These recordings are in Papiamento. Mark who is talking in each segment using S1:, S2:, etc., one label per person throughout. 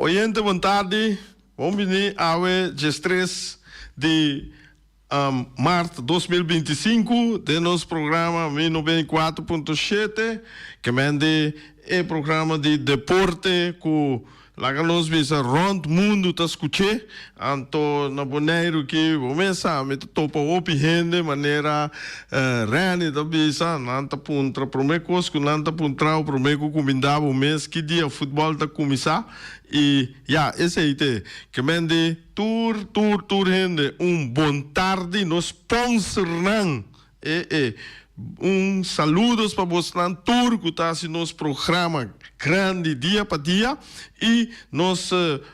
S1: Oyente bon tardi, bon bini awe 13 di maart 2025 den nos programa Mi 94.7 ke men di e programa di deporte ku laga nos bisa rond mundu ta skuch'é. Anto na Boneiru ki bo mes sa mi ta topa hopi hende manera Renny ta bisa nan ta puntra prome kos ku nan ta puntrao prome ku kuminda bo mes ki dia futbòl ta kuminsá i ya esei te ke men di tur tur tur hende un bon tardi nos sponsornan E e. Un saludos pa bosnan tur ku ta hasi nos programa grandi dia pa dia i nos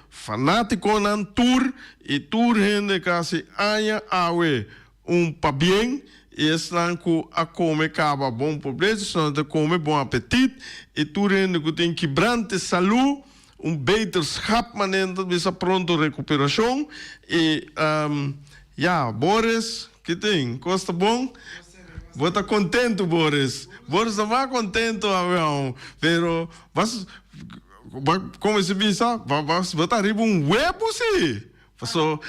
S1: fanatikonan tur i tur hende ku a hasi aña awe un pabien i esnan ku a kome kaba bon probecho esnan ta kome bon apetit i tur hende ku tin kibrante salu. Un beterschap manera ta bisa pronto recuperacion y ya Boris ki tin cos ta bon bo ta contento Boris Boris ta mas contento awe pero bas como se bisa bo ta riba un webu si paso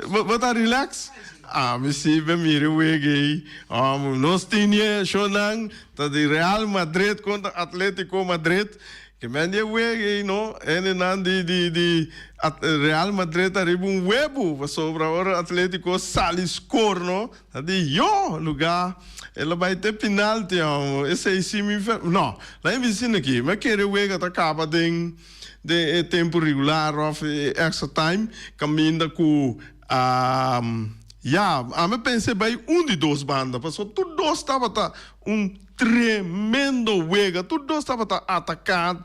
S1: bo ta relax ami si be mira e wega ey nos tin e shownan ta di Real Madrid contra Atletico Madrid. Ke men di e wega ei no, hendenan di di di Real Madrid ta riba un webu, pasobra ora Atletico sali score no, ta di yo luga el a bai te penalti amo, esei si mi fer, no, laga mi bisa aki, mi a kere e wega ta kaba den den e tempu regular of e extra time, kaminda ku a ya, ami a pensa e bai un di dos banda, pasobra tur dos tabata un. Tremendo wega, tur dos tabata ataca,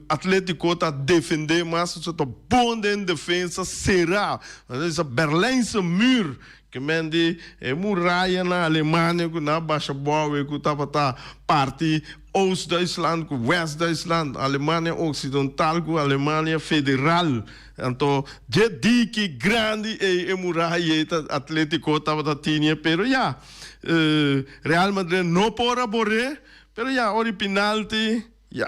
S1: Atletico ta defende mas, su ta bon den defensa, cera, esa Berlijnse muur, ke men di e muraya na Alemania ku nan a basha bou e ku tabata parti Oost-Duitsland ku West-Duitsland, Alemania Occidental ku Alemania Federal, anto dje diki grandi ei e muraya ei ta Atletico tabata tini, pero ya. Real Madrid no por a bor'é, pero ya ora di penalti ya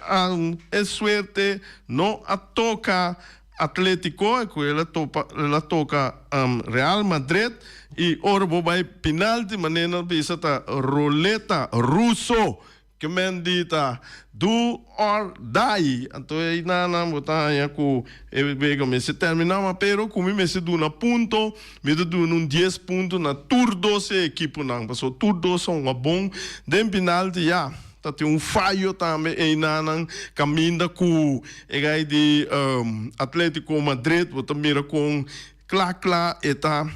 S1: e suerte no a toca Atletico, cu el a topa el a toca Real Madrid y ora bo bay penalti manera nan bisa ta roleta ruso. Ke men di ta do or die, anto ei nan bo ta haña ku e wega mester terminá, ma pero ku mi mester duna punto, mi ta duna un dies punto na tur dos e ekiponan, pasobra tur dos a hunga bon den penalti ya ta tin un fayo tambe einan kaminda ku e gai di Atletico Madrid bo ta mira kon kla kla e ta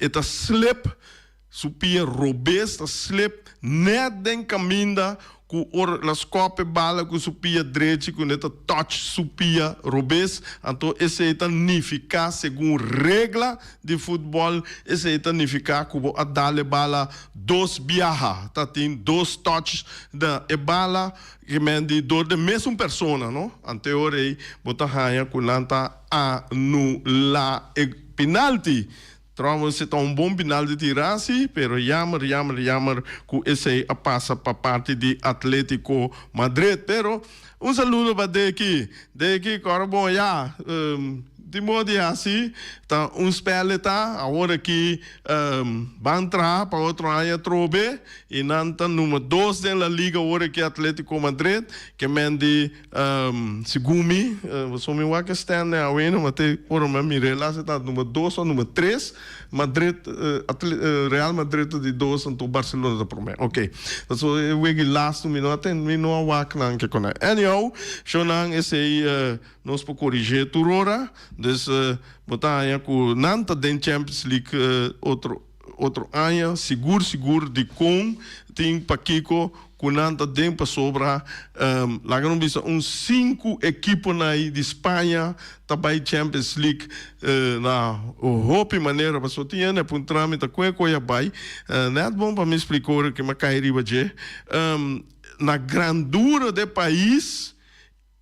S1: e ta slip. Su pia robes ta slip net den caminda cu ora el a scop e bala cu su pia drechi cu ne ta touch su pia robes, anto esey ta nifica segun regla di futbol esey ta nifica cu bo a dal e bala dos biaha, ta tin dos touch na e bala ke men di door den mesun persona no, anto e ora ey bo ta haya cu nan ta anula e penalti. Trouwens e ta un bon pinal di tira si, pero jammer, jammer, jammer cu esey a pasa pa parti di Atletico Madrid. Pero un saludo pa Deki. Deki, cora bon ya. Tin modo di haci, ta un spel e ta, awor aki ban traha pa otro aña atrobe y nan ta numero dos den la liga awor aki Atletico Madrid, ke men di. Segun mi, pasobra mi wak e stand den aweno, ma te ora mi a mira e las e ta number dos of number tres, Madrid, Real Madrid ta di dos anto Barcelona ta prome. Ok, pasobra e wega lastu mi no a ten, mi no a wak nan ke konai. Anyhow, shownan esei nos por korigé tur ora, dus bo ta haña ku nan ta den Champions League otro. Otro aña sigur sigur dikon tin pakiko ku nan ta den pasobra laga nos bisa un sinku ekiponan di Spaña ta bai Champions League na hopi manera pasobra tin hende a puntra mi ta kue koe a bai nèt bon pa mi splika ora ke mi a kai riba dje na grandura de pais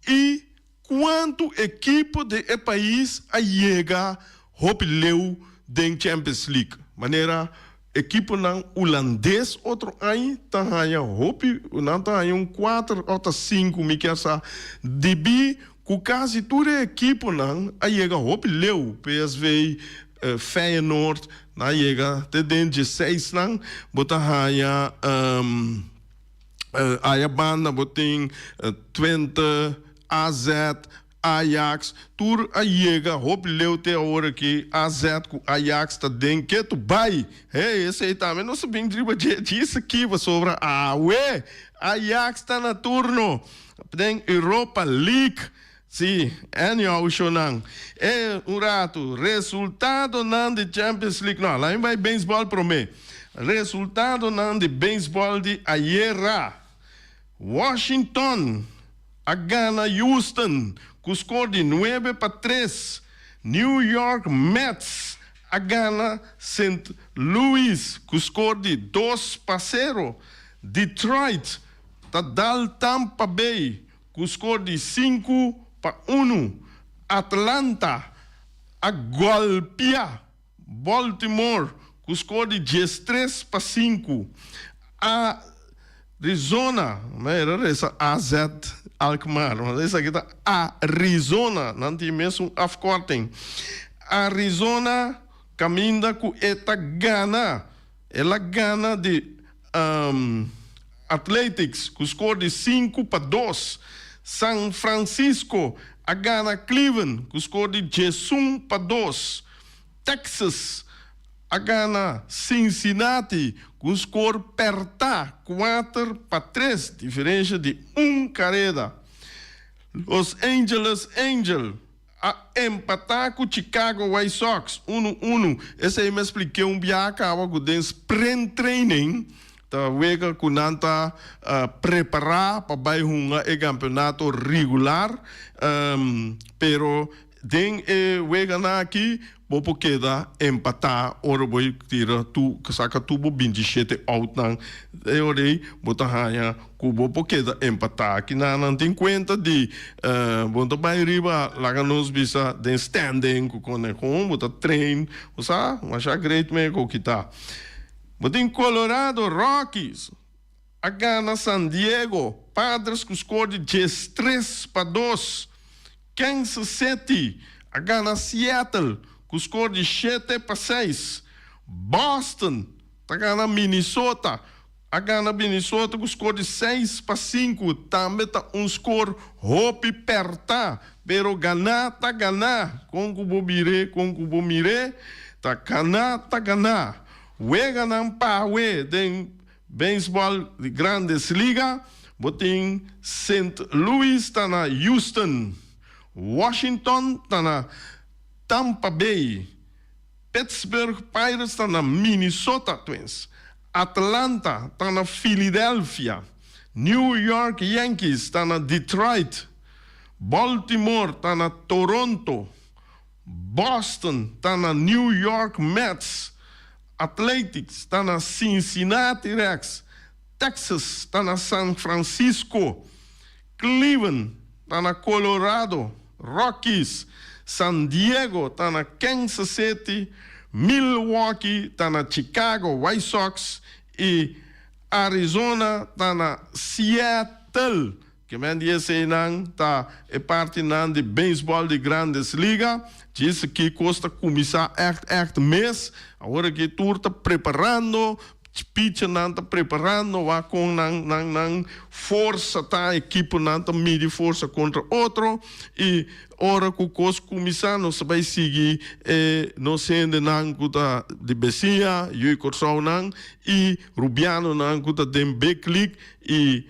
S1: I kuantu ekipo den e pais a yega hopi leu den Champions League? Manera ekiponan hulandes otro aña ta haña hopi, nan ta haña un kuater òf ta sinku, mi kier sa debí. ku kasi tur e ekiponan a yega hopi leu, PSV, Feyenoord, nan a yega te den dieseisnan, bo ta haña aya banda bo tin Twente, AZ, Ajax, tur a yega hopi leu te awor aki, AZ ku Ajax ta den ketu bai, hey esei tambe nos a bin riba dje djis aki pasobra awe Ajax ta na turno den Europa League, si anyhow shownan e un ratu resultadonan di Champions League, no laat mi bai baseball prome, resultadonan di baseball di ayera. Washington a gana Houston ku skor di 9-3. New York Mets a gana Sint Louis ku skor di 2-0. Detroit ta dal Tampa Bay ku skor di 5-1. Atlanta a golpia Baltimore ku skor di 13-5. Arizona, mi a resa AZ Alkmaar, ma esaki ta Arizona, nan tin mesun afkorting. Arizona kaminda ku e ta gana, el a gana di Athletics ku skor di 5-2. San Francisco a gana Cleveland ku skor di 11-2. Texas a gana Cincinnati ku un skor pèrtá 4-3, diferensha di un kareda. Los Angeles Angel a empatá ku Chicago White Sox 1-1. Esei mi a splik'é un biaha kaba ku den sprint training ta wega ku nan ta prepará pa bai hunga e kampeonato regular, pero den e weganan aki bo por keda empatá ora bo tira tu saka tur bo 27 outnan. E ora ei bo ta haña ku bo por keda empatá. Kinan nan tin kuenta di bo ta bai riba laga nos bisa den standing ku konekon bo ta train bo sa masha great me ku kita. Bo tin Colorado Rockies a gana San Diego Padres ku skor di 13-2. Kansas City a gana Seattle ku skor di 7-6. Boston ta gana Minnesota a gana Minnesota ku skor di 6-5. Tambe ta un skor hopi pèrtá, pero ganá ta ganá. Kon ku bo bir'é, kon ku bo mir'é, ta ganá ta ganá. Weganan pawe den beisbòl di Grandes Liga, bo tin Sint Louis ta na Houston, Washington ta na Tampa Bay, Pittsburgh Pirates ta na Minnesota Twins, Atlanta ta na Philadelphia, New York Yankees ta na Detroit, Baltimore ta na Toronto, Boston ta na New York Mets, Athletics ta na Cincinnati Reds, Texas ta na San Francisco, Cleveland ta na Colorado Rockies, San Diego ta na Kansas City, Milwaukee ta na Chicago White Sox i Arizona ta na Seattle. Ke men di eseinan ta e partinan di beisbòl di Grandes Liga. Djis ki kos ta kuminsá ègt ègt mes. Awor aki tur ta preparando, pitchernan ta preparando wak kon nan nan nan forsa ta, ekiponan ta midi forsa kontra otro i ora ku kos kuminsá nos ta bai sigui e nos hendenan ku ta di besiña, yu Kòrsounan i Rubianonan ku ta den Big League i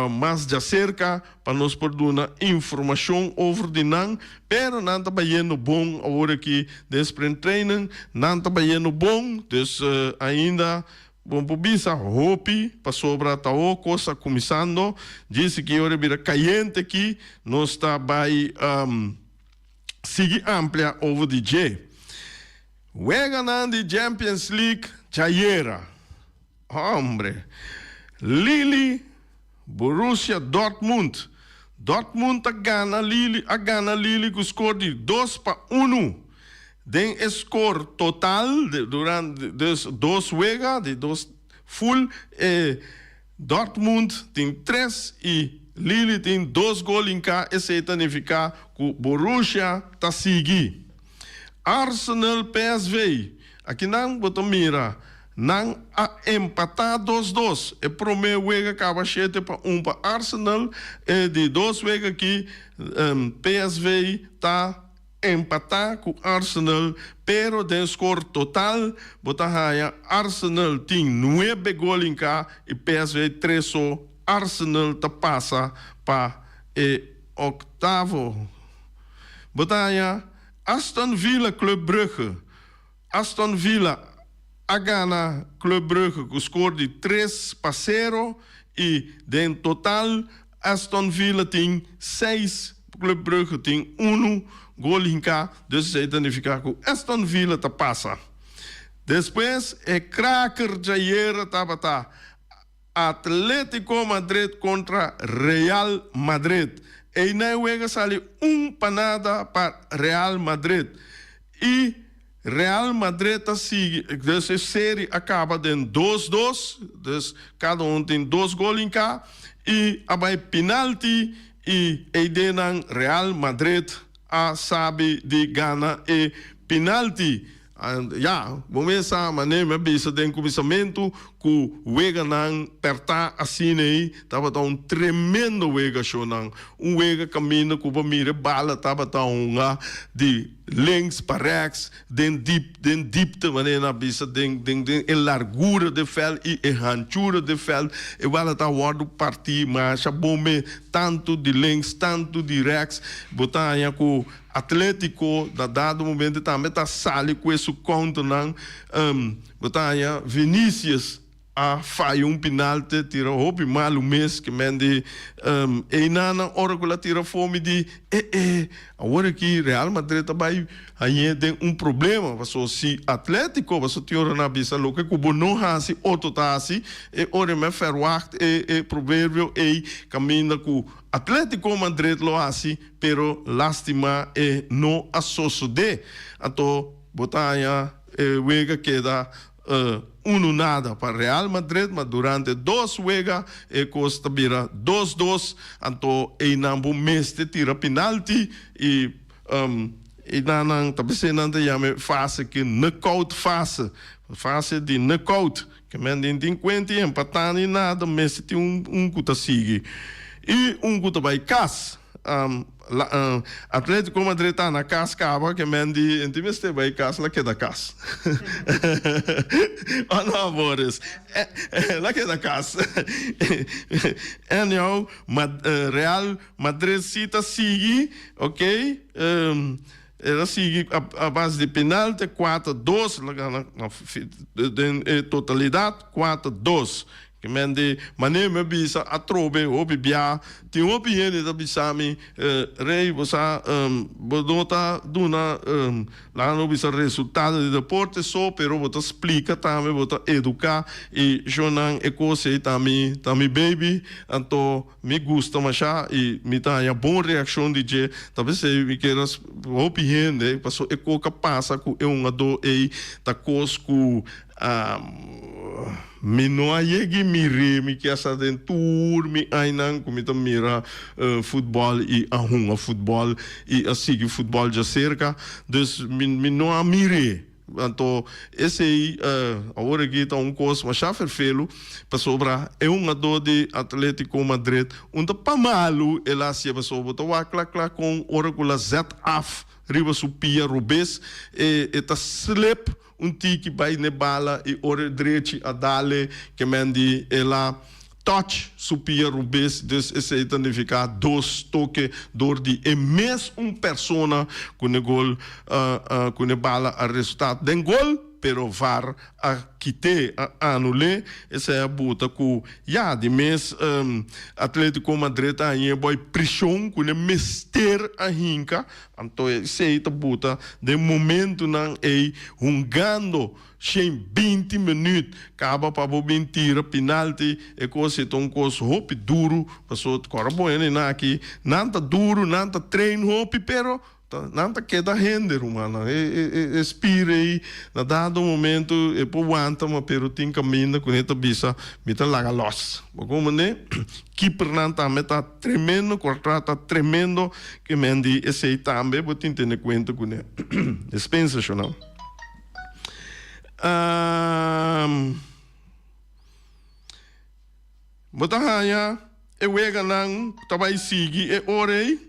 S1: mas djaserka pa nos por duna informashon over di nan, pero nan ta bayendo bon awor aki den sprint training, nan ta bayendo bon, dus ainda bo por bisa hopi pasobra ta o kos a kuminsando, djis aki ora bira kayente aki nos ta bai sigui amplia over di dje. Weganan di Champions League djayera. Hombre. Lille, Borussia Dortmund. Dortmund ta gana Lille a gana Lille ku skor di 2-1. Den e skor total durante dus dos wega di dos full e Dortmund tin tres i. Lille tin dos gol hinká, esei ta nifiká ku Borussia ta sigui. Arsenal PSV, Akinan bo ta mira nan a empatá dos dos. E promé wega kaba 7-1 pa Arsenal, e di dos wega aki PSV ta empatá ku Arsenal, pero den skor total bo ta haña Arsenal tin nuebe gol hinká i PSV tres so. Arsenal ta pasa pa e oktavo. Bo ta haña Aston Villa Club Brugge. Aston Villa a gana Club Brugge ku skor di 3-0 i den total Aston Villa tin seis, Club Brugge tin unu gol hinká, dus esei ta nifiká ku Aston Villa ta pasa. Despues e kraker djayera tabata Atletico Madrid kontra Real Madrid. Einan e wega sali un pa nada pa Real Madrid i Real Madrid ta sigui, dus e seri a kaba den dos dos, dus kada un tin dos gol hinká i a bai pinalti i eidenan Real Madrid a sabi di gana e pinalti. Ya, bo mes sa manera mi a bisa den kuminsamentu ku weganan pèrtá asina ei tabata un tremendo wega shownan. Un wega kaminda ku bo mira e bala tabata hunga di links pa rèks den dip den dipte manera nan a bisa den den den e largura di e vèlt i e hanchura di e vèlt e bala ta wòrdu partí masha bon mes tantu di links tantu di rèks bo ta haña ku Atletico na dado momento tambe ta sali cu e su counternan. Bo ta haña Vinicius a faya un pinalte tira hopi malu mes ke men di einanan ora cu la tira afo mi di eh eh awor aki Real Madrid ta bay hañ'é den un problema paso si Atletico paso tin ora nan a bisa loke cu bo no haci otro ta haci e ora mi a verwacht e e proverbio ey caminda cu Atletico Madrid lo haci Pero lastima e no a sosode. Anto bo ta haña e wega keda unu nada pa Real Madrid, ma durante dos wega e kos ta bira dos dos. Anto einan bo mester tira pinalti i einan nan ta bis'é nan ta yama e fase ki knockout fase, fase di knockout. Ke men den tin kuenta i empatá ni nada, mester tin un un ku ta sigui i un ku ta bai kas. Atletico Madrid ta na kas kaba, ke men di en tin mester bai kas, la keda kas. Oh no Boris, la keda kas. Anyhow, Real Madrid si ta sigui, ok. El a sigui a base di penalti 4-2, el a gana den e totalidat 4-2. Ke men di manera mi a bisa atrobe hopi bia, tin hopi hende ta bisa mi, Rey bo sa bo no ta duna laga no bisa resultado di deporte so, pero bo ta splika tambe, bo ta eduka i shownan e kos ei ta mi ta mi baby, anto Mi gusta masha y mi ta haña bon reaccion di dje. Ta p'esey mi kier a hopi hende paso e koka pasa ku e hungadó ey ta kos ku mi no a yegi mir'é. Mi kier sa den tur mi ainan ku mi ta mira futbòl y a hunga futbòl y a sigui futbòl djaserka. Dus mi no a mir'é. Anto esei awor aki ta un kos masha ferfelu, pasobra e hungadó di Atletico Madrid un ta pa malu el a hacié, pasobra bo ta wak kla kla kon ora ku la zet af riba su pia robes e e ta slip un tiki bai n'e bala i ora e drechi a dale ke men di el a Touch su pia rubes, dus esei ta nifiká dos toke dor di e mes un persona ku ne gol ku ne bala a resultá den gol, pero var a kit'é, a anul'é. Esei a buta ku ya di mes Atletico Madrid a hañ'é boi prishon ku ne mester a hinka, anto esei ta buta den momentunan ei hungando 120 minuut kaba pa bo bin tira pinalti e kos ei ta un kos hopi duru paso kora bo hende nan aki nan ta duru nan ta train hopi pero. Ta, nan ta keda hende, rumannan. E, e, e, e spier ei, na dado momento, e por wanta, ma pero tin kaminda ku e ta bisa, mi ta laga los. Bo komprendé? Keepernan tambe ta tremendo, Courtois ta tremendo, ke men di esei tambe bo tin tene kuenta kuné. Dispensa, shonnan. Um, bo ta haña e weganan ku ta bai sigui e ora ei.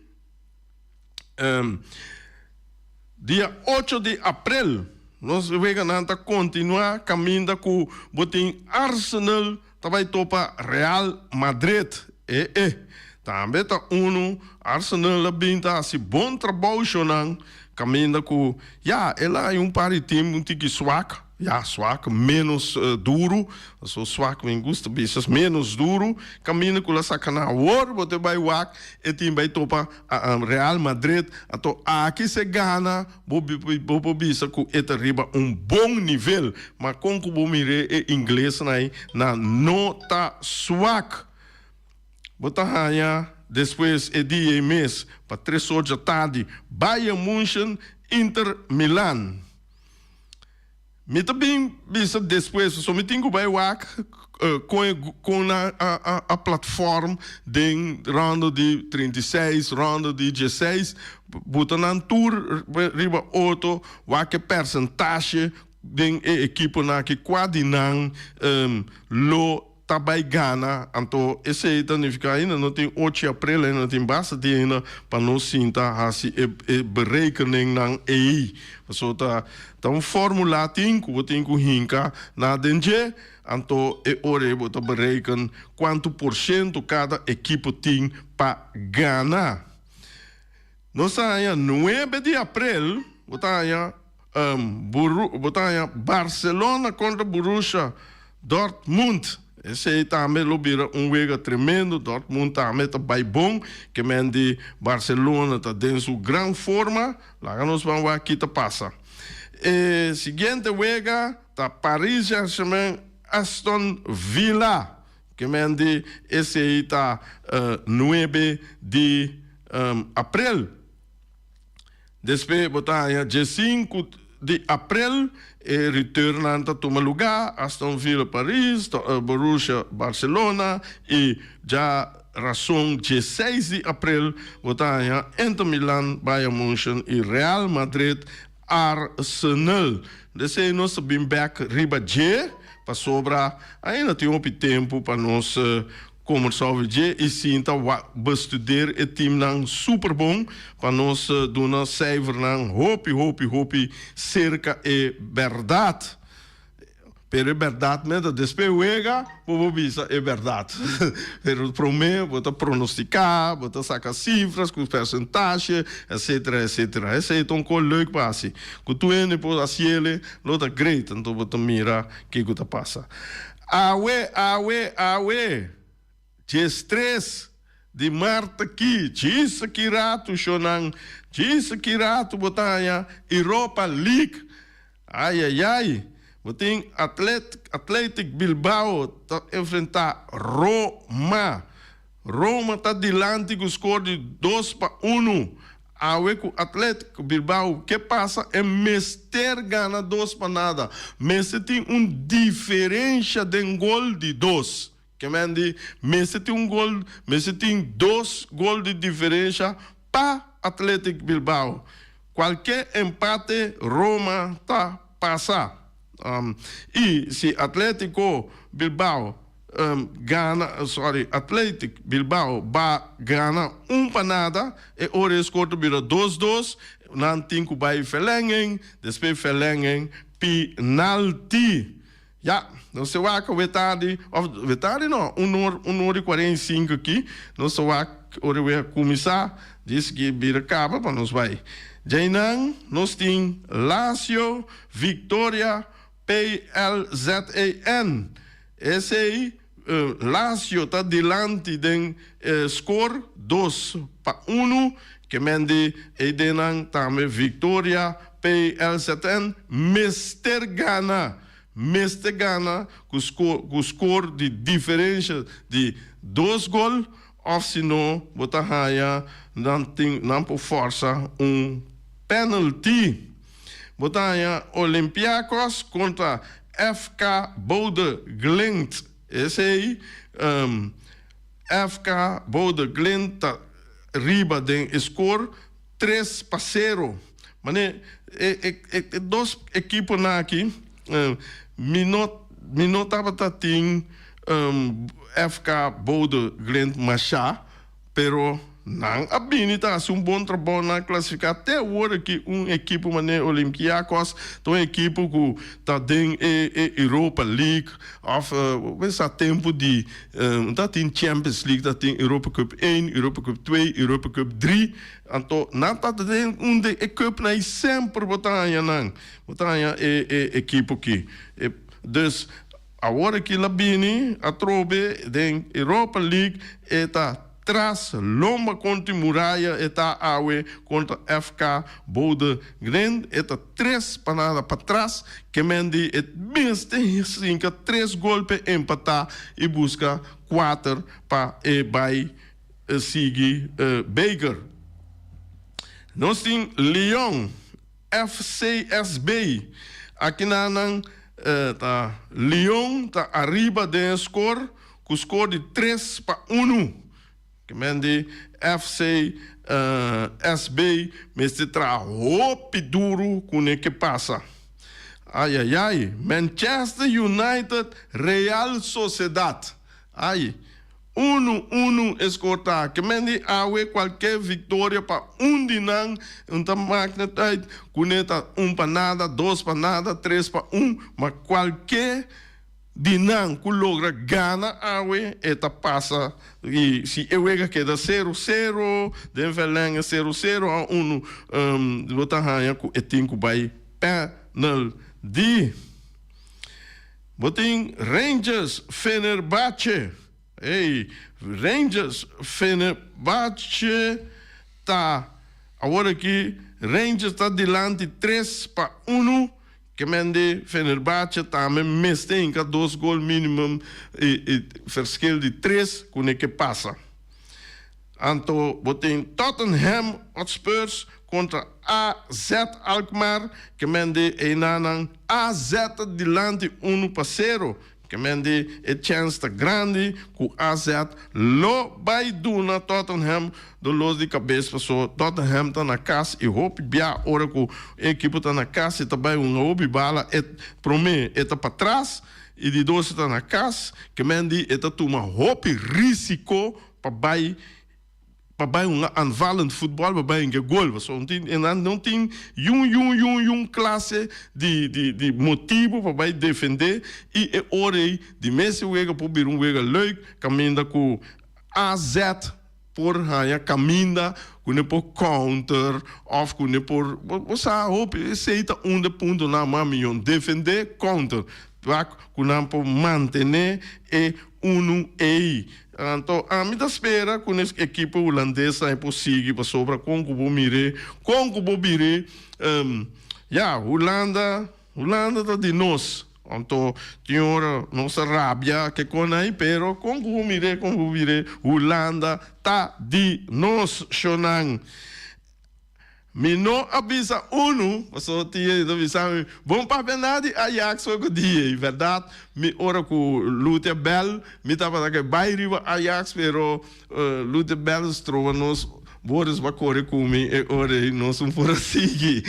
S1: Dia ocho di aprel nos weganan ta kontinuá kaminda ku bo tin Arsenal ta bai topa Real Madrid. E e tambe ta unu Arsenal a bin ta hasi bon trabou shownan kaminda ku ya el a haña un par di tim un tiki swak. Ya, swak, ménos duru. So swak mi gusta bisa, ménos duru. Kaminda ku lo saka nan awor, bo te bai wak, e tin bai topa Real Madrid. Anto aki se gana, bo bo por bisa ku e ta riba un bon nivel. Ma kon ku bo mir'é e inglesnan ei, nan no ta swak. Bo ta haña despues e dia ei mes, pa tres or djatardi, Bayern München, Inter Milan. Mi ta bin bisa despues, pasobra mi tin ku bai wak kon e kon nan a a a platform den rondo di 36, rondo di dieseis, buta nan tur riba otro, wak e persentashe den e ekiponan aki, kua di nan lo ta bai gana, anto esei ta nifiká ainda no tin ochi aprel, ainda no tin basta dia ainda pa nos sinta hasi e e berekeningnan ei. Pasobra ta ta un fórmula tin ku bo tin ku hinka na den dje, anto e ora ei bo ta bereken kuantu por shento kada ekipo tin pa gana. Nos ta haña nuebe di aprel, bo ta haña Bo ta haña Barcelona kontra Borussia Dortmund. Esei tambe lo bira un wega tremendo. Dortmund tambe ta bai bon. Ke men di Barcelona ta den su gran forma. Laga nos ban wak ki ta pasa. E siguiente wega ta Paris Saint-Germain Aston Villa. Ke men di esei ta nuebe di aprel. Despues bo ta haña diesinku di aprel e returnnan ta tuma lugá, Aston Villa Paris, Borussia Barcelona i dja rason dieseis di aprel bo ta haña Inter Milan, Bayern Munchen i Real Madrid Arsenal. Desei nos ta bin bek riba dje pasobra ainda tin hopi tempu pa nos Kombersá over dje i sinta wak bestudeer e teamnan super bon pa nos duna cijfernan hopi hopi hopi serka e bèrdat. Pero e bèrdat mes ta despues wega bo por bisa e bèrdat. Pero promé bo ta pronostiká, bo ta saka sifras ku persentashe etcetera etcetera. Esei ta un kos leuk pa hasi. Ku tur hende por hasiele lo ta great anto bo ta mira kiko ta pasa. Awe, awe, awe, 13 di mart aki, djis aki ratu, shonnan, djis aki ratu bo ta haña Europa League. Ai, ai, ai, bo tin Atlet, Athletic Bilbao ta enfrentá Roma. Roma ta dilanti ku skor di 2-1. Awe ku Atletico Bilbao ke pasa e mester gana 2-0. Mester tin un diferensha den gol di dos. Ke men di mester tin un gol, mester tin dos gol di diferensha pa Athletic Bilbao. Kualke empate Roma ta pasa. I si Atletico Bilbao gana, sorry, Athletic Bilbao ba gana 1-0, e ora e score ta bira 2-2, nan tin ku bai verlenging, despues verlenging penalti. Ya, nos ta wak awe tardi, of awe tardi no, un or, 1:45 aki, nos ta wak ora we a kuminsá, djis ki bira kaba pa nos bai. Djainan nos tin Lazio, Victoria, PLZEN. Esei Lazio ta dilanti den score 2-1. Ke men di eidennan tambe Victoria PLZN mester gana. Mester gana ku score di diferensha di dos gol. òf si no bo ta haña nan tin nan por fòrsa un penalty. Bo ta haña Olympiakos kontra FK Bodø Glimt. Esei FK Bodø Glimt ta riba den e skor 3-0. Mane e e dos ekiponan aki mi no mi no tabata tin FK Bodø Glimt masha. Pero nan a bini ta hasi un bon trabou, nan a klasifiká te awor aki un ekipo manera Olympiakos ta un ekipo ku ta den e e Europa League òf sa tempu di ta tin Champions League ta tin Europa Cup één, Europa Cup twee, Europa Cup drie, anto nan ta den un di e cupnan ei semper bo ta haña nan, bo ta haña e e ekipo aki. Dus. Awor aki la bini atrobe den Europa League e ta tras lomba kontra muraya e ta awe kontra FK Bodø Glimt e ta tres pa nada patras ke men di e mester hinka tres gol p'e empata i buska kuater pa e bai sigui beker. Nos tin Lyon. FCSB. Akinan nan ta Lyon ta ariba den e skor ku skor di 3-1. Ke men di FCSB mester traha hopi duru ku ne ke pasa. Ayayay, Manchester United Real Sociedad. Ay. Unu, unu e skor ta. Ke men di awe kualke viktoria pa un di nan un ta mak net uit kuné ta un pa nada, dos pa nada, tres pa un, ma kualke di nan ku logra gana awe e ta pasa i si e wega keda sero sero den verlenge sero sero a unu bo ta haña ku e tin ku bai penalty. Bo tin Rangers Fenerbahce. Ey, Rangers Fenerbahce ta awor aki Rangers ta dilanti 3-1. Ke men di Fenerbahce tambe mester hinka dos gol minimum i i verschil di tres ku ne ke pasa. Anto bo tin Tottenham Hotspurs kontra AZ Alkmaar, ke men di einanan AZ ta dilanti 1-0, ke men di e chèns ta grandi ku AZ lo bai duna Tottenham dolor di kabes paso Tottenham ta na kas i hopi bia ora ku e ekipo ta na kas e ta bai hunga hopi bala e promé e ta patras i di dos e ta na kas, ke men di e ta tuma hopi risiko. Pa bai pa bai un aanvallend futbol pa bai hinka gol pasobra no tin nan no tin yun yun yun yun klase di di di motibu pa bai defende i e ora ei di mes e wega por bira un wega leuk kaminda ku AZ por haña kaminda ku ne por counter òf ku ne por bo sa hopi esei ta un de puntonan mas miyon defende counter wak ku nan por mantene e unu ei. Anto ami ta spera ku nes ekipo hulandes nan e por sigui pasobra kon ku bo mir'é, kon ku bo bir'é, ya, Hulanda, Hulanda ta di nos. Anto tin ora nos ta rabia ke kon ei, pero kon ku bo mir'é, kon ku bo bir'é, Hulanda ta di nos, shonnan. Mi no a bisa unu, pasobra tin hende ta bisa mi, Bon papia na di Ajax oko dia ei. Bèrdat, mi ora ku Luther bèl, mi tabata ke bai riba Ajax, pero Luther bèl stroba nos, Boris ba kore ku mi e ora ei, nos un por a sigui.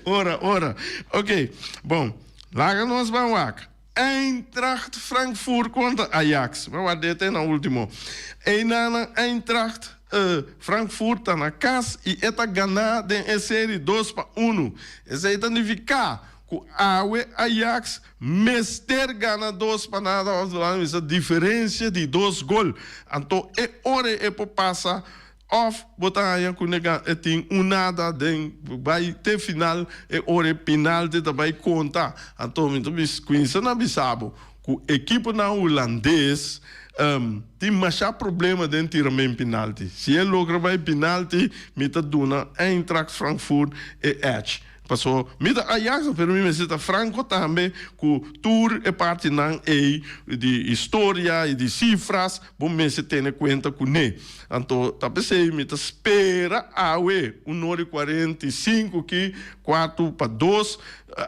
S1: Ora, ora. Oké, bon, laga nos ban wak. Eintracht Frankfurt kontra Ajax. Bo wak dete na ultimo. Einanan Eintracht Frankfurt ta na kas i e ta ganá den e seri 2-1. Esei ta nifiká ku awe Ajax mester gana 2-0 òf laga bisa diferensia di dos gol. Anto e ora ei e por pasa. Of bo ta haña ku nega e tin un nada den bai te final e ora e penalti ta bai konta. Anto mi ta bis kuinsa na bisa bo ku ekiponan hulandes tin masha problema den tiramen penalti. Si e logra bai penalti mi ta duna Eintracht Frankfurt e edge. Paso mi ta Ajax pero mi mester ta franco tambe cu tur e partinan ey di historia y di cifras bo mester tene cuenta cune. Anto ta pesey mi ta spera awe un ora y 45 ki cuarto pa dos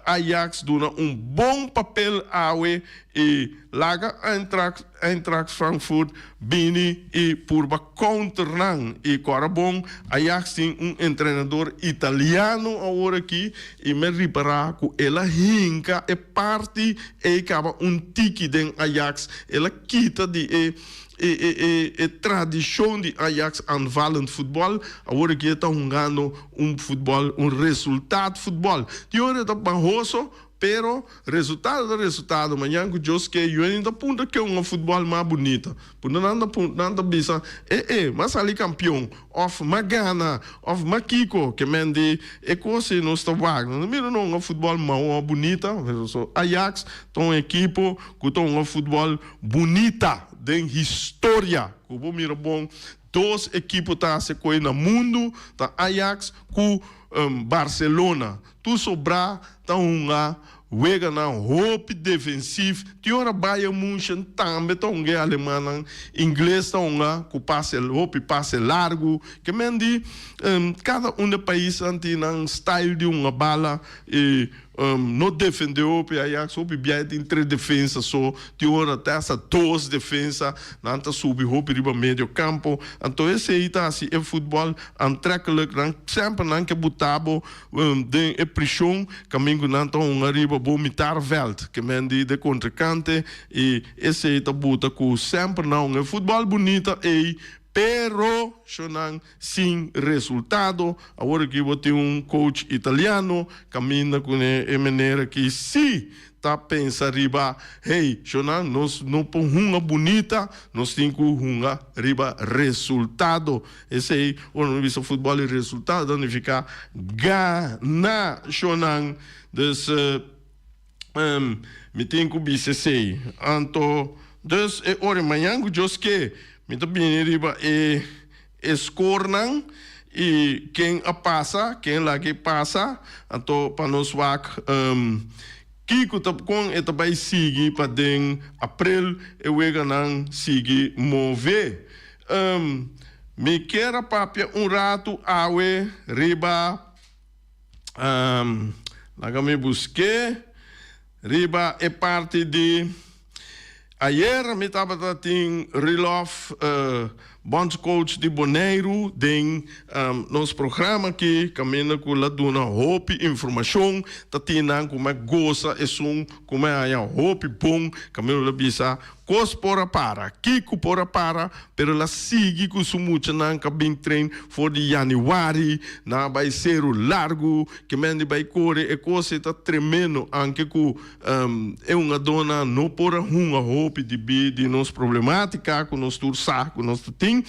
S1: Ajax duna un bon papel awe y laga Eintracht Eintracht Frankfurt bini y purba counter nan y cora bon Ajax tin un entrenador italiano awor aki y mi ripara cu el a hinca e parti ey caba un tiki den Ajax el a kita di e e e e e tradicion di Ajax aanvallend futbol awor aki e ta hungando un futbol un resultaat futbol tin ora e ta bahoso Pero, resultado ta resultado, mañan ku Dios ke, Juenin ta puntra ke un futbòl mas bunita. Punta nan ta puntra, nan ta bisa, E e, m'a sali kampion, òf m'a gana, òf m'a kiko, ke men di e kos ei nos ta wak. Nos ta mira no un futbòl mau òf bunita, so Ajax ta un ekipo ku ta un futbòl bunita den historia, ku bo mira bon, dos ekipo ta hasi koe na mundu, ta Ajax ku Barcelona. Tur sobrá ta hunga weganan hopi defensief. Tin ora Bayern Munchen tambe ta hunga e alemannan. Ingles ta hunga ku pase hopi pase largu. Ke men di kada un de paisnan tin nan style di hunga bala i no defende hopi. Ajax hopi biaha tin tres defensa so. Tin ora te hasta dos defensa. Nan ta subi hopi riba medio campo. Anto esei ta hasi e futbol aantrekkelijk. Nan semper nan ke buta bo Den e prishon kamin ku nan ta hunga riba bo mitar vèlt, ke men di de kontrikante, i esei ta buta ku semper nan hunga e futbòl bunita ei, pero shonan sin resultado. Awor aki bo tin un coach italiano kaminda ku e manera ki si ta pensa riba, hey, shonan, nos no por hunga bunita, nos tin ku hunga riba resultado. Esei, ora nos bisa futbòl i resultado ta nifiká gana, shonan. Dus, mi tin ku bisa esei. Anto, dus e ora mañan ku Dios ke, mi ta bini riba e. E skornan i ken a pasa, ken laga e pasa, anto pa nos wak kiko ta kon e ta bai sigui pa den aprel e weganan sigui move. Mi kier a papia un ratu awe riba, laga mi busk'é, riba e parti di. Ayer mi tabata tin Rilof, bondscoach di Boneiru den nos programa aki kaminda ku la duna hopi informashon. Ta tin nan ku mi a gosa esun ku mi a haña hopi bon kaminda la bisa kos por a para, kiko por a para, pero la sigui ku su muchanan ka bin train for di yanüari nan a bai Seru Largu ke men di bai kore e kos ei ta tremendo anke ku E hungadónan no por a hunga hopi debí di nos problemátika ku nos tur sa ku nos ta tin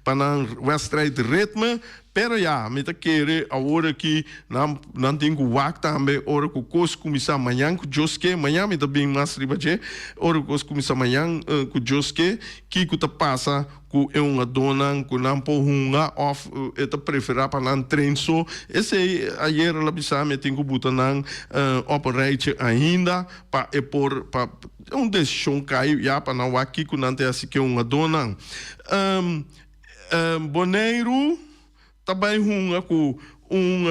S1: pa nan wèstrijt ritme. Pero ya, mi ta kere awor aki nan nan tin ku wak tambe ora ku kos kuminsá mañan ku Dios ke. Mañan mi ta bin mas riba dje. Ora ku kos kuminsá mañan ku Dios ke, kiko ta pasa ku e hungadónan ku nan por hunga òf e ta preferá pa nan train so. Esei ayer el a bisa mi e tin ku buta nan op een rijtje ainda pa e por pa un desishon kai ya pa nan wak kiko nan ta hasi ku e hungadónan. Boneiru ta bai hunga ku un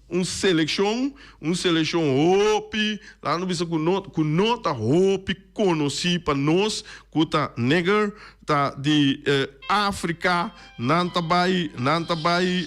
S1: un selekshon, un selekshon hopi, laga nos bisa ku no ku no ta hopi konosí pa nos ku ta neger, ta di Afrika, nan ta bai nan ta bai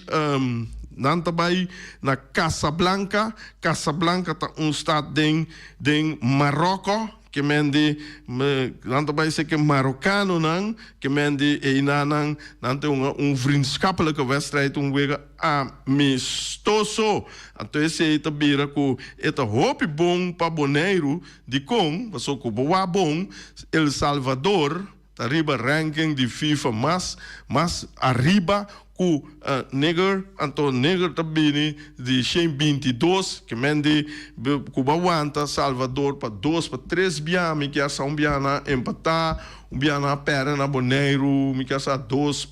S1: nan ta bai na Casablanca, Casablanca ta un stad den den Maròkò. Ke men di, nan ta bai ser ke Marokanonan, ke men di einanan, nan ta hunga un vriendschappelijke wedstrijd, un wega amistoso. Anto esei ta bira ku e ta hopi bon pa Boneiru. Dikon? Pasobra ku bo wak bon, El Salvador ta riba ranking di FIFA mas mas ariba. ku Neger, anto Neger ta bini di 122, ke men di ku bo a wanta Salvador pa dos pa tres bia, mi kier sa un bia nan a empatá, un bia nan a pèrdè na Boneiru, mi kier sa 2-0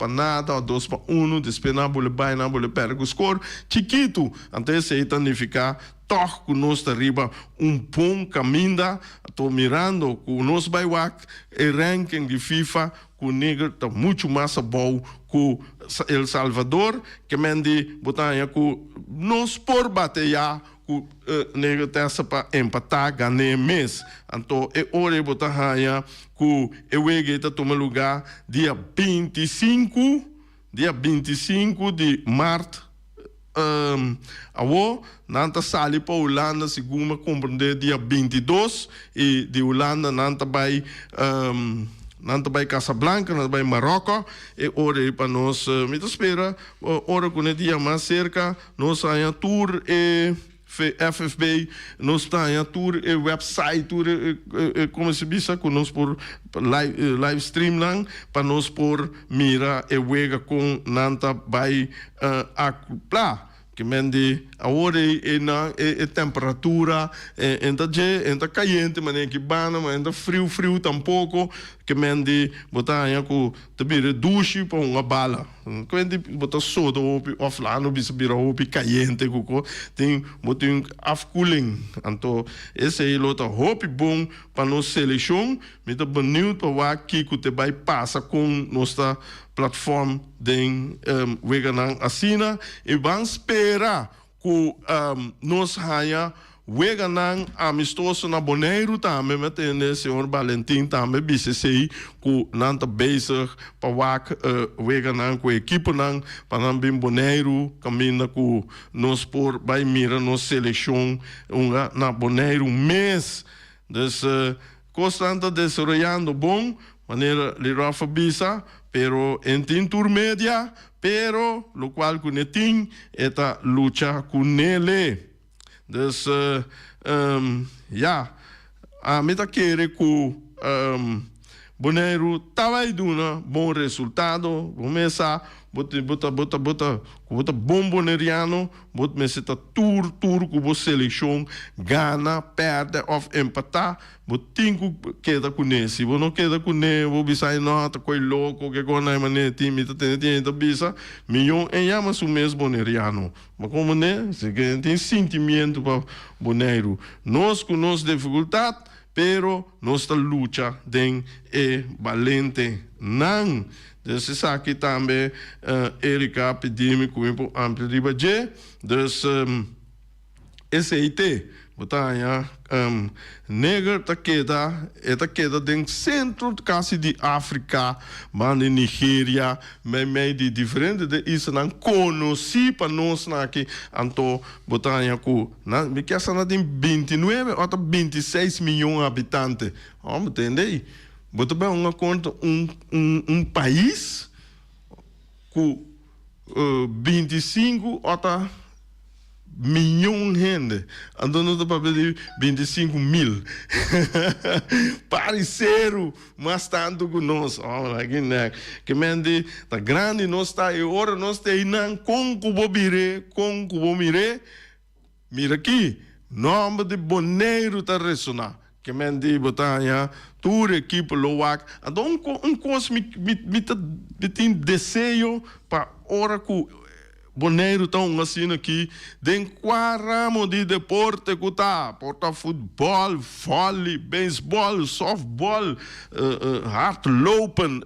S1: òf 2-1, despues nan a bole bai nan a bole pèrdè ku skor chikitu, anto esei ta nifiká tòg ku nos ta riba un bon kaminda, anto mirando ku nos bai wak e ranking di FIFA ku Neger ta muchu mas abou ku El Salvador, ke men di bo ta haña ku nos por bateya ku Neger tesa pa empatá gan'é mes. Anto e ora ei bo ta haña ku e wega ei ta tuma lugá dia 25, dia 25 di mart. Awor nan ta sali pa Hulanda segun mi a komprendé dia 22 i di Hulanda nan ta bai nan ta bai Casablanca, nan ta bai Maròkò e ora ei pa nos mi ta spera ora ku ne dia mas serka nos haña tur e FFB, nos ta haña tur e website, tur e, e, como se bisa, cu nos por live, live stream nan, pa nos por mira e wega con nan ta bay acopla. Ke men di awor ei e nan e, e temperatura e, en ta dje, en ta cayente manera ki banda, ma en ta friu friu tampoco. Ke men di bo ta haña cu ta bira dushi pa hunga bala. Kuenti bo ta soda hopi of lano bisa bira hopi kayente ku ko tin bo tin afkoeling anto esei lo ta hopi bon pa nos selekshon. Mi ta beniut pa wak kiko te bai pasa kon nos ta platform den weganan asina i ban spera Ku nos haña weganan amistoso na Boneiru tambe, mi a tende señor Balentin tambe bisa esei, ku nan ta bezig pa wak weganan ku ekiponan pa nan bin Boneiru kaminda ku nos por bai mira nos selekshon hunga na Boneiru mes. Dus kosnan ta desaroyando bon, manera Lirof a bisa, pero en tin tur media, pero lokual ku ne tin e ta lucha ku nele. Dus ya, ami ta kere ku Boneiru ta bai duna bon resultado, bo mes sa bo ta bo ta bo ta ku bo ta bon boneriano. Bo mester ta tur tur ku bo selekshon gana, pèrdè òf empatá, bo tin ku keda kuné. Si bo no keda kuné, bo bisa ay no, ta koi loko, ke kos nan e manera tin, mi ta tende tin hende ta bisa, miyon e yama su mes boneriano. Ma komo ne? Si ke tin sintimiento pa Boneiru. Nos ku nos difikultat, pero nos ta lucha den e balente nan. Dus esaki tambe Erika a pidi mi ku mi por amplia riba dje. Dus esei te. Bo ta haña neger ta keda, e ta keda den sentro kasi di Afrika, banda di Nigeria, meimei di diferente de islanan konosí pa nos nan aki. Anto bo ta haña ku nan, mi kier sa nan tin 29 òf ta 26 miyon habitante. Bo tende ei? Bo ta bai hunga kontra un un un pais ku 25 ota miyon hende. Anto nos ta papia di 25 mil. Pariseru mas tantu ku nos. Oh, aki nek. Ke men di ta grandi nos ta i ora nos ta einan kon ku bo bir'é, kon ku bo mir'é. Mira aki, nòmber di Boneiru ta resoná. Ke men di bo ta haña tur ekipo lo wak. Anto un un kos mi mi mi ta mi tin deseo pa ora ku Boneiru ta hunga asina aki den kua ramo di deporte ku ta, por ta futbòl, vòli, beisbòl, sòftbòl, hardlopen,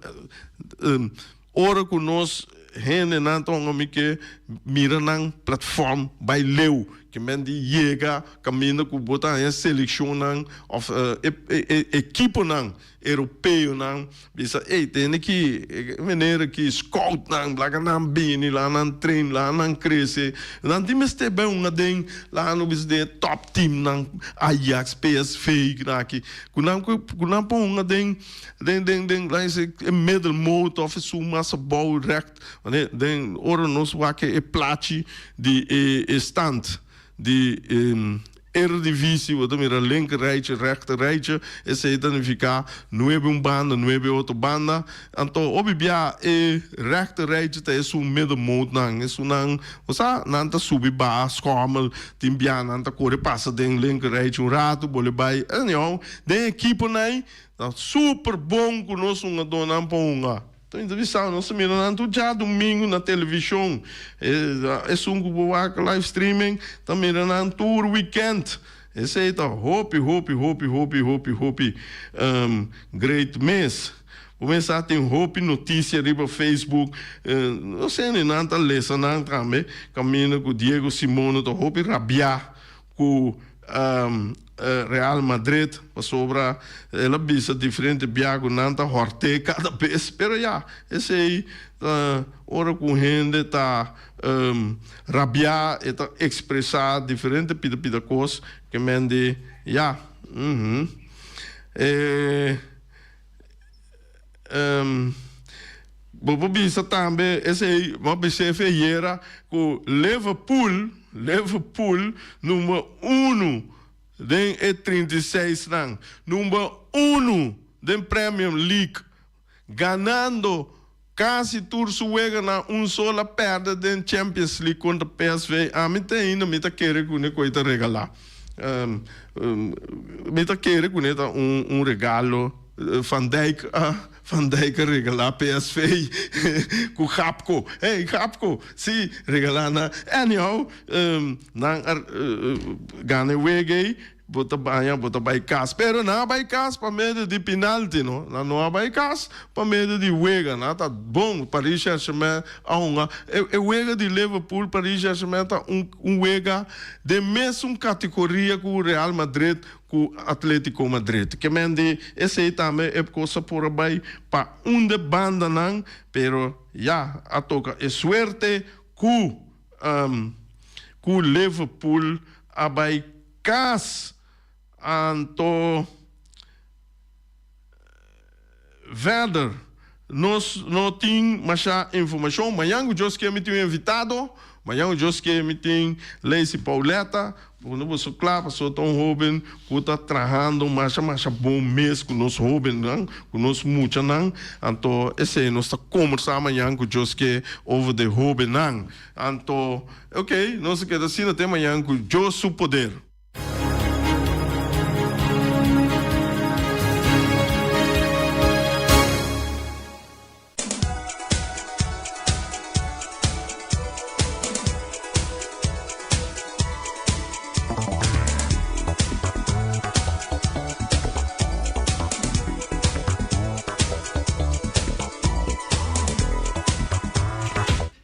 S1: Ora ku nos hendenan ta honga mi ke mira nan platform bai leu, ke men di yega kaminda ku bo ta haña selekshonnan òf e ekiponan europeonan bisa ey tende ki e meneer aki scoutnan laga nan bini laga nan train laga nan krese nan tin mester bai hunga den laga nan bisa den e top teamnan Ajax, PSV aki ku nan ku nan por hunga den. Den den den laat je e middelmoot of esun mas abou rect wanneer den ora nos wak e plachi di e e stand di e. Eredivisie bo ta mira linker rijtje, rechter rijtje, esei ta nifiká nuebe un banda, nuebe otro banda. Anto hopi bia e rechter rijtje ta esun middenmootnan, esunnan bo sa nan ta subi baha skòmel, tin bia nan ta kore pasa den linker rijtje un ratu, bole bai. Anyhow, den ekiponan ei ta super bon ku nos hungadónan por hunga. Ta bisa nos ta mira nan tur djadumingu na televishon. Esun ku bo wak live streaming ta mira nan tur weekend. Esei ta hopi hopi hopi hopi hopi hopi great mes. Bo mester a tin hopi notisia riba Facebook. No sé ni nan ta lesa nan tambe kaminda ku Diego Simone ta hopi rabiá ku Real Madrid pasobra el a bisa diferente bia ku nan ta hòrt'é kada bes pero ya esei ta ora ku un hende ta rabiá e ta ekspresá diferente pida pida kos ke men di ya e. Bo por bisa tambe esei bo a bis'é feyera ku Liverpool, Liverpool number uno den e 36 nan, number uno den Premier League, ganando kasi tur su weganan, un sol a pèrdè den Champions League kontra PSV. Ami te ainda mi ta kere ku ne koe ta regalá. Mi ta kere ku ne ta un regalo. Van Dijk a Van Dijk a regalá PSV ku Gapko. Hey Gapko, si regalá nan. Anyhow, nan a gana e wega ei, bo ta baña, bo ta bai kas. Pero nan a bai kas pa medio di pinalti no. Nan no a bai kas pa medio di wega. Nan ta bon, Paris Saint-Germain a hunga. E wega di Liverpool, Paris Saint-Germain ta un wega den mesun kategoria ku Real Madrid ku Atletico Madrid. Ke men di esei tambe e kos a por a bai pa un de bandanan, pero ya a toka e suerte ku ku Liverpool a bai kas. Anto verder nos no tin masha informashon. Mañan ku Dios ke mi tin un invitado. Mañan ku Dios ke mi tin Lacey Pauletta. Pone boso kla pasobra ta un hoben ku ta trahando masha masha bon mes ku nos hobennan, ku nos muchanan. Anto esei nos ta kombersá mañan ku Dios ke over de hobennan. Anto ok nos a keda asina te mañan ku Dios su poder.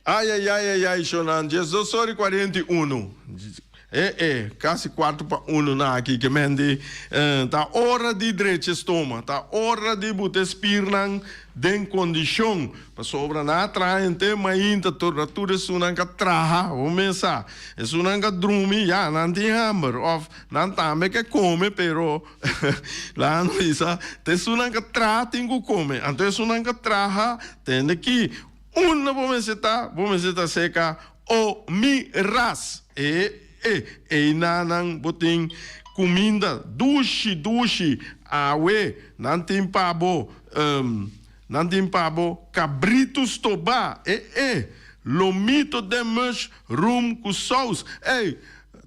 S1: Ay ay ay ay ay shonnan 12 ora y 41. E e, kasi kuartu pa unu na aki ke men di, Ta ora di drecha stoma, ta ora di buta e spirnan den kondishon, pasobra nan a traha henter mainta tur na tur esunnan ka traha, bo mes sa, esunnan ka drumi ya nan tin hamber òf nan tambe ke kome pero laga nos bisa ta esunnan ka traha tin ku kome, anto esunnan ka traha tende ki unda bo mester ta, bo mester ta seka O mi ras! E e einanan bo tin kuminda dushi dushi awe nan tin pa bo um nan tin pa bo kabritu stobá e e lomito den mush rum ku sous ey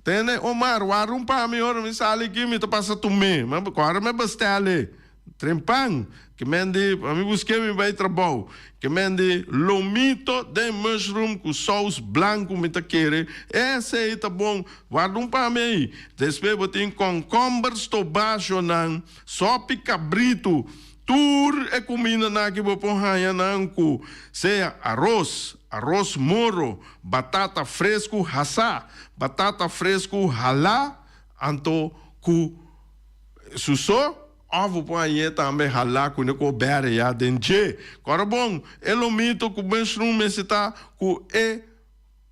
S1: tene Omar wak rum pa mi ora mi sali aki mi ta pasa tumé ma kora mi bestel e. Trempan, ke men di pa mi busk'é mi bai trabou. Ke men di lomito den mushroom ku sous blanku mi ta kere. Esei ta bon. Warda un pa mi ei. Despues bo tin kònkòmber stobashonan, sòpi kabritu. Tur e kumindanan aki bo por haña nan ku sea aros, aros moro, batata fresku hasá, batata fresku halá, anto ku. Su so, òf bo por hañ'é tambe halá ku ne ku bèrè ya den dje. Kòrda bon, e lomito ku mushroom mester ta ku e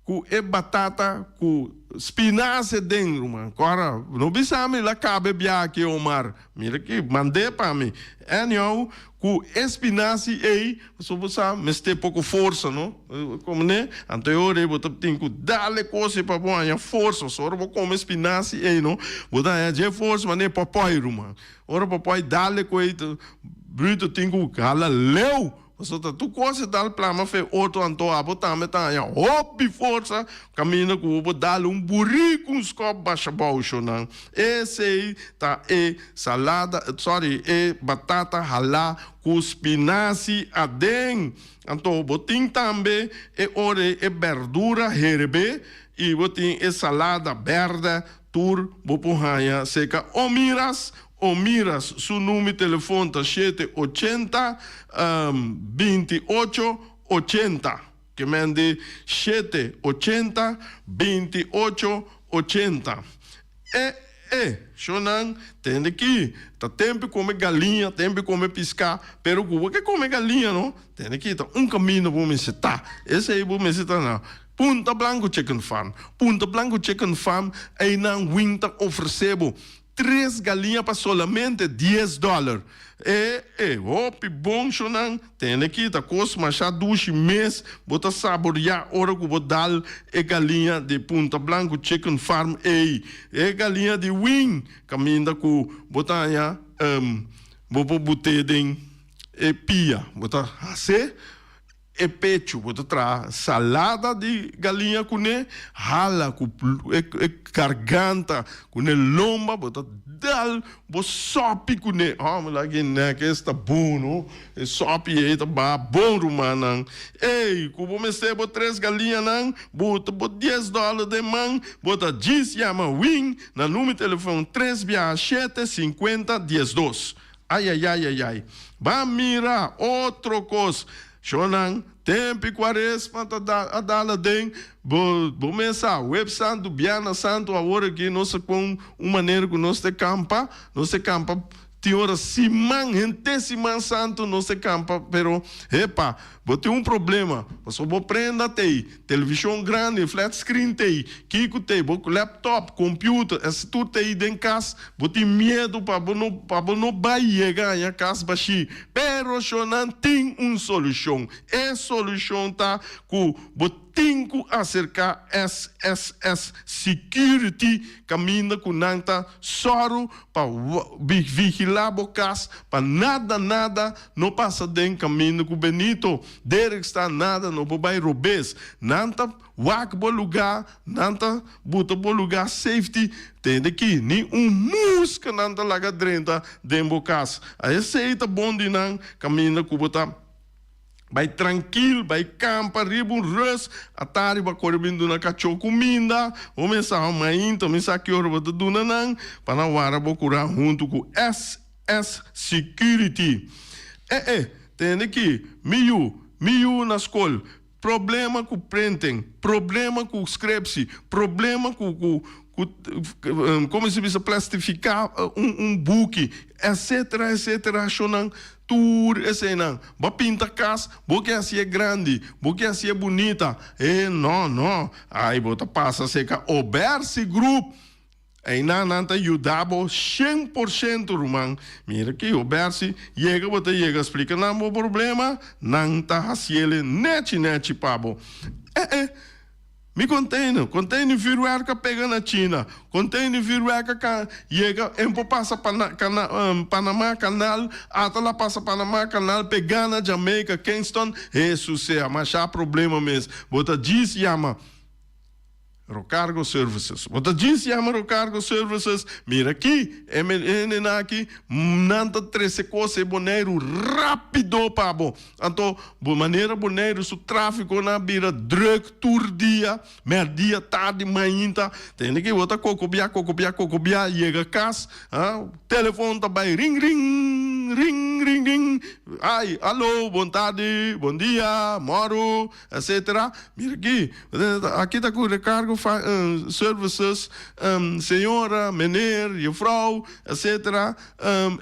S1: Ku e batata ku spinazie den, ruman. Kora, no bisa mi la kabe bia aki, Omar. Mira aki, mand'é pa mi. Anyhow, ku e spinazie ei, pasobra bo sa, mester poko forsa, no? Komo ne? Anto e ora ei bo ta tin ku dal e kos ei pa bo haña forsa. Pasobra ora bo kome spinazie ei, no, bo ta haña dje forsa manera pòpòi, ruman. Ora pòpòi dal e kos ei, bruto tin ku hala leu. Pasobra ta tur kos e dal plama fe otro anto abo tambe ta haña hopi forsa kaminda ku bo por dal un buriku un skòp basha bou shonnan. Esei ta e salada sorry e batata halá ku spinasi aden. Anto bo tin tambe e ora e bèrdura herbé i bo tin e salada bèrdè tur bo por haña seka Omiras Omiras su number telefon ta shete ochenta binti ocho ochenta. Ke men di shete ochenta binti ocho ochenta. E e shownan tende ki ta tempu kome galiña, tempu kome piská, pero ku bo ke kome galiña no, tende ki ta un kaminda bo mester ta. Esei bo mester ta na Punta Blanco Chicken Farm. Punta Blanco Chicken Farm einan win ta ofresé bo Tres galiña pa solamente dies dòler. E e hopi bon shownan. Tende ki ta kos masha dushi mes bo ta saboreá ora ku bo dal e galiña di Punta Blanco Chicken Farm ei. E galiña di wing kaminda ku bo ta haña bo por but'é den e pia. Bo ta has'é. E pechu bo ta traha salada di galiña kuné, hala ku e garganta kuné lomba bo ta dal bo sòpi kuné. Hòmber la ki nèk es ta bon no, e sòpi ei ta baha bon rumannan. Ey ku bo mester bo tres galiñanan bo ta bo dies dòler den man bo ta djis yama Win na number telefòn tres biaha shete sinkuenta diesdos. Ayayayayay. Ban mira otro kos. Shonnan, tempi kuaresma ta a dal aden. Bo bo mes sa, Web Santu, Bièrnè Santu, awor aki nos ta kon un manera ku nos ta kampa. Nos ta kampa tin ora siman, henter siman santu nos ta kampa, pero hepa, bo tin un problema, pasobra bo prenda t'ei. Televishon grandi, flat screen t'ei, kiko t'ei, bo laptop, computer, esei tur t'ei den kas, bo tin miedu pa bo no pa bo no bai yega haña kas bashí. Pero shownan tin un solushon. E solushon ta ku bo tin ku aserká SSS Security kaminda ku nan ta sòru pa vigilá bo kas pa nada nada no pasa den kaminda ku Benito Derek sta nada no por bai robes. Nan ta wak bo luga, nan ta buta bo luga safety. Tende ki ni un muska nan ta laga drenta den bo kas. A esei ta bon di nan kaminda ku bo ta bai trankil, bai kampa riba un rus. Atari bo a kore bin duna kachó kuminda. Bo mester hou mainta, mi sa ki ora bo ta duna nan pa nan wara bo kura huntu ku SS Security. Eh eh, tende ki, mi yu, mi yu na skol, problema ku printing, problema ku scriptie, problema ku ku ku komo si bisa plastifiká un un buki, etcetera etcetera shownan tur eseinan. Bo a pinta kas, bo ke hasié grandi, bo ke hasié bunita, eh no no, ai bo ta pasa seka Obersi Group. Einan nan ta yuda bo shen por shento ruman. Mira ki Obersi yega bo ta yega splika nan bo problema, nan ta hasiele nechi nechi pa bo. Eh eh, mi container, container vuurwerk a pega na China, container vuurwerk a ka yega en por pasa pana cana Panama canal, ata la pasa Panama canal pega na Jamaica, Kingston, Hesus sea, masha problema mes. Bo ta djis yama. Rocargo Services. Bo ta djis yama Rocargo Services, mira aki, e hendenan aki, nan ta trese kos e Boneiru rápido pa bo. Anto, bo manera Boneiru su tráfikonan a bira drùk tur dia, mèrdia, tardi, mainta, tende ki bo ta kokobiá, kokobiá, kokobiá, yega kas, telefòn ta bai ring ring, ring ring. ding, ai, alo, bon tardi, bon dia, mòru, etcetera. Mira aki, aki ta ku Recargo Services, señora, meneer, juffrouw, etcetera.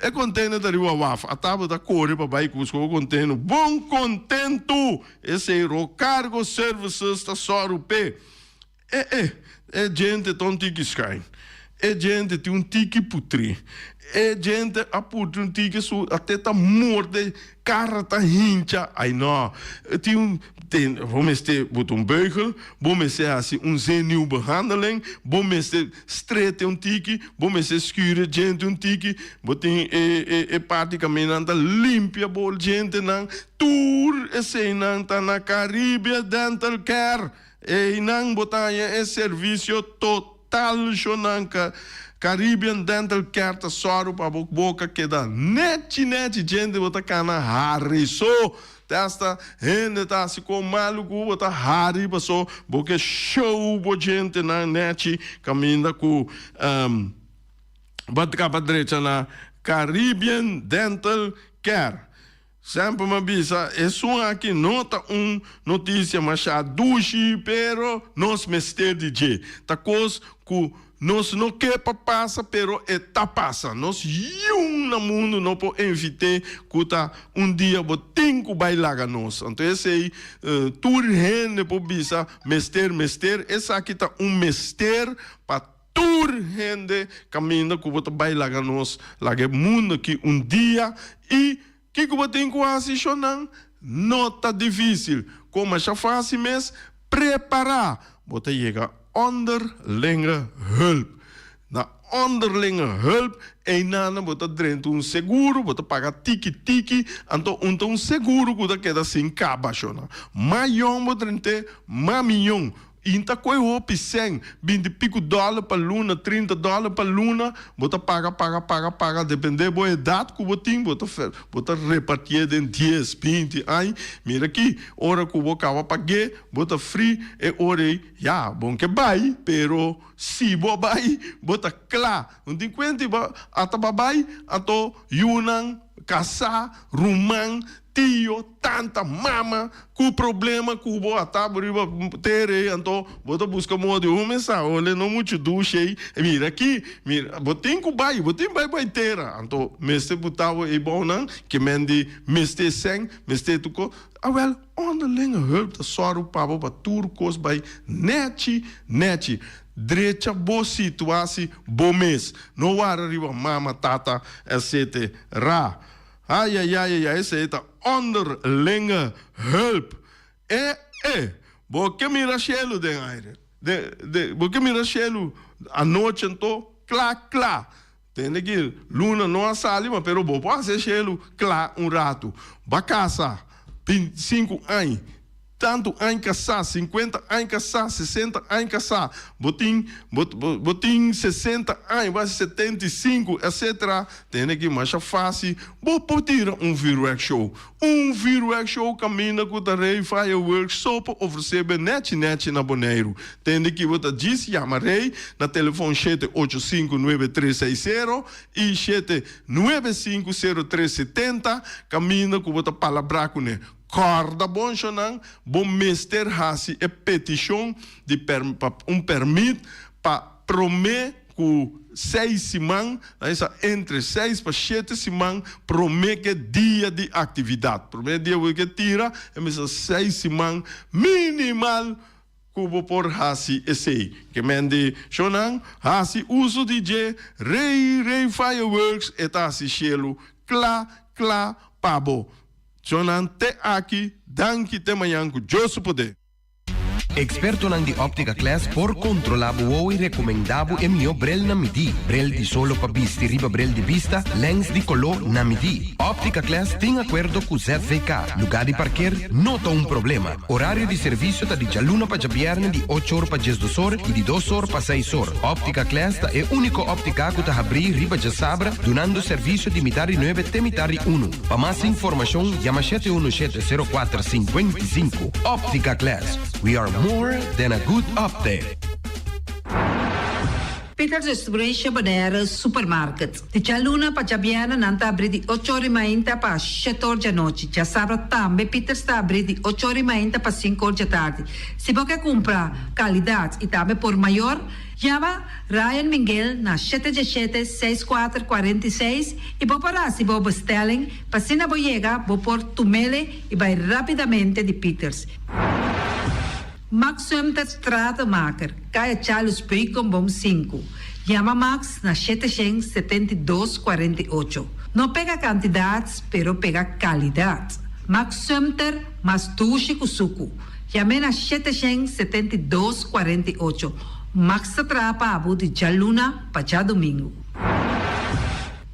S1: E container ta riba waf, a tabata kore pa bai buska bo container. Bon kontentu! Esei Rocargo Services ta sòru p'e. E e, e djente ta un tiki schuin. E djente tin un tiki putrí. E djente a putri un tiki su a te ta morde, kara ta hincha. Ai no, tin un, tin, bo mester buta un beugel, bo mester hasi un zenuwbehandeling, bo mester strete un tiki, bo mester skure djente un tiki, bo tin e e e parti kaminda nan ta limpia bo djentenan. Tur eseinan ta na Caribe Dental Care. Einan bo ta haña e servisio total shonan Caribbean Dental Care ta sòru pa bo boka keda nechi nechi djente bo ta kana hari so te hasta hende ta hasi kon malu ku bo ta hari paso bo ke show bo djentenan nechi kaminda ku bo ta kaba drecha na Caribbean Dental Care. Semper mi a bisa, esun aki no ta un notisia masha dushi, pero nos mester di dje. Ta kos ku nos no ke pa pasa, pero e ta pasa. Nos yun na mundu no por evit'é ku ta un dia bo tin ku bai laga nos. Anto esei tur hende por bisa mester, mester. Esaki ta un mester pa Tur hende kaminda ku bo ta bai laga nos laga e mundu aki un dia i kiko bo tin ku hasi shonnan? No ta difisil, kon masha fásil mes, prepará! Bo ta yega Onderlinge Hulp. Na Onderlinge Hulp einan bo ta drenta un seguro, bo ta paga tiki tiki, anto un ta un seguro ku ta keda sin kaba shonnan. Mas yòn bo drent'é, mas miyon. I ta koe hopi sèn, binti piku dòler pa luna, 30 dòler pa luna, bo ta paga, paga, paga, paga, dependé bo edat ku bo tin, bo ta bo ta repartié den dies, 20 aña. Mira aki, ora ku bo kaba pag'é, bo ta fri e ora ei, ya, bo ke bai, pero si bo bai, bo ta kla. No tin kuenta bo a ta bai, anto yunan, kasá, ruman, Tio, tanta, mama ku problema ku bo a ta riba tera ei, anto bo ta buska moda di un mesa ole no muchu dushi ei, mira aki, mira, bo tin ku bai, bo tin bai bai tera, anto mester buta bo ei bounan ke men di mester sèn, mester tur kos, awèl onderlinge hulp ta sòru pa bo pa tur kos bai nèchi nèchi, drecha bo situasi bo mes, no wara riba mama, tata, etc. Ayayayaya esei ta onderlinge hulp. E e bo ke mira shelu den aire de de bo ke mira shelu anochi anto kla kla. Tende ki luna no a sali ma pero bo por hasi e shelu kla un ratu. Ba kasa 25 aña. Tantu añ kasá, sinkuenta añ kasá, sesenta añ kasá, bo tin, bo, bo tin 60 añ, bo hasi 75, etcetera, tene ki masha fásil, bo por tira un vuurwerk show. Un vuurwerk show kaminda ku ta Rey Fireworks so por ofresé bo nèchi nèchi na Boneiru. Tende ki bo ta djis yama Rey na telefòn 785 9360 i 795 0370 kaminda ku bo ta palabrá kuné. Kòrda bon shonnan, bo mester hasi e petishon di pa un pèrmit pa promé ku seis siman, nan bisa entre seis pa shete siman promé ku e dia di aktividat. Promé dia ku ke tira, e mester seis siman minimal ku bo por hasi esei. Ke men di shonnan, hasi uso di dje, Rei Rei Fireworks e ta hasi shelu kla kla pa bo. Shonnan te aki, danki te mañan ku Dios su poder.
S2: Ekspertonan di Optica Class por kontrolá bo wowo i rekomendá bo e mihó brel na midí. Brel di solo pa bisti riba brel di bista, lèns di koló na midí. Optica Class tin akuerdo ku ZVK. Lugá di parker no ta un problema. Orario di servisio ta di djaluna pa djabièrnè di ocho or pa 12 or i di dos or pa seis or. Optica Class ta e úniko óptika ku ta habrí riba djasabra dunando servisio di mitar di nuebe te mitar di unu. Pa mas informashon yama shete unu shete sero kuater 55. Optica Class, we are more than a good optic.
S3: Peters Restauration Bonaire Supermarket. Di djaluna pa djabièrnè nan ta abrí di ocho or i mainta pa shete or djanochi. Djasabra tambe Peters ta abrí di ocho or i mainta pa sinku or djatardi. Si bo ke kumpra kalidat i tambe por mayor, yama Ryan Minguel na shete djeshete, seis kuater, 46 i bo por hasi bo bestelling pa asina bo yega bo por tumele i bai rápidamente di Peters. Max Sumter Stratenmaker, Kaya Charles Beukenboom sinku. Yama Max na 772 48. No pega kantidat, pero pega kalidat. Max Sumter, mas dushi ku suku. Yam'é na 772 48. Max ta traha pa bo di djaluna pa djadumingu.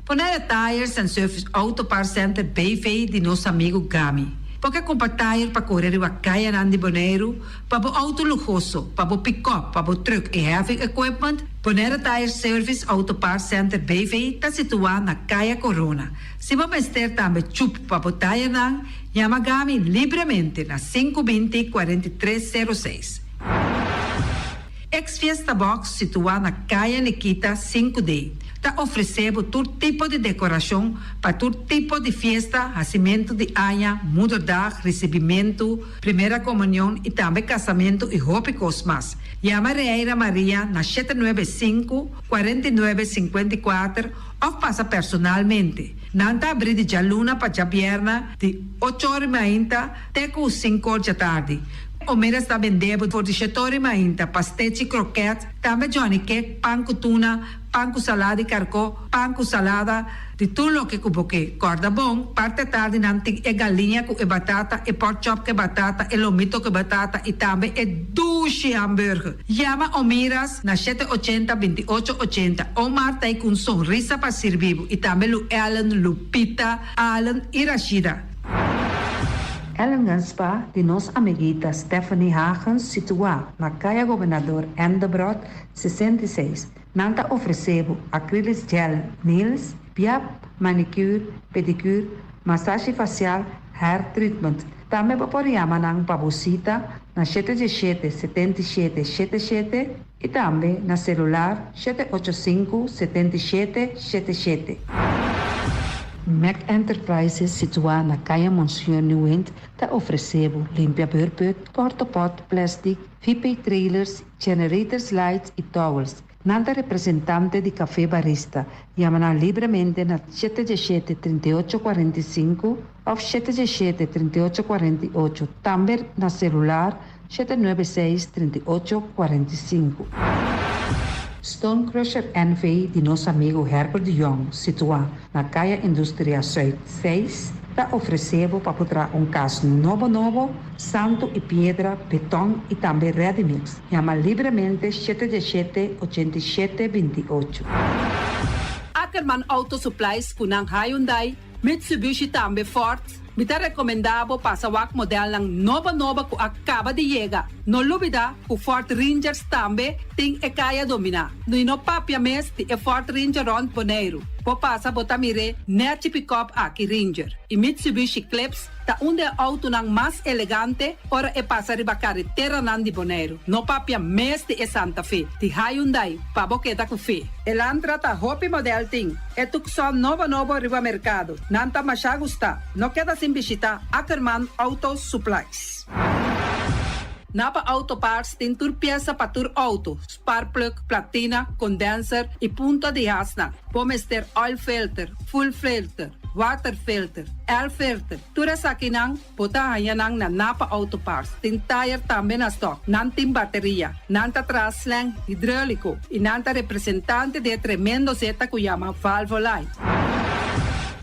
S3: Bonaire Tires and Service Auto Parts Center BV di nos amigu Gami. Bo ke kumpra tire pa kore riba kayanan di Boneiru, pa bo outo luhoso, pa bo pikòp, pa bo trùk i heavy equipment? Bonaire Tire Service Auto Parts Center BV ta situá na Kaya Korona. Si bo mester tambe chup pa bo tirenan, yama Gami libremente na 520 43 06. Ex Fiesta Box situá na Kaya Nikita 5D ta ofresé bo tur tipo di dekorashon pa tur tipo di fiesta, hasimentu di aña, moederdag, risibimentu, primera komunion i tambe kasamentu i hopi kos mas. Yama Reira Maria na 795, 49, 54 òf pasa personalmente. Nan ta abrí di djaluna pa djabièrna di ocho or i mainta te ku sinku or djatardi. Omeras ta bende bo for di shetor i mainta, pastechi, kroket, tambe johnny cake, pan ku tuna, pan ku salada di karkó, pan ku salada, di tur loke ku bo ke. Kòrda bon, parti atardi nan tin e galiña ku e batata, e pork chop ku e batata, e lomito ku e batata i tambe e dushi hamburger. Yama Omiras na 780 28 80. Omar ta ei ku un sonrisa pa sirbi bo i tambe Lu Ellen, Lupita, Allen i Rashida.
S4: Ellingen Spa di nos amiguita Stephanie Hagens situá na Kaya Gobernador Endebrot 66. Nan ta ofresé bo acrylic gel nails, piap, manicure, pedicure, masashi fasial, hair treatment. Tambe bo por yama nan pa bo sita na 717 77 77 i tambe na selular 785 77 77. Mac Enterprises situá na Kaya Monsieur Nieuwind ta ofresé bo limpia beurput, portapot, plastic, VP trailers, generators lights i towels. Nan ta representante di Café Barista. Yama nan libremente na 717 38 45 òf 717 38 48. Tambe na selular 796 38 45. Stone Crusher NV di nos amigu Herbert de Jong, situá na Kaya Industria Zuid 6, ta ofresé bo pa traha un kas nobo nobo, santu i piedra, beton i tambe ready mix. Yama libremente 717 87 28.
S3: Ackerman Auto Supplies ku nan Hyundai, Mitsubishi tambe Ford. Mi ta rekomendá bo pasa wak modelnan nobo nobo ku a kaba di yega. No lubidá ku Ford Rangers tambe tin e kaya dominá. I no papia mes di e Ford Ranger rònt Boneiru. Bo pasa bo ta mir'é nèchi pick-up aki Ranger. I Mitsubishi Eclipse ta un di e outonan mas elegante ora e pasa riba kareteranan di Boneiru. No papia mes di e Santa Fe, di Hyundai, pa bo keda ku fe. Elantra ta hopi model tin. E Tucson nobo nobo riba merkado. Nan ta masha gusta. No keda sin bishitá Ackerman Auto Supplies. Napa Auto Parts tin tur piesa pa tur outo, spark plug, platina, condenser i punta di hasnan. Bo mester oil filter, fuel filter, water filter, air filter. Tur esakinan bo ta haña nan na Napa Auto Parts. Tin tire tambe na stock. Nan tin bateria. Nan ta traha slang hidráuliko i nan ta representante di e tremendo zeta ku yama Valvoline.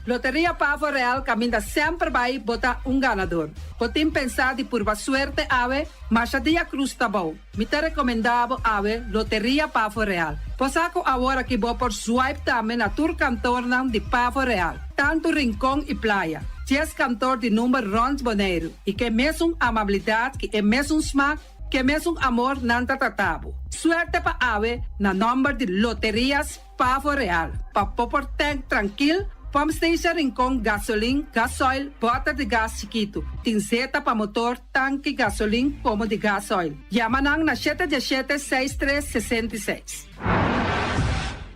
S3: Loteria Pavo Real kaminda semper bai bo ta un ganador. Bo tin pensá di purba suerte awe? Masha dia krus ta bou. Mi ta rekomendá bo awe Loteria Pavo Real. Bo sa ku awor aki bo por swipe tambe na tur kantornan di Pavo Real, tantu Rincon i Playa. 10 kantor di number rònt Boneiru i ke mesun amabilidat ku e mesun smak, ke mesun amor nan ta trata bo. Suerte pa awe na nòmber di Loterias Pavo Real. Pa bo por tank trankil, pump station Rincon, gasolin, gasoil, bòter di gas chikitu. Tin zeta pa motor, tanki, gasolin, komo di gasoil. Yama nan na 717 63 66.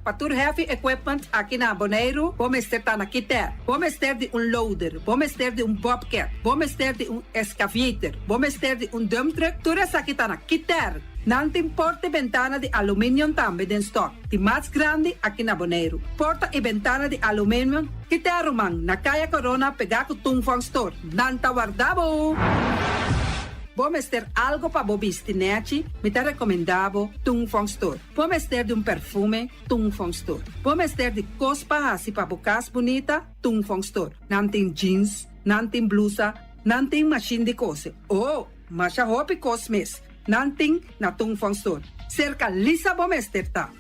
S3: Pa tur heavy equipment aki na Boneiru, bo mester ta na Kiter. Bo mester di un loader, bo mester di un bobcat, bo mester di un excavator, bo mester di un dump truck, tur esaki ta na Kiter. Nan tin porta i bentana di aluminium tambe den stock, di mas grandi aki na Boneiru. Porta i bentana di aluminium, Kiter ruman, na Kaya Corona pegá ku Tung Fong Store. Nan ta warda bo! Bo mester algo pa bo bisti nèchi? Mi ta rekomendá bo Tung Fong Store. Bo mester di un perfume? Tung Fong Store. Bo mester di kos pa hasi pa bo kas bunita? Tung Fong Store. Nan tin jeans, nan tin blusa, nan tin mashin di kose. Oh, masha hopi kos mes nan tin na Tung Fong Store. Serka Lisa bo mester ta.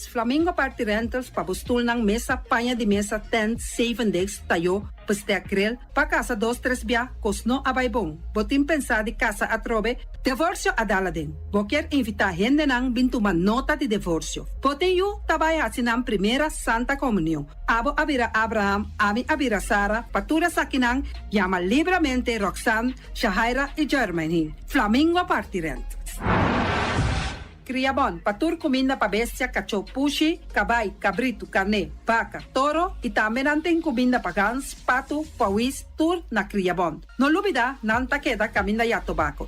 S3: Flamingo Party Rentals pa bo stulnan, mesa, paña di mesa, tent, zevendegs, tayó, bestek, grill, Pa kasa dos tres bia, kos no a bai bon. Bo tin pensá di kasa atrobe? Devorsio a dal aden. Bo kier invitá hendenan bin tuma nota di devorsio. Bo tin yu ta bai hasi nan primera Santa Komunion. Abo a bira Abraham, ami a bira Sara, pa tur esakinan, yama libramente Roxanne, Shahaira i Jermaine. Flamingo parti rent. Kria bon pa tur kuminda pa bestia, kachó, pushi, kabai, kabritu, karné, baka, toro i tambe nan tin kuminda pa gans, patu, pawis, tur na Kria Bon. No lubida nan ta keda kaminda ya tobako.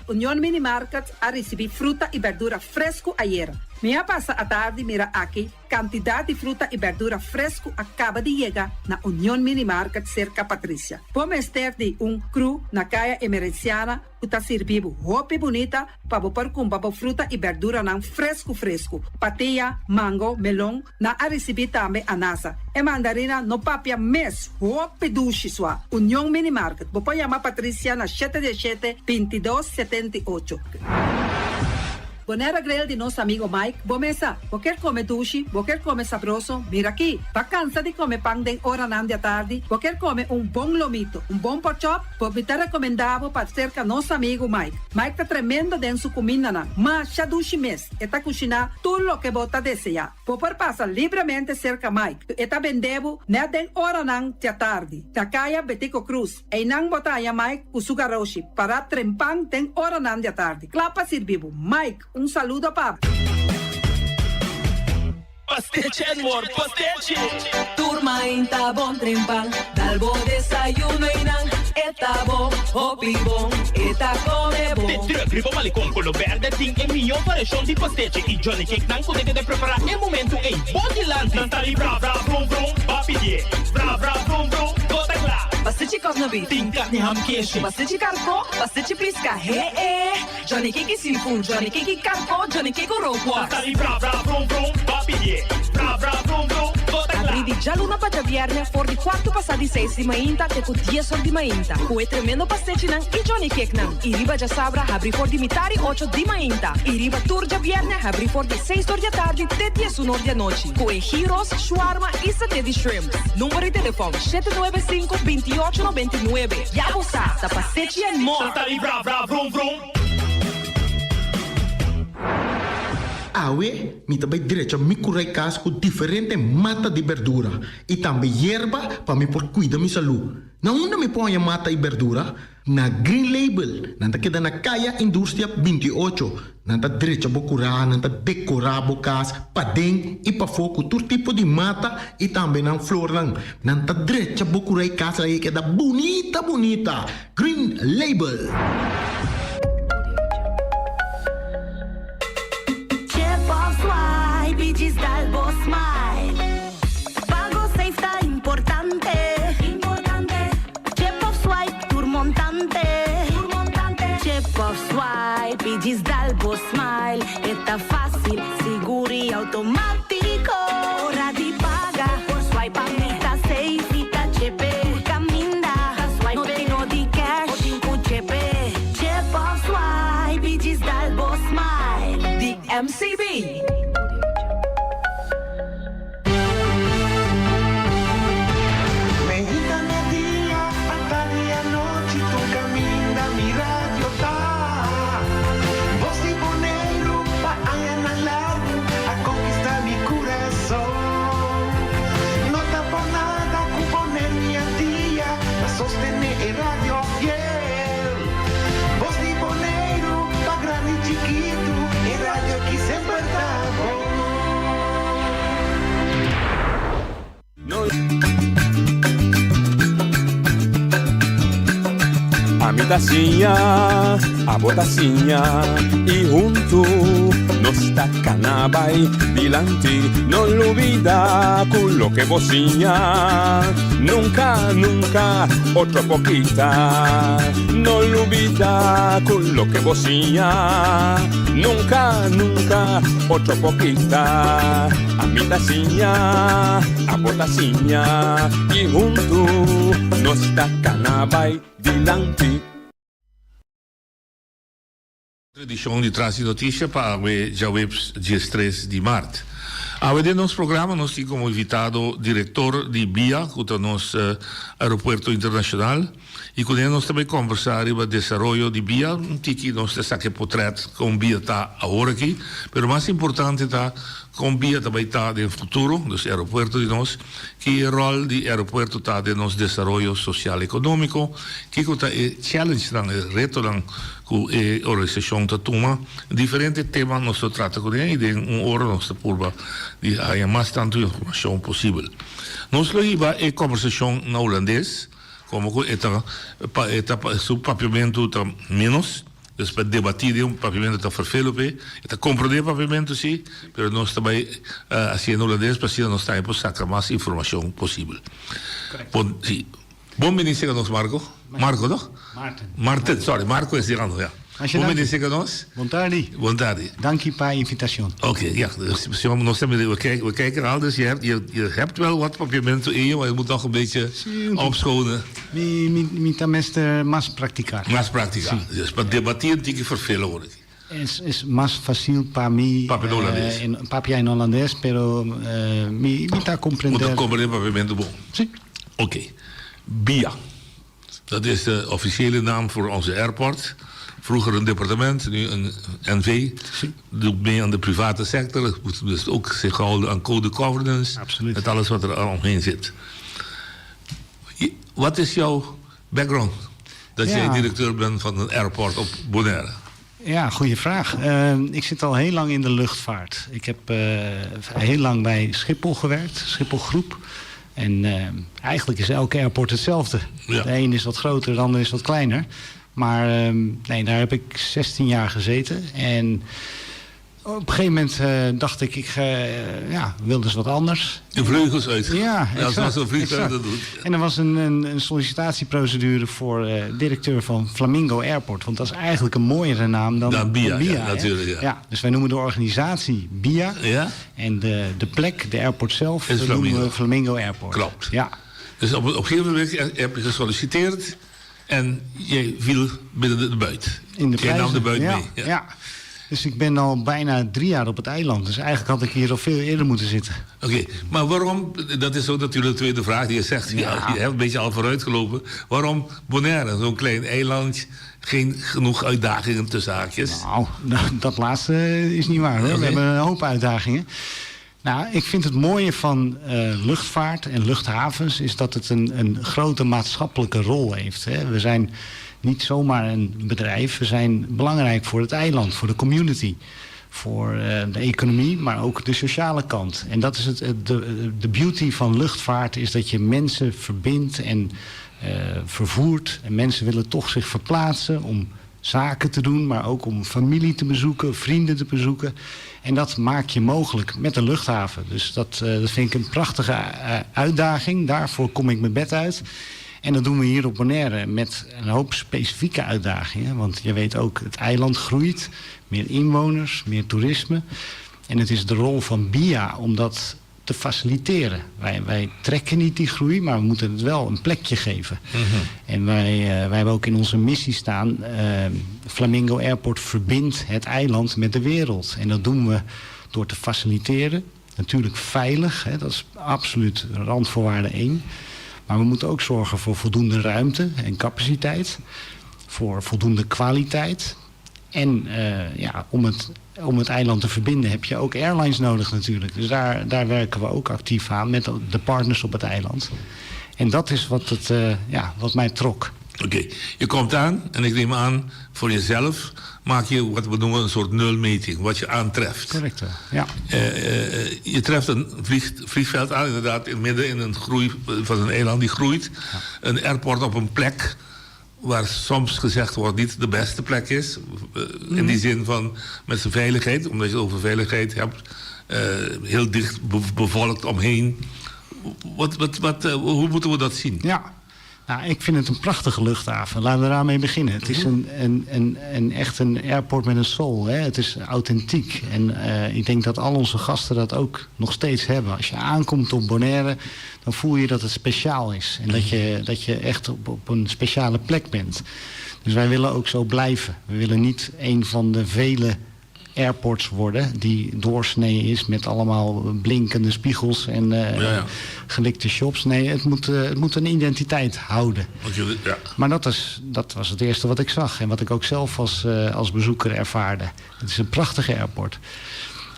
S3: Union Mini Market a risibí fruta i berdura fresku ayera. Mi a pasa atardi mira aki Kantidat di fruta i bèrdura fresku a kaba di yega na Union Mini Market serka Patricia. Bo mester di un kru na Kaya Emerenciana ku ta sirbi bo hopi bunita pa bo por kumpra bo fruta i bèrduranan fresku fresku. Patia, mango, melon, nan a risibí tambe anasa. E mandarina no papia mes, hopi dushi sua. Union Mini Market, bo por yama Patricia na shete diesshete, bintidos, 78. Bonaire Grill di nos amigo Mike, bo mesa. Bo kier come dushi, bo kier come sabroso, mira aki. Bo cansa di come pan den oranan di atardi, bo kier come un bon lomito, un bon porkchop, bo mi ta recomenda bo pa cerca nos amigo Mike. Mike ta tremendo den su cumindanan, masha dushi mes, e ta cushina tur loke bo ta desea. Bo por pasa libremente cerca Mike, e ta bende bo net den oranan di atardi, na caya Betico Croes. Einan bo ta haña Mike ku su garoshi pará trempan den oranan di atardi, kla pa sirbi bo. Mike, un saludo pa bo.
S5: Pastechi and more pastechi!
S6: Tur mainta bon trempan, dal bo desayuno einan, e ta bo, hopi bon, e ta come bon.
S5: De truck riba Malecon Colo Berde tin e mihó variashon di pastechi y Johnny Cake nan ku ta keda prepará e momentu ei bo dilanti. Nan ta di bra bra brum brum, ba pidié bra bra brum brum, bo ta kla.
S6: Pastechi kòsnabí.
S5: Tin karni ham keshi.
S6: Pastechi karkó, pastechi piska, he e. Johnny Cake seafood, Johnny Cake karkó, Johnny Cake rookworst.
S5: Nan ta di bra bra brum brum, ba pidié bra bra brum brum, bo ta kla.
S6: Abrí di djaluna pa djabièrnè for di kuartu pasá di seis di mainta te ku dies or di mainta ku e tremendo pastechinan i Johnny Cakenan. I riba djasabra habrí for di mitari ocho di mainta i riba tur djabièrnè habrí for di seis or di atardi te diesun or di anochi ku e gyros, shawarma i saté di shrimp. Number di telefòn, 795 28 99. Ya bo sa, ta pastechi and more!
S5: Santa di bra bra vrum vrum.
S7: Awe mi ta bai drecha mi kurai kas ku diferente mata di berdura i tambe yerba pa mi por kuida mi salú. Na unda mi por haña mata i berdura? Na Green Label. Nan ta keda na Kaya Industria 28. Nan ta drecha bo kurá, nan ta dekorá bo kas paden i pafó ku tur tipo di mata i tambe nan flornan. Nan ta drecha bo kurá i kas ei keda bunita bunita. Green Label.
S8: Chip of swipe i djis dal bo smile. Pago safe ta importante. Chip of swipe tur montante. Chip of swipe i djis dal bo smile. E ta fásil, sigur i outomátiko. Ora di paga, por swipe pa mi ta safe. Mi ta chepe, tur kaminda. No tin no di cash, bo tin ku chepe. Chip of swipe i djis dal bo smile.
S6: Di MCB.
S9: Meinta media, atardi anochi, tur caminda mi radio ta. Voz di Boneiru.
S10: Ami ta siña, abo ta siña y hunto nos ta cana bay dilanti. No lubida cu loke bo siña nunca, nunca otro por kita. No lubida cu loke bo siña nunca, nunca otro por kita. Ami ta siña, abo ta siña y hunto nos ta cana bay dilanti.
S11: Edicion di Tras di Noticia pa awe djaweps diestres di mart. Awe den nos programa nos tin como invitado director di bia cu ta nos aeropuerto internacional y cu ne nos ta bay conversa riba desaroyo di bia. Un tiki nos ta saca e potret con bia ta awor aki, pero mas importante ta con bia ta bay ta den futuro, dus e aeropuerto di nos. Ki e ròl di aeropuerto ta den nos desaroyo sosial ekonómiko? Kiko ta e challengenan, e retonan ku e organisashon ta tuma? Diferente tema nos ta trata kuné i den un ora nos ta purba di haña mas tantu informashon posibel. Nos lo hiba e kòmbersashon na hulandes, komo ku e ta e ta su papiamentu ta ménos. Dus pa debatí den un papiamentu ta ferfelu p'e. E ta komprondé papiamentu sí, pero nos ta bai hasié na hulandes pa asina nos tambe por saka mas informashon posibel. Bon, sí. Bon bini serka nos Marco. Marco, no?
S12: Maarten.
S11: Maarten, sorry, Marco es di ando, ya. Bon bini serka nos.
S12: Bon tardi.
S11: Bon tardi.
S12: Danki pa e invitashon.
S11: Oké, ja. Dus nos ta mira, we kijken al, dus je hebt, je, je hebt wel wat papiamento in je, maar je moet nog een beetje opschonen.
S12: Mi, mi, mi ta mester mas praktiká.
S11: Mas praktiká.
S12: Sí.
S11: Dus pa debatí un tiki ferfelo wor aki.
S12: Es, es mas fásil pa mi.
S11: Papia in holandes.
S12: In, papia in holandes, pero mi, mi ta komprendé.
S11: Bo ta komprendé papiamentu bon?
S12: Sí.
S11: Oké. Bia. Dat is de officiële naam voor onze airport. Vroeger een departement, nu een NV.
S12: Sí.
S11: Doet mee aan de private sector. Moet dus ook zich houden aan code governance.
S12: Absoluut.
S11: Met alles wat er omheen zit. Wat is jouw background? Dat jij directeur bent van een airport op Bonaire.
S12: Ja, goede vraag. Uh, ik zit al heel lang in de luchtvaart. Ik heb uh, heel lang bij Schiphol gewerkt, Schiphol Groep. En uh, eigenlijk is elke airport hetzelfde.
S11: Ja.
S12: De een is wat groter, de ander is wat kleiner. Maar uh, nee, daar heb ik 16 jaar gezeten. En op een gegeven moment uh, dacht ik, ik uh, ja, wilde eens wat anders.
S11: De vleugels uit.
S12: Ja,
S11: exact,
S12: zoals
S11: een vliegtuig dat doet.
S12: En er was een, een, een sollicitatieprocedure voor uh, directeur van Flamingo Airport. Want dat is eigenlijk een mooiere naam dan,
S11: dan BIA.
S12: Dan BIA
S11: ja, natuurlijk. Ja.
S12: ja. dus wij noemen de organisatie BIA.
S11: Ja?
S12: En de, de plek, de airport zelf,
S11: is
S12: Flamingo. noemen we Flamingo Airport.
S11: Klopt.
S12: Ja.
S11: Dus op, op een gegeven moment heb je gesolliciteerd en jij viel binnen de buit.
S12: In de
S11: jij nam de buit
S12: ja,
S11: mee.
S12: Ja. ja. Dus ik ben al bijna drie jaar op het eiland. Dus eigenlijk had ik hier al veel eerder moeten zitten.
S11: Oké, okay, maar waarom, dat is ook natuurlijk de tweede vraag die je zegt. Ja. Je hebt een beetje al vooruitgelopen. Waarom Bonaire, zo'n klein eiland, geen genoeg uitdagingen tussen haakjes?
S12: Nou, dat laatste is niet waar hoor. Okay. We hebben een hoop uitdagingen. Nou, ik vind het mooie van uh, luchtvaart en luchthavens is dat het een, een grote maatschappelijke rol heeft. Hè. We zijn niet zomaar een bedrijf. We zijn belangrijk voor het eiland, voor de community. Voor uh, de economie, maar ook de sociale kant. En dat is het, de, de beauty van luchtvaart, is dat je mensen verbindt en uh, vervoert. En mensen willen toch zich verplaatsen om zaken te doen, maar ook om familie te bezoeken, vrienden te bezoeken. En dat maak je mogelijk met de luchthaven. Dus dat, uh, dat vind ik een prachtige uh, uitdaging. Daarvoor kom ik mijn bed uit. En dat doen we hier op Bonaire met een hoop specifieke uitdagingen. Want je weet ook, het eiland groeit. Meer inwoners, meer toerisme. En het is de rol van BIA om dat te faciliteren. Wij, wij trekken niet die groei, maar we moeten het wel een plekje geven.
S11: Mm -hmm.
S12: En wij, uh, wij hebben ook in onze missie staan... Uh, Flamingo Airport verbindt het eiland met de wereld. En dat doen we door te faciliteren. Natuurlijk veilig, hè, dat is absoluut randvoorwaarde één. Maar we moeten ook zorgen voor voldoende ruimte en capaciteit. Voor voldoende kwaliteit. En uh, ja, om het, om het eiland te verbinden heb je ook airlines nodig natuurlijk. Dus daar, daar werken we ook actief aan met de partners op het eiland. En dat is wat, het, uh, ja, wat mij trok.
S11: Oké, okay. je komt aan en ik neem aan voor jezelf maak je wat we noemen een soort nulmeting, wat je aantreft.
S12: Correct, ja.
S11: Uh, uh, je treft een vlieg, vliegveld aan, inderdaad, in midden in een groei van een eiland die groeit.
S12: Ja.
S11: Een airport op een plek Waar soms gezegd wordt niet de beste plek is. In die zin van met zijn veiligheid, omdat je het over veiligheid hebt. Heel dicht bevolkt omheen. Wat, wat, wat, hoe moeten we dat zien?
S12: Ja, nou, ik vind het een prachtige luchthaven. Laten we daarmee beginnen. Het is een echt een airport met een soul. Hè? Het is authentiek. En ik denk dat al onze gasten dat ook nog steeds hebben. Als je aankomt op Bonaire, dan voel je dat het speciaal is. En dat je echt op een speciale plek bent. Dus wij willen ook zo blijven. We willen niet een van de vele airports worden die doorsnee is met allemaal blinkende spiegels en gelikte shops. Nee, het moet een identiteit houden.
S11: Ja.
S12: Maar dat was het eerste wat ik zag en wat ik ook zelf als bezoeker ervaarde. Het is een prachtige airport.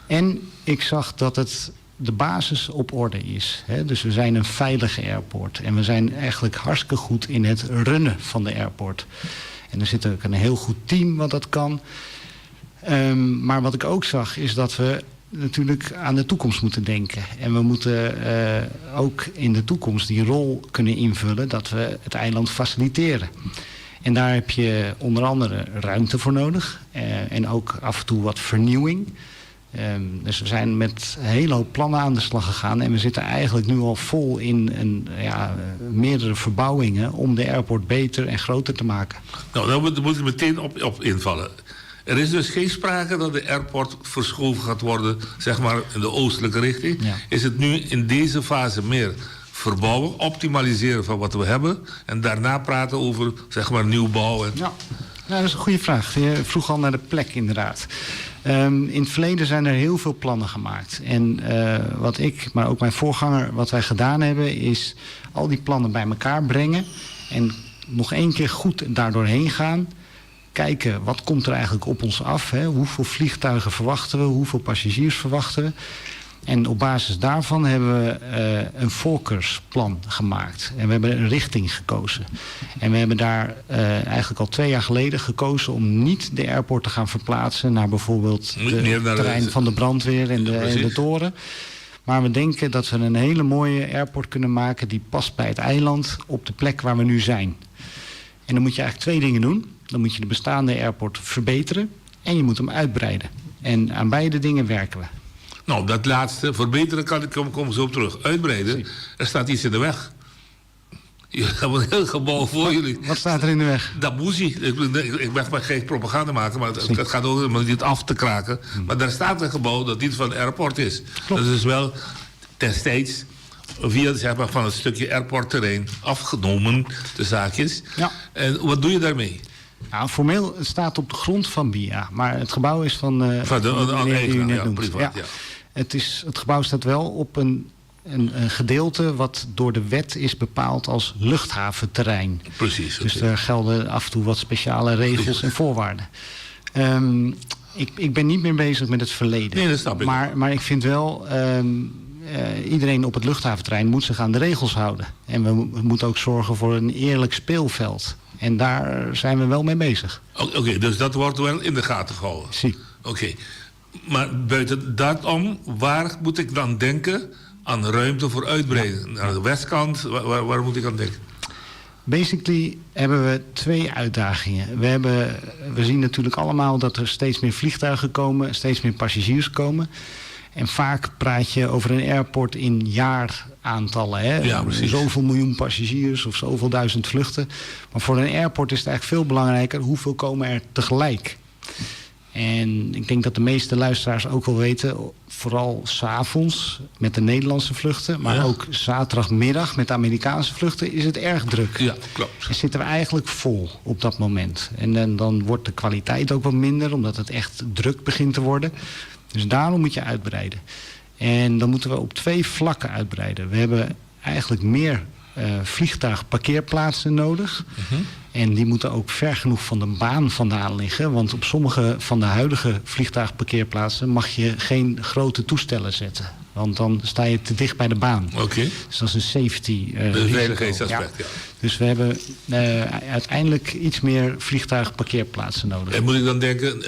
S12: En ik zag dat het de basis op orde is. Hè? Dus we zijn een veilige airport. En we zijn eigenlijk hartstikke goed in het runnen van de airport. En er zit ook een heel goed team wat dat kan. Maar wat ik ook zag is dat we natuurlijk aan de toekomst moeten denken. En we moeten ook in de toekomst die rol kunnen invullen dat we het eiland faciliteren. En daar heb je onder andere ruimte voor nodig. En ook af en toe wat vernieuwing. Dus we zijn met een hele hoop plannen aan de slag gegaan. En we zitten eigenlijk nu al vol in ja, meerdere verbouwingen om de airport beter en groter te maken.
S11: Nou, daar moet ik meteen op invallen. Er is dus geen sprake dat de airport verschoven gaat worden, zeg maar, in de oostelijke richting. Ja. Is het nu in deze fase meer verbouwen, optimaliseren van wat we hebben en daarna praten over, zeg maar, nieuwbouw? En...
S12: Ja. Nou, dat is een goede vraag. Je vroeg al naar de plek, inderdaad. In het verleden zijn er heel veel plannen gemaakt. En wat ik, maar ook mijn voorganger, wat wij gedaan hebben, is al die plannen bij elkaar brengen en nog één keer goed daardoorheen gaan. Kijken, wat komt er eigenlijk op ons af? Hè? Hoeveel vliegtuigen verwachten we? Hoeveel passagiers verwachten we? En op basis daarvan hebben we een voorkeursplan gemaakt. En we hebben een richting gekozen. En we hebben daar eigenlijk al 2 jaar geleden gekozen om niet de airport te gaan verplaatsen naar bijvoorbeeld het terrein van de brandweer en de toren. Maar we denken dat we een hele mooie airport kunnen maken die past bij het eiland op de plek waar we nu zijn. En dan moet je eigenlijk 2 dingen doen. Dan moet je de bestaande airport verbeteren en je moet hem uitbreiden. En aan beide dingen werken we.
S11: Nou, dat laatste, verbeteren, kan ik kom zo op terug. Uitbreiden, er staat iets in de weg. Je hebt een heel gebouw voor jullie.
S12: Wat staat er in de weg?
S11: Dat moet je. Ik mag maar geen propaganda maken, maar het gaat ook om niet af te kraken. Maar daar staat een gebouw dat niet van de airport is.
S12: Klopt.
S11: Dat is wel destijds via, zeg maar, van het stukje airportterrein afgenomen, de zaakjes.
S12: Ja.
S11: En wat doe je daarmee?
S12: Nou, formeel, het staat op de grond van BIA, maar het gebouw is van,
S11: van de,
S12: van de meneer die u net
S11: ja,
S12: noemt.
S11: Privaat,
S12: ja.
S11: ja.
S12: Het gebouw staat wel op een gedeelte wat door de wet is bepaald als luchthaventerrein.
S11: Precies.
S12: Dus daar gelden af en toe wat speciale regels en voorwaarden. Ik ben niet meer bezig met het verleden.
S11: Nee, dat snap ik.
S12: Maar ik vind wel, iedereen op het luchthaventerrein moet zich aan de regels houden. En we moeten ook zorgen voor een eerlijk speelveld. En daar zijn we wel mee bezig.
S11: Oké, dus dat wordt wel in de gaten gehouden.
S12: Zie.
S11: Oké. Maar buiten dat om, waar moet ik dan denken aan ruimte voor uitbreiding? Naar de westkant, waar moet ik aan denken?
S12: Basically hebben we 2 uitdagingen. We zien natuurlijk allemaal dat er steeds meer vliegtuigen komen, steeds meer passagiers komen. En vaak praat je over een airport in jaaraantallen. Hè?
S11: Ja, precies.
S12: Zoveel miljoen passagiers of zoveel duizend vluchten. Maar voor een airport is het eigenlijk veel belangrijker hoeveel komen er tegelijk. En ik denk dat de meeste luisteraars ook wel weten, vooral 's avonds met de Nederlandse vluchten, maar ook zaterdagmiddag met de Amerikaanse vluchten is het erg druk.
S11: Ja, klopt.
S12: En zitten we eigenlijk vol op dat moment. En dan wordt de kwaliteit ook wat minder, omdat het echt druk begint te worden. Dus daarom moet je uitbreiden. En dan moeten we op 2 vlakken uitbreiden. We hebben eigenlijk meer vliegtuigparkeerplaatsen nodig. En die moeten ook ver genoeg van de baan vandaan liggen. Want op sommige van de huidige vliegtuigparkeerplaatsen mag je geen grote toestellen zetten. Want dan sta je te dicht bij de baan.
S11: Oké.
S12: Dus dat is een safety
S11: Een
S12: risico.
S11: veiligheidsaspect, ja.
S12: Dus we hebben uiteindelijk iets meer vliegtuigparkeerplaatsen nodig.
S11: En moet ik dan denken,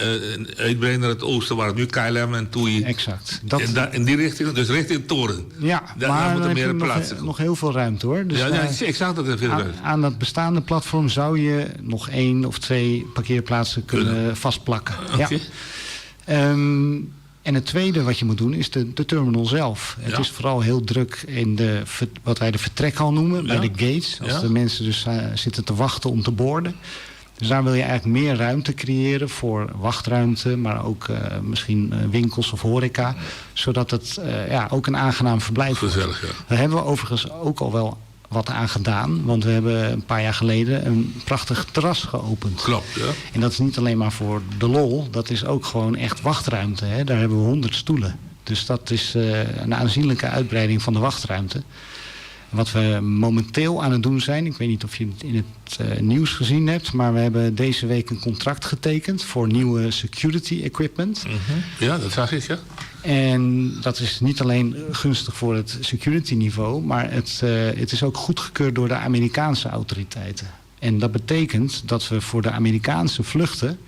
S11: uitbreiden naar het oosten, waar het nu KLM en TUI...
S12: Exact.
S11: Dat... In die richting, dus richting de toren.
S12: Ja,
S11: Daar,
S12: maar
S11: daar
S12: dan
S11: moeten
S12: heb je
S11: meer
S12: nog,
S11: plaatsen komen.
S12: nog heel veel ruimte hoor. Dus
S11: Ja, ja,
S12: daar-
S11: ik zag dat er veel ruimte.
S12: Aan dat bestaande platform zou je nog 1 of 2 parkeerplaatsen kunnen vastplakken.
S11: Oké.
S12: Ja. En het tweede wat je moet doen is de terminal zelf. Het is vooral heel druk in de, wat wij de vertrekhal noemen, bij de gates. Als de mensen dus zitten te wachten om te boorden. Dus daar wil je eigenlijk meer ruimte creëren voor wachtruimte, maar ook misschien winkels of horeca. Zodat het ook een aangenaam verblijf wordt.
S11: Gezellig, ja.
S12: Daar hebben we overigens ook al wel wat aan gedaan. Want we hebben een paar jaar geleden een prachtig terras geopend.
S11: Klopt, ja.
S12: En dat is niet alleen maar voor de lol. Dat is ook gewoon echt wachtruimte. Hè? Daar hebben we 100 stoelen. Dus dat is een aanzienlijke uitbreiding van de wachtruimte. Wat we momenteel aan het doen zijn, ik weet niet of je het in het nieuws gezien hebt, maar we hebben deze week een contract getekend voor nieuwe security equipment.
S11: Ja, dat zag ik, ja.
S12: En dat is niet alleen gunstig voor het security niveau, maar het is ook goedgekeurd door de Amerikaanse autoriteiten. En dat betekent dat we voor de Amerikaanse vluchten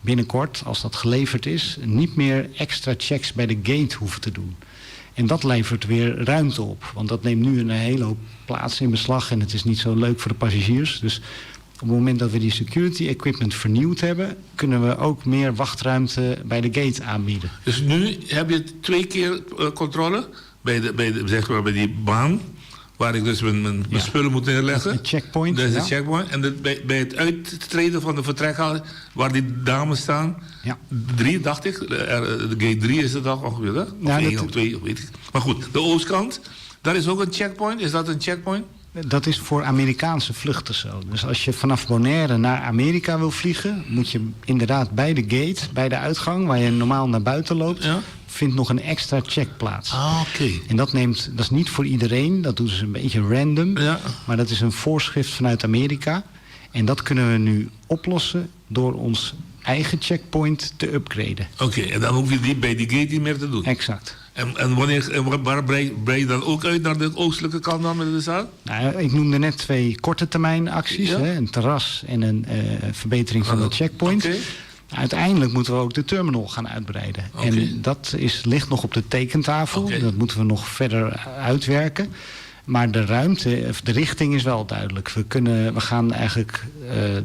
S12: binnenkort, als dat geleverd is, niet meer extra checks bij de gate hoeven te doen. En dat levert weer ruimte op. Want dat neemt nu een hele hoop plaats in beslag en het is niet zo leuk voor de passagiers. Dus op het moment dat we die security equipment vernieuwd hebben, kunnen we ook meer wachtruimte bij de gate aanbieden.
S11: Dus nu heb je 2 keer controle bij die baan, waar ik dus mijn spullen moet neerleggen.
S12: De checkpoint.
S11: Dat is de checkpoint. En bij het uittreden van de vertrekhal, waar die dames staan, 3, dacht ik. De gate 3 is het al ongeveer, hè? Of 1 of 2, of weet ik. Maar goed, de oostkant, daar is ook een checkpoint. Is dat een checkpoint?
S12: Dat is voor Amerikaanse vluchten zo. Dus als je vanaf Bonaire naar Amerika wil vliegen, moet je inderdaad bij de gate, bij de uitgang, waar je normaal naar buiten loopt, vindt nog een extra check plaats. En dat is niet voor iedereen, dat doen ze een beetje random. Maar dat is een voorschrift vanuit Amerika. En dat kunnen we nu oplossen door ons eigen checkpoint te upgraden.
S11: Oké, en dan hoef je die bij die gate niet meer te doen.
S12: Exact.
S11: En waar breid je dan ook uit naar de oostelijke kant dan met de zaal?
S12: Ik noemde net 2 korte termijn acties. Hè, een terras en een verbetering van de checkpoint. Uiteindelijk moeten we ook de terminal gaan uitbreiden. En dat ligt nog op de tekentafel. Dat moeten we nog verder uitwerken. Maar de ruimte, of de richting is wel duidelijk. We gaan eigenlijk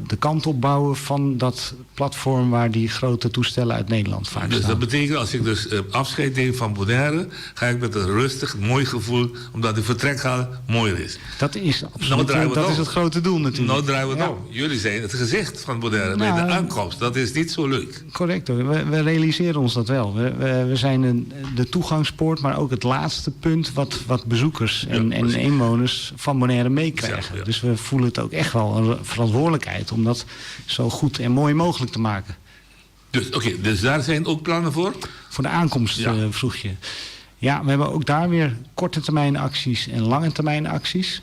S12: de kant opbouwen van dat platform waar die grote toestellen uit Nederland vaak
S11: Dus
S12: staan.
S11: dat betekent, als ik dus afscheid neem van Bonaire, ga ik met een rustig, mooi gevoel, omdat de vertrekhal mooier is.
S12: Dat is absoluut,
S11: Nou draaien we
S12: dat
S11: het
S12: is
S11: om.
S12: het grote doel natuurlijk.
S11: Nou draaien we het om. Jullie zijn het gezicht van Bonaire bij de aankomst. Dat is niet zo leuk.
S12: Correct hoor. We realiseren ons dat wel. We zijn de toegangspoort, maar ook het laatste punt wat bezoekers en inwoners van Bonaire meekrijgen. Dus we voelen het ook echt wel een verantwoordelijkheid om dat zo goed en mooi mogelijk te maken.
S11: Dus, dus daar zijn ook plannen voor?
S12: Voor de aankomst, vroeg je. Ja, we hebben ook daar weer korte termijn acties en lange termijn acties.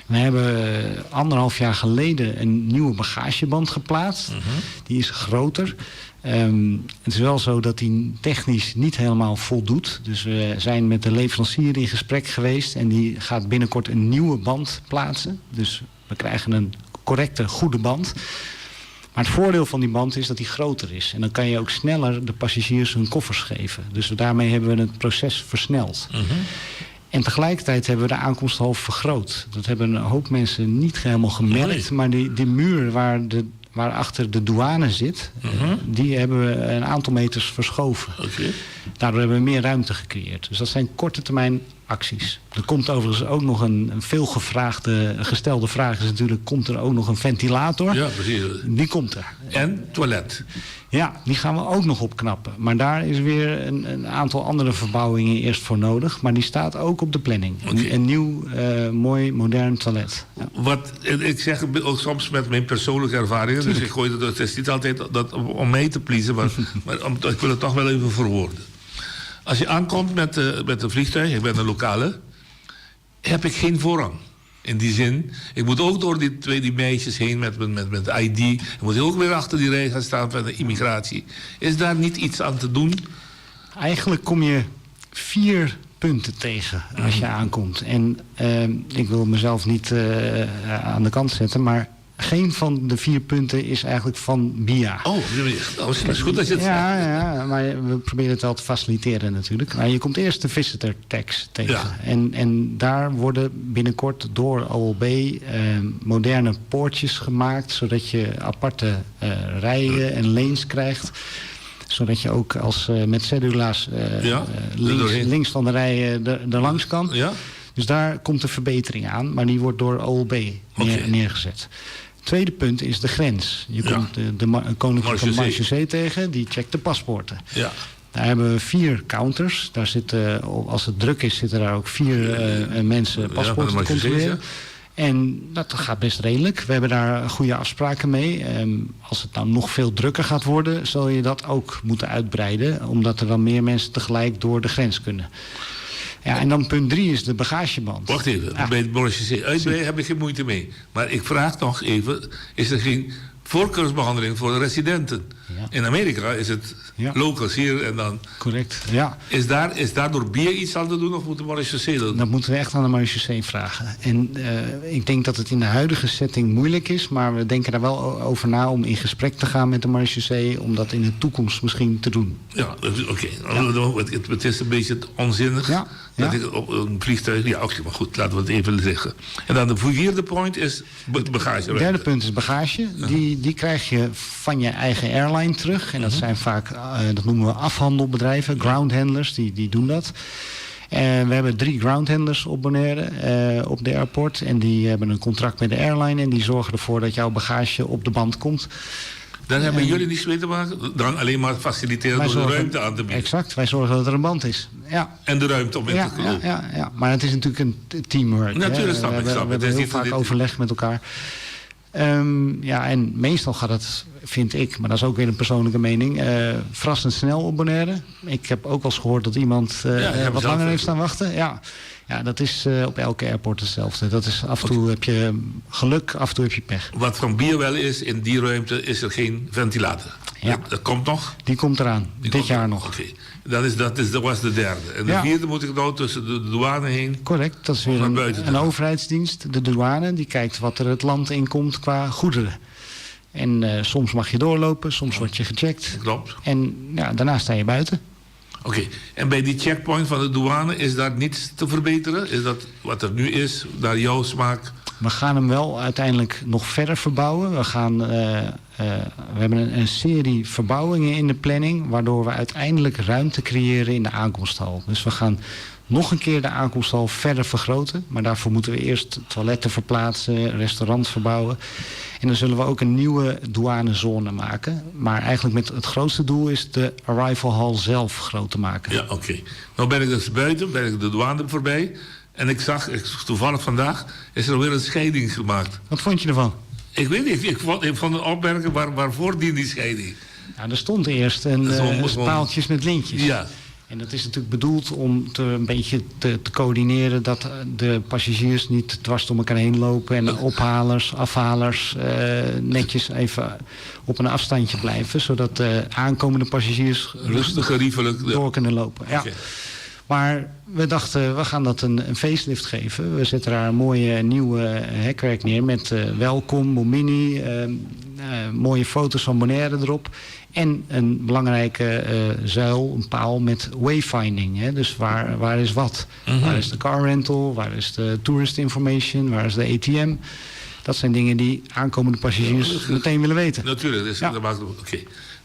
S12: We hebben 1,5 jaar geleden een nieuwe bagageband geplaatst. Die is groter. Het is wel zo dat die technisch niet helemaal voldoet. Dus we zijn met de leverancier in gesprek geweest en die gaat binnenkort een nieuwe band plaatsen. Dus we krijgen een correcte, goede band. Maar het voordeel van die band is dat die groter is. En dan kan je ook sneller de passagiers hun koffers geven. Dus daarmee hebben we het proces versneld. En tegelijkertijd hebben we de aankomsthal vergroot. Dat hebben een hoop mensen niet helemaal gemerkt. Maar die muur waarachter de douane zit, die hebben we een aantal meters verschoven. Daardoor hebben we meer ruimte gecreëerd. Dus dat zijn korte termijn acties. Er komt overigens ook nog een veelgevraagde, gestelde vraag is natuurlijk, komt er ook nog een ventilator?
S11: Ja, precies.
S12: Die komt er.
S11: En toilet?
S12: Ja, die gaan we ook nog opknappen. Maar daar is weer een aantal andere verbouwingen eerst voor nodig. Maar die staat ook op de planning. Een nieuw, mooi, modern toilet. Ja.
S11: Wat, ik zeg ook soms met mijn persoonlijke ervaringen. Dus ik gooi het, het is niet altijd dat, om mij te pleasen, maar ik wil het toch wel even verwoorden. Als je aankomt met een vliegtuig, ik ben een lokale, heb ik geen voorrang. In die zin, ik moet ook door die twee die meisjes heen met ID. Ik moet ook weer achter die rij gaan staan van de immigratie. Is daar niet iets aan te doen?
S12: Eigenlijk kom je 4 punten tegen als je aankomt. En ik wil mezelf niet aan de kant zetten, maar geen van de vier punten is eigenlijk van BIA.
S11: Oh, dat is goed dat je het
S12: ja, zegt. Ja, maar we proberen het wel te faciliteren natuurlijk. Maar je komt eerst de visitor tax tegen. Ja. En, en daar worden binnenkort door OLB moderne poortjes gemaakt, zodat je aparte rijen en lanes krijgt zodat je ook als met cedula's links van de rij er langs kan.
S11: Ja.
S12: Dus daar komt de verbetering aan, maar die wordt door OLB neergezet. Tweede punt is de grens. Je komt de Koninklijke Marechaussee tegen, die checkt de paspoorten.
S11: Ja.
S12: Daar hebben we vier counters. Daar zitten, als het druk is, zitten daar ook vier mensen paspoorten te controleren. En dat gaat best redelijk. We hebben daar goede afspraken mee. Als het nou nog veel drukker gaat worden, zal je dat ook moeten uitbreiden. Omdat er dan meer mensen tegelijk door de grens kunnen. Ja, en dan punt drie is de bagageband.
S11: Wacht even, bij het Marechaussee uitbreiden heb ik geen moeite mee. Maar ik vraag nog even, is er geen voorkeursbehandeling voor de residenten? Ja. In Amerika is het locals hier en dan...
S12: Correct, ja.
S11: Is daar door BIA iets aan te doen of moet de Marechaussee dat doen?
S12: Dat moeten we echt aan de Marechaussee vragen. En ik denk dat het in de huidige setting moeilijk is, maar we denken daar wel over na om in gesprek te gaan met de Marechaussee, om dat in de toekomst misschien te doen.
S11: Ja, oké. Okay. Ja. Het is een beetje onzinnig dat ik op een vliegtuig... Ja, oké, okay, maar goed, laten we het even zeggen. En dan de vierde point is bagage.
S12: Het derde punt is bagage. Die krijg je van je eigen airline terug. En dat zijn vaak, dat noemen we afhandelbedrijven, ground handlers, die doen dat. En we hebben drie ground handlers op Bonaire, op de airport. En die hebben een contract met de airline en die zorgen ervoor dat jouw bagage op de band komt.
S11: Daar hebben jullie niets mee te maken? Dan alleen maar faciliteren door de ruimte aan te bieden?
S12: Exact, wij zorgen dat er een band is. Ja.
S11: En de ruimte om in te
S12: lopen. Ja, maar het is natuurlijk een teamwork.
S11: Natuurlijk, snap ik.
S12: Snap. We hebben heel vaak overleg met elkaar. Ja, en meestal gaat het, vind ik, maar dat is ook weer een persoonlijke mening, verrassend snel op Bonaire. Ik heb ook wel eens gehoord dat iemand wat langer heeft staan wachten. Ja, dat is op elke airport hetzelfde. Dat is, af en toe heb je geluk, af en toe heb je pech.
S11: Wat van BIA wel is, in die ruimte is er geen ventilator.
S12: Ja.
S11: Dat komt nog?
S12: Die komt eraan,
S11: die
S12: dit
S11: komt
S12: jaar nog.
S11: Oké, dat was de derde. En de vierde moet ik nou tussen de douane heen.
S12: Correct, dat is weer een overheidsdienst. De douane, die kijkt wat er het land in komt qua goederen. En soms mag je doorlopen, soms word je gecheckt. En ja, daarna sta je buiten.
S11: Oké, en bij die checkpoint van de douane, is daar niets te verbeteren? Is dat wat er nu is, naar jouw smaak?
S12: We gaan hem wel uiteindelijk nog verder verbouwen. We hebben een serie verbouwingen in de planning, waardoor we uiteindelijk ruimte creëren in de aankomsthal. Dus we gaan nog een keer de aankomsthal verder vergroten. Maar daarvoor moeten we eerst toiletten verplaatsen, restaurants verbouwen. En dan zullen we ook een nieuwe douanezone maken. Maar eigenlijk met het grootste doel is de arrival hall zelf groot te maken.
S11: Ja, oké. Okay. Nou ben ik dus buiten, ben ik de douane voorbij. En ik zag, toevallig vandaag, is er weer een scheiding gemaakt.
S12: Wat vond je ervan?
S11: Ik weet niet, ik vond het opmerken, waarvoor dient die scheiding?
S12: Nou, er stond eerst een paaltjes met lintjes. En dat is natuurlijk bedoeld om een beetje te coördineren dat de passagiers niet dwars door elkaar heen lopen en de ophalers, afhalers netjes even op een afstandje blijven, zodat de aankomende passagiers
S11: rustig geriefelijk
S12: door kunnen lopen. Ja. Maar we dachten, we gaan dat een facelift geven. We zetten daar een mooie nieuwe hekwerk neer met welkom, Bon Bini, mooie foto's van Bonaire erop. En een belangrijke zuil, een paal met wayfinding. Hè? Dus waar is wat? Waar is de car rental? Waar is de tourist information? Waar is de ATM? Dat zijn dingen die aankomende passagiers meteen willen weten.
S11: Natuurlijk, dus dat maakt oké.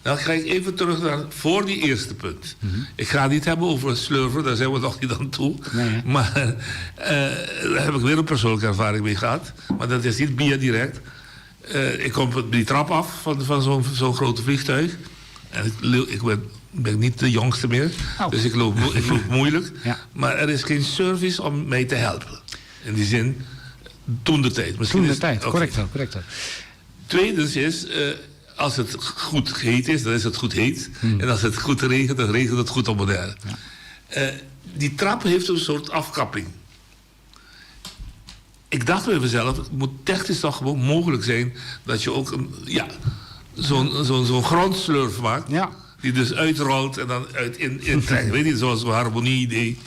S11: Dan ga ik even terug naar voor die eerste punt. Ik ga het niet hebben over slurven, daar zijn we nog niet aan toe.
S12: Nee,
S11: maar daar heb ik weer een persoonlijke ervaring mee gehad. Maar dat is niet BIA direct. Ik kom die trap af van zo'n grote vliegtuig. En ik ben niet de jongste meer. Dus ik loop moeilijk. Maar er is geen service om mij te helpen. In die zin, toen de tijd.
S12: Misschien toen de tijd, correct, correct.
S11: Tweedens is, als het goed heet is, dan is het goed heet. En als het goed regent, dan regent het goed op Bonaire. Die trap heeft een soort afkapping. Ik dacht bij mezelf, het moet technisch toch gewoon mogelijk zijn dat je ook een, ja, zo'n grondslurf maakt. Die dus uitrolt en dan uit intrekt. Weet je, zoals een harmonie-idee.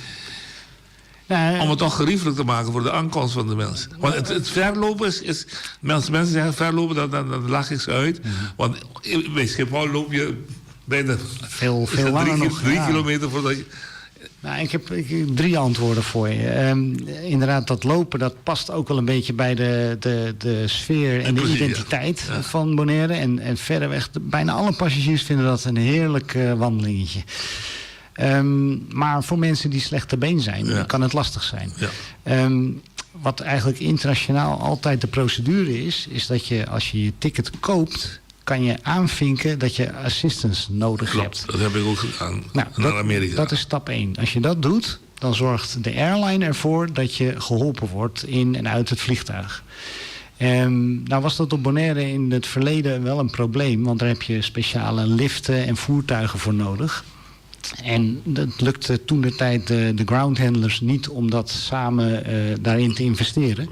S11: Om het toch geriefelijk te maken voor de aankomst van de mensen. Want het, het verlopen is, is mensen, mensen zeggen verlopen, dan, dan, dan lach ik ze uit. Want bij Schiphol loop je bijna
S12: Veel, veel
S11: drie,
S12: langer nog.
S11: drie
S12: ja.
S11: kilometer voordat je...
S12: Nou, ik heb, ik heb drie antwoorden voor je. Ehm, inderdaad, dat lopen dat past ook wel een beetje bij de, de, de sfeer en de
S11: Precies, ja.
S12: identiteit van Bonaire. En, en verreweg, de- bijna alle passagiers vinden dat een heerlijk eh, wandelingetje. Ehm, maar voor mensen die slecht te been zijn, kan het lastig zijn. Ehm, wat eigenlijk internationaal altijd de procedure is, is dat je als je je ticket koopt, kan je aanvinken dat je assistance nodig hebt.
S11: Dat heb ik ook gedaan
S12: Nou,
S11: naar
S12: dat,
S11: Amerika.
S12: Dat is stap 1. Als je dat doet, dan zorgt de airline ervoor dat je geholpen wordt in en uit het vliegtuig. Ehm, nou was dat op Bonaire in het verleden wel een probleem, want daar heb je speciale liften en voertuigen voor nodig. En dat lukte toen de tijd de, de groundhandlers niet om dat samen eh, daarin te investeren.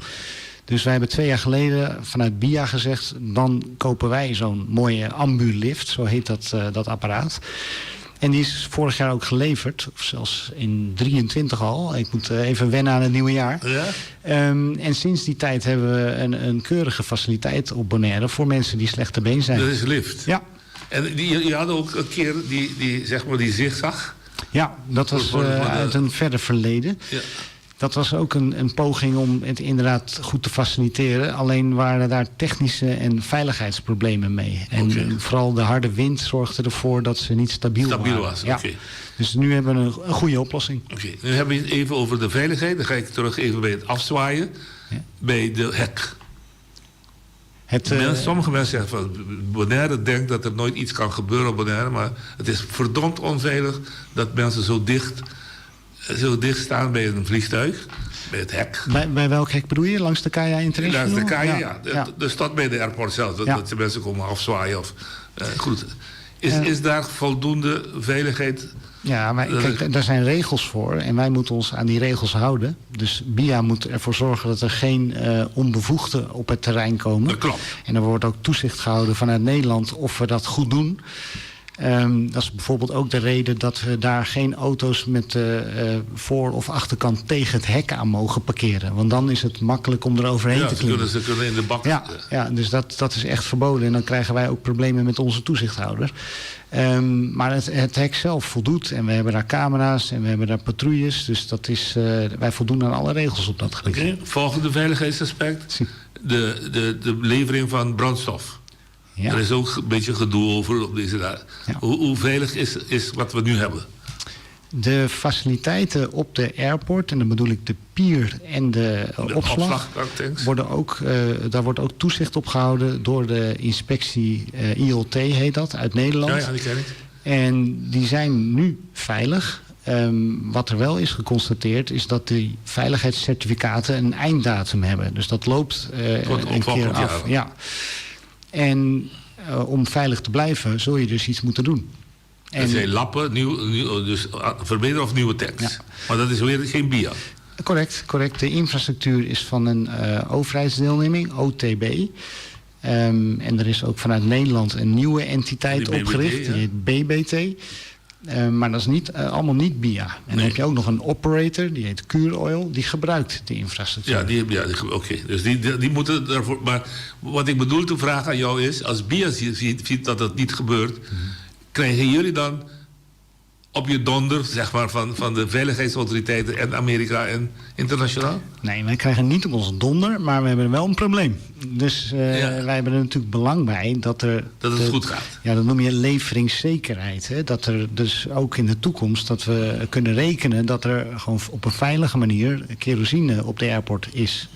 S12: Dus wij hebben twee jaar geleden vanuit BIA gezegd... dan kopen wij zo'n mooie ambulift, zo heet dat, eh, dat apparaat. En die is vorig jaar ook geleverd, of zelfs in 23 al. Ik moet eh, even wennen aan het nieuwe jaar.
S11: Ja?
S12: Ehm, en sinds die tijd hebben we een, een keurige faciliteit op Bonaire... voor mensen die slecht te been zijn.
S11: Dat is lift.
S12: Ja.
S11: En die, je had ook een keer die, die, zeg maar, die zigzag.
S12: Ja, dat was
S11: Voor- voor-
S12: eh,
S11: voor de-
S12: uit een verder verleden.
S11: Ja.
S12: Dat was ook een, een poging om het inderdaad goed te faciliteren. Alleen waren daar technische en veiligheidsproblemen mee. En vooral de harde wind zorgde ervoor dat ze niet stabiel,
S11: Stabiel
S12: waren.
S11: was,
S12: Ja.
S11: oké.
S12: Dus nu hebben we een, een goede oplossing.
S11: Oké, nu hebben we het even over de veiligheid. Dan ga ik terug even bij het afzwaaien. Bij de hek.
S12: Het, eh,
S11: Mensen- sommige mensen zeggen van Bonaire denkt dat er nooit iets kan gebeuren op Bonaire, maar het is verdomd onveilig dat mensen zo dicht, zo dicht staan bij een vliegtuig, bij het hek.
S12: Bij, bij welk hek bedoel je? Langs de Kaya International?
S11: Langs de Kaya, ja. De,
S12: ja.
S11: de stad bij de airport zelf, dat,
S12: Ja.
S11: dat de mensen komen afzwaaien of eh, goed. Is,
S12: Ja.
S11: is daar voldoende veiligheid?
S12: Ja, maar
S11: Dat
S12: kijk, daar zijn regels voor en wij moeten ons aan die regels houden. Dus BIA moet ervoor zorgen dat er geen eh, onbevoegden op het terrein komen.
S11: Dat klopt.
S12: En er wordt ook toezicht gehouden vanuit Nederland of we dat goed doen. Ehm, dat is bijvoorbeeld ook de reden dat we daar geen auto's met de eh, voor- of achterkant tegen het hek aan mogen parkeren. Want dan is het makkelijk om er overheen
S11: Ja,
S12: te
S11: ze
S12: klimmen.
S11: kunnen, ze kunnen in de bak.
S12: Ja, ja dus dat, dat is echt verboden. En dan krijgen wij ook problemen met onze toezichthouder. Ehm, maar het, het hek zelf voldoet. En we hebben daar camera's en we hebben daar patrouilles. Dus dat is, eh, wij voldoen aan alle regels op dat gebied.
S11: Oké, Volgende veiligheidsaspect, de, de, de levering van brandstof.
S12: Ja.
S11: Er is ook een beetje gedoe over op deze dag. Hoe, hoe veilig is, is wat we nu hebben?
S12: De faciliteiten op de airport, en dan bedoel ik de pier en de, eh,
S11: De
S12: opslag,
S11: opslagtanks.
S12: worden ook, eh, daar wordt ook toezicht op gehouden door de inspectie eh, ILT, heet dat, uit Nederland.
S11: Ja, ja, die ken ik.
S12: En die zijn nu veilig. Ehm, wat er wel is geconstateerd is dat die veiligheidscertificaten een einddatum hebben. Dus dat loopt eh,
S11: Tot op
S12: een keer
S11: volgend
S12: af.
S11: jaar.
S12: Ja. En eh, om veilig te blijven zul je dus iets moeten doen.
S11: En zijn lappen, nieuw, nieuw, dus ah, verbeteren of nieuwe tekst. Maar dat is weer geen BIA.
S12: Correct, correct. De infrastructuur is van een eh, overheidsdeelneming, OTB. Ehm, en er is ook vanuit Nederland een nieuwe entiteit
S11: Die BBT,
S12: opgericht, die heet BBT. Ehm, maar dat is niet, eh, allemaal niet BIA. En dan heb je ook nog een operator, die heet Curoil, die gebruikt de infrastructuur.
S11: Ja, die, ja die, oké. Dus die, die, die moeten daarvoor. Maar wat ik bedoel te vragen aan jou is: als BIA ziet, ziet, ziet dat dat niet gebeurt, krijgen jullie dan op je donder, zeg maar, van, van de veiligheidsautoriteiten en Amerika en internationaal?
S12: Nee, wij krijgen niet op onze donder, maar we hebben wel een probleem. Dus eh, wij hebben er natuurlijk belang bij dat er...
S11: Dat het
S12: de-
S11: goed gaat.
S12: Ja, dat noem je leveringszekerheid. Hè? Dat er dus ook in de toekomst dat we kunnen rekenen... dat er gewoon op een veilige manier kerosine op de airport is.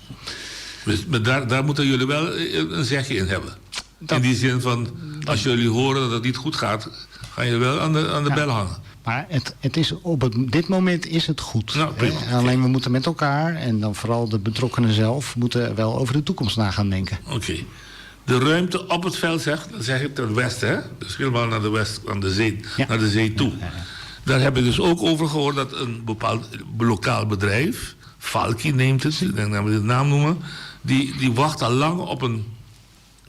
S11: Dus, maar daar, daar moeten jullie wel eh, een zegje in hebben. In die zin van, als jullie horen dat het niet goed gaat, gaan jullie wel aan de, aan de
S12: Ja.
S11: bel hangen.
S12: Maar het, het is op het, dit moment is het goed.
S11: Nou, prima.
S12: hè? Alleen we moeten met elkaar, en dan vooral de betrokkenen zelf... moeten wel over de toekomst na gaan denken.
S11: Oké. De ruimte op het veld, zeg, dan zeg ik ten westen, hè? Dus helemaal naar de west, aan de zee, naar de zee toe. Daar heb ik dus ook over gehoord dat een bepaald lokaal bedrijf, Falki neemt het, ik denk dat we de naam noemen, die, die wacht al lang op een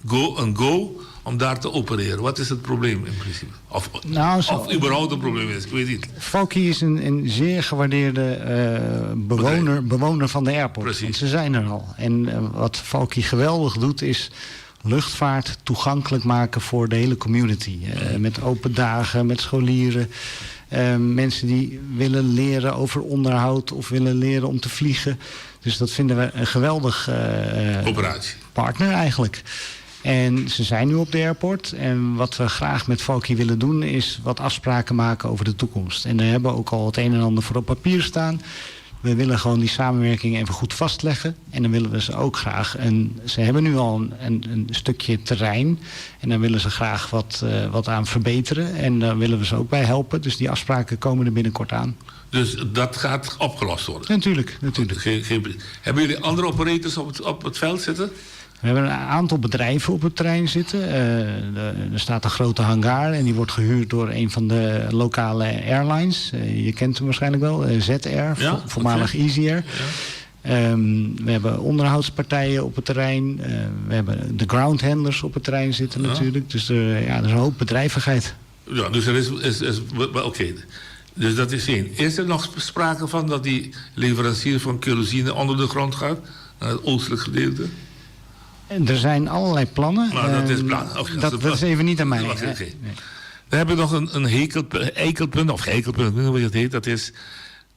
S11: go een go om daar te opereren? Wat is het probleem in principe? Of,
S12: nou, zo,
S11: of überhaupt een probleem is, ik weet niet.
S12: Valky is een zeer gewaardeerde bewoner van de airport.
S11: Precies.
S12: Want ze zijn er al. En wat Valky geweldig doet is luchtvaart toegankelijk maken voor de hele community. Met open dagen, met scholieren. Mensen die willen leren over onderhoud of willen leren om te vliegen. Dus dat vinden we een geweldig
S11: Operatie.
S12: partner eigenlijk. En ze zijn nu op de airport. En wat we graag met Valky willen doen is wat afspraken maken over de toekomst. En daar hebben we ook al het een en ander voor op papier staan. We willen gewoon die samenwerking even goed vastleggen. En dan willen we ze ook graag... En ze hebben nu al een stukje terrein. En daar willen ze graag wat aan verbeteren. En daar willen we ze ook bij helpen. Dus die afspraken komen er binnenkort aan.
S11: Dus dat gaat opgelost worden?
S12: Natuurlijk, natuurlijk.
S11: Hebben jullie andere operators op het veld zitten?
S12: We hebben een aantal bedrijven op het terrein zitten. Er staat een grote hangar en die wordt gehuurd door een van de lokale airlines. Je kent hem waarschijnlijk wel, ZR, voormalig EasyAir. We hebben onderhoudspartijen op het terrein. We hebben de ground handlers op het terrein zitten natuurlijk. Dus er is een hoop bedrijvigheid.
S11: Ja, dus er is, is, is, oké. Dus dat is één. Is er nog sprake van dat die leverancier van kerosine onder de grond gaat? Naar het oostelijk gedeelte?
S12: En er zijn allerlei plannen.
S11: Maar dat is plan. Oké, dat is
S12: Dat is even niet aan mij,
S11: Oké,
S12: hè?
S11: oké.
S12: Nee.
S11: Dan hebben we nog een eikelpunt, of eikelpunt, ik weet niet hoe het heet. Dat is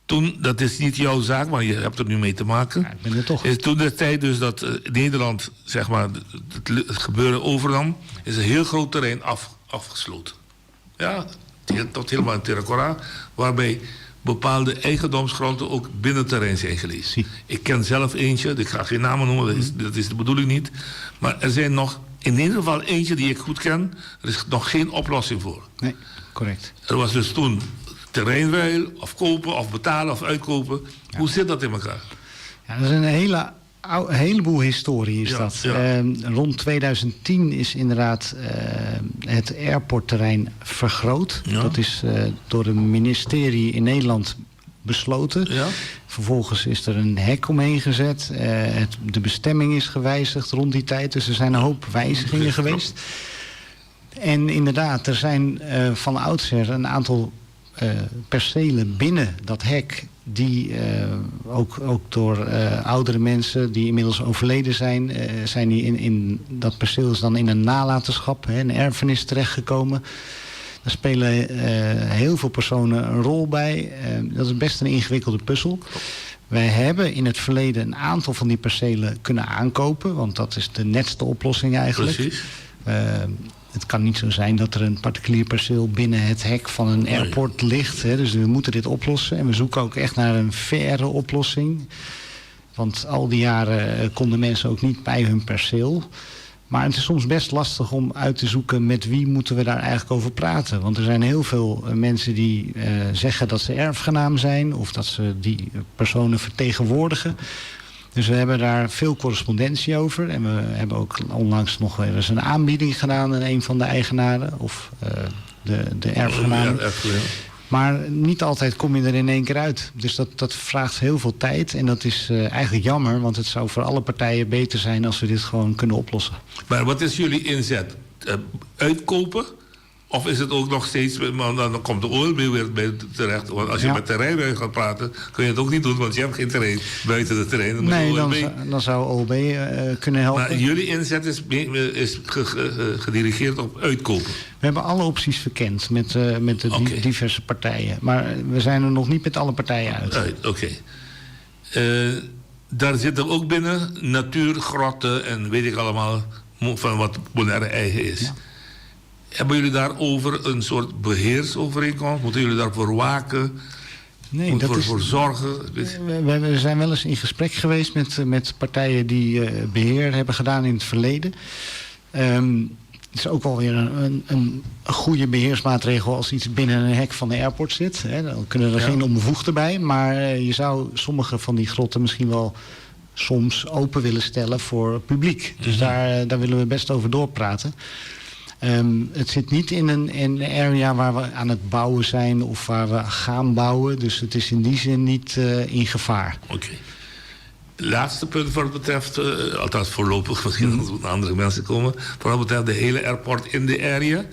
S11: toen, dat is niet jouw zaak, maar je hebt er nu mee te maken.
S12: Ja, ik ben er toch.
S11: Is toen de tijd dus dat Nederland, zeg maar, het gebeuren overnam, is een heel groot terrein afgesloten. Ja, tot helemaal in Tera Kora, waarbij bepaalde eigendomsgronden ook binnen terrein zijn geweest. Ik ken zelf eentje, ik ga geen namen noemen, dat is de bedoeling niet. Maar er zijn nog, in ieder geval eentje die ik goed ken, er is nog geen oplossing voor.
S12: Nee, correct.
S11: Er was dus toen terreinruil, of kopen, of betalen, of uitkopen. Hoe zit dat in elkaar?
S12: Ja, dat is een heleboel historie is dat. Rond 2010 is inderdaad het airportterrein vergroot. Dat is door het ministerie in Nederland besloten. Vervolgens is er een hek omheen gezet. De bestemming is gewijzigd rond die tijd. Dus er zijn een hoop wijzigingen geweest. En inderdaad, er zijn van oudsher een aantal percelen binnen dat hek die ook door oudere mensen die inmiddels overleden zijn, zijn die in, in dat perceel is dan in een nalatenschap, hè, een erfenis terechtgekomen. Daar spelen heel veel personen een rol bij. Dat is best een ingewikkelde puzzel. Wij hebben in het verleden een aantal van die percelen kunnen aankopen, want dat is de netste oplossing eigenlijk. Het kan niet zo zijn dat er een particulier perceel binnen het hek van een airport ligt. Hè. Dus we moeten dit oplossen. En we zoeken ook echt naar een faire oplossing. Want al die jaren konden mensen ook niet bij hun perceel. Maar het is soms best lastig om uit te zoeken met wie moeten we daar eigenlijk over praten. Want er zijn heel veel mensen die zeggen dat ze erfgenaam zijn of dat ze die personen vertegenwoordigen. Dus we hebben daar veel correspondentie over. En we hebben ook onlangs nog weer eens een aanbieding gedaan aan een van de eigenaren. Of de erfgenamen.
S11: Ja, erfgenaam.
S12: Maar niet altijd kom je er in één keer uit. Dus dat vraagt heel veel tijd. En dat is eigenlijk jammer, want het zou voor alle partijen beter zijn als we dit gewoon kunnen oplossen.
S11: Maar wat is jullie inzet? Uitkopen? Of is het ook nog steeds, maar dan komt de OLB weer bij terecht. Want als je met terreinbuien gaat praten, kun je het ook niet doen, want je hebt geen terrein buiten het terrein. Dan moet
S12: Nee,
S11: de OLB
S12: dan zou OLB kunnen helpen.
S11: Maar jullie inzet is gedirigeerd op uitkopen?
S12: We hebben alle opties verkend met de diverse partijen. Maar we zijn er nog niet met alle partijen uit.
S11: Uit, oké. Daar zitten ook binnen natuurgrotten en weet ik allemaal van wat Bonaire eigen is. Hebben jullie daarover een soort beheersovereenkomst? Moeten jullie daarvoor waken?
S12: Nee,
S11: Moet
S12: dat is
S11: voor zorgen?
S12: We zijn wel eens in gesprek geweest met partijen die beheer hebben gedaan in het verleden. Het is ook wel weer een goede beheersmaatregel als iets binnen een hek van de airport zit. Hè. Dan kunnen er geen onbevoegden bij. Maar je zou sommige van die grotten misschien wel soms open willen stellen voor het publiek. Dus daar willen we best over doorpraten. Het zit niet in een area waar we aan het bouwen zijn of waar we gaan bouwen. Dus het is in die zin niet in gevaar.
S11: Oké. Laatste punt voor wat betreft, uh, althans voorlopig, misschien mm. andere mensen komen, voor wat betreft de hele airport in de area.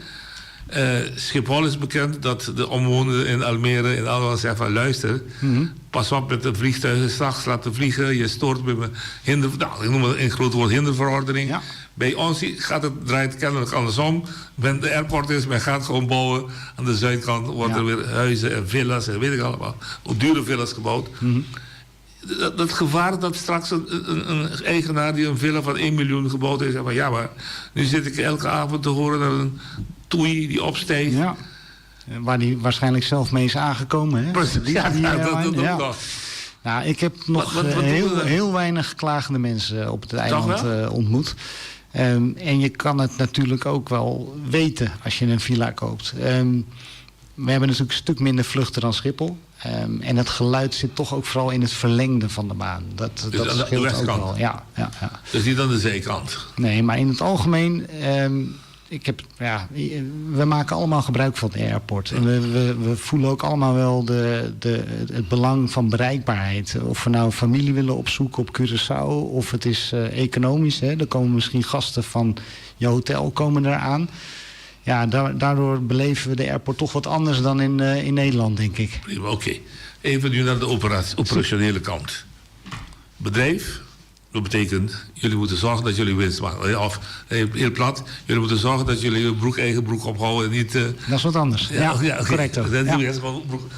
S11: Uh, Schiphol is bekend dat de omwonenden in Almere en allemaal zeggen van luister, mm -hmm. pas op met de vliegtuigen s'nachts laten vliegen, je stoort met mijn hinder, nou, ik noem het in groot woord hinderverordening. Ja. Bij ons gaat het, draait kennelijk andersom. Men de airport is, men gaat gewoon bouwen. Aan de zuidkant worden ja. er weer huizen en villa's en weet ik allemaal. Ook dure villa's gebouwd. Mm -hmm. dat, dat gevaar dat straks een, een, een, eigenaar die een villa van 1 miljoen gebouwd heeft, zegt van ja, maar nu zit ik elke avond te horen naar een toei die opstijgt.
S12: Ja. Waar die waarschijnlijk zelf mee is aangekomen. Hè?
S11: Precies, die, ja, die, ja, dat, dat, ja. nog.
S12: Nou, ik heb nog wat, wat, wat heel, heel weinig klagende mensen op het eiland uh, ontmoet. Um, en je kan het natuurlijk ook wel weten als je een villa koopt. Um, we hebben natuurlijk een stuk minder vluchten dan Schiphol. Um, en het geluid zit toch ook vooral in het verlengde van de baan. Dat,
S11: dus
S12: dat
S11: aan de
S12: scheelt ook wel. Ja, ja, ja.
S11: Dus niet aan de zijkant?
S12: Nee, maar in het algemeen... Um, ik heb, ja, we maken allemaal gebruik van de airport. En we, we, we voelen ook allemaal wel de, de, het belang van bereikbaarheid. Of we nou familie willen opzoeken op Curaçao... of het is uh, economisch. Hè. Er komen misschien gasten van je hotel komen eraan. Ja, daardoor beleven we de airport toch wat anders dan in, uh, in Nederland, denk ik.
S11: Prima, oké. Okay. Even nu naar de operationele kant. Bedrijf, dat betekent, jullie moeten zorgen dat jullie winst maken. Of heel plat, jullie moeten zorgen dat jullie uw broek, eigen broek ophouden. En niet, uh,
S12: dat is wat anders. Ja, ja, ja okay. correct ook.
S11: Dat ja. broek.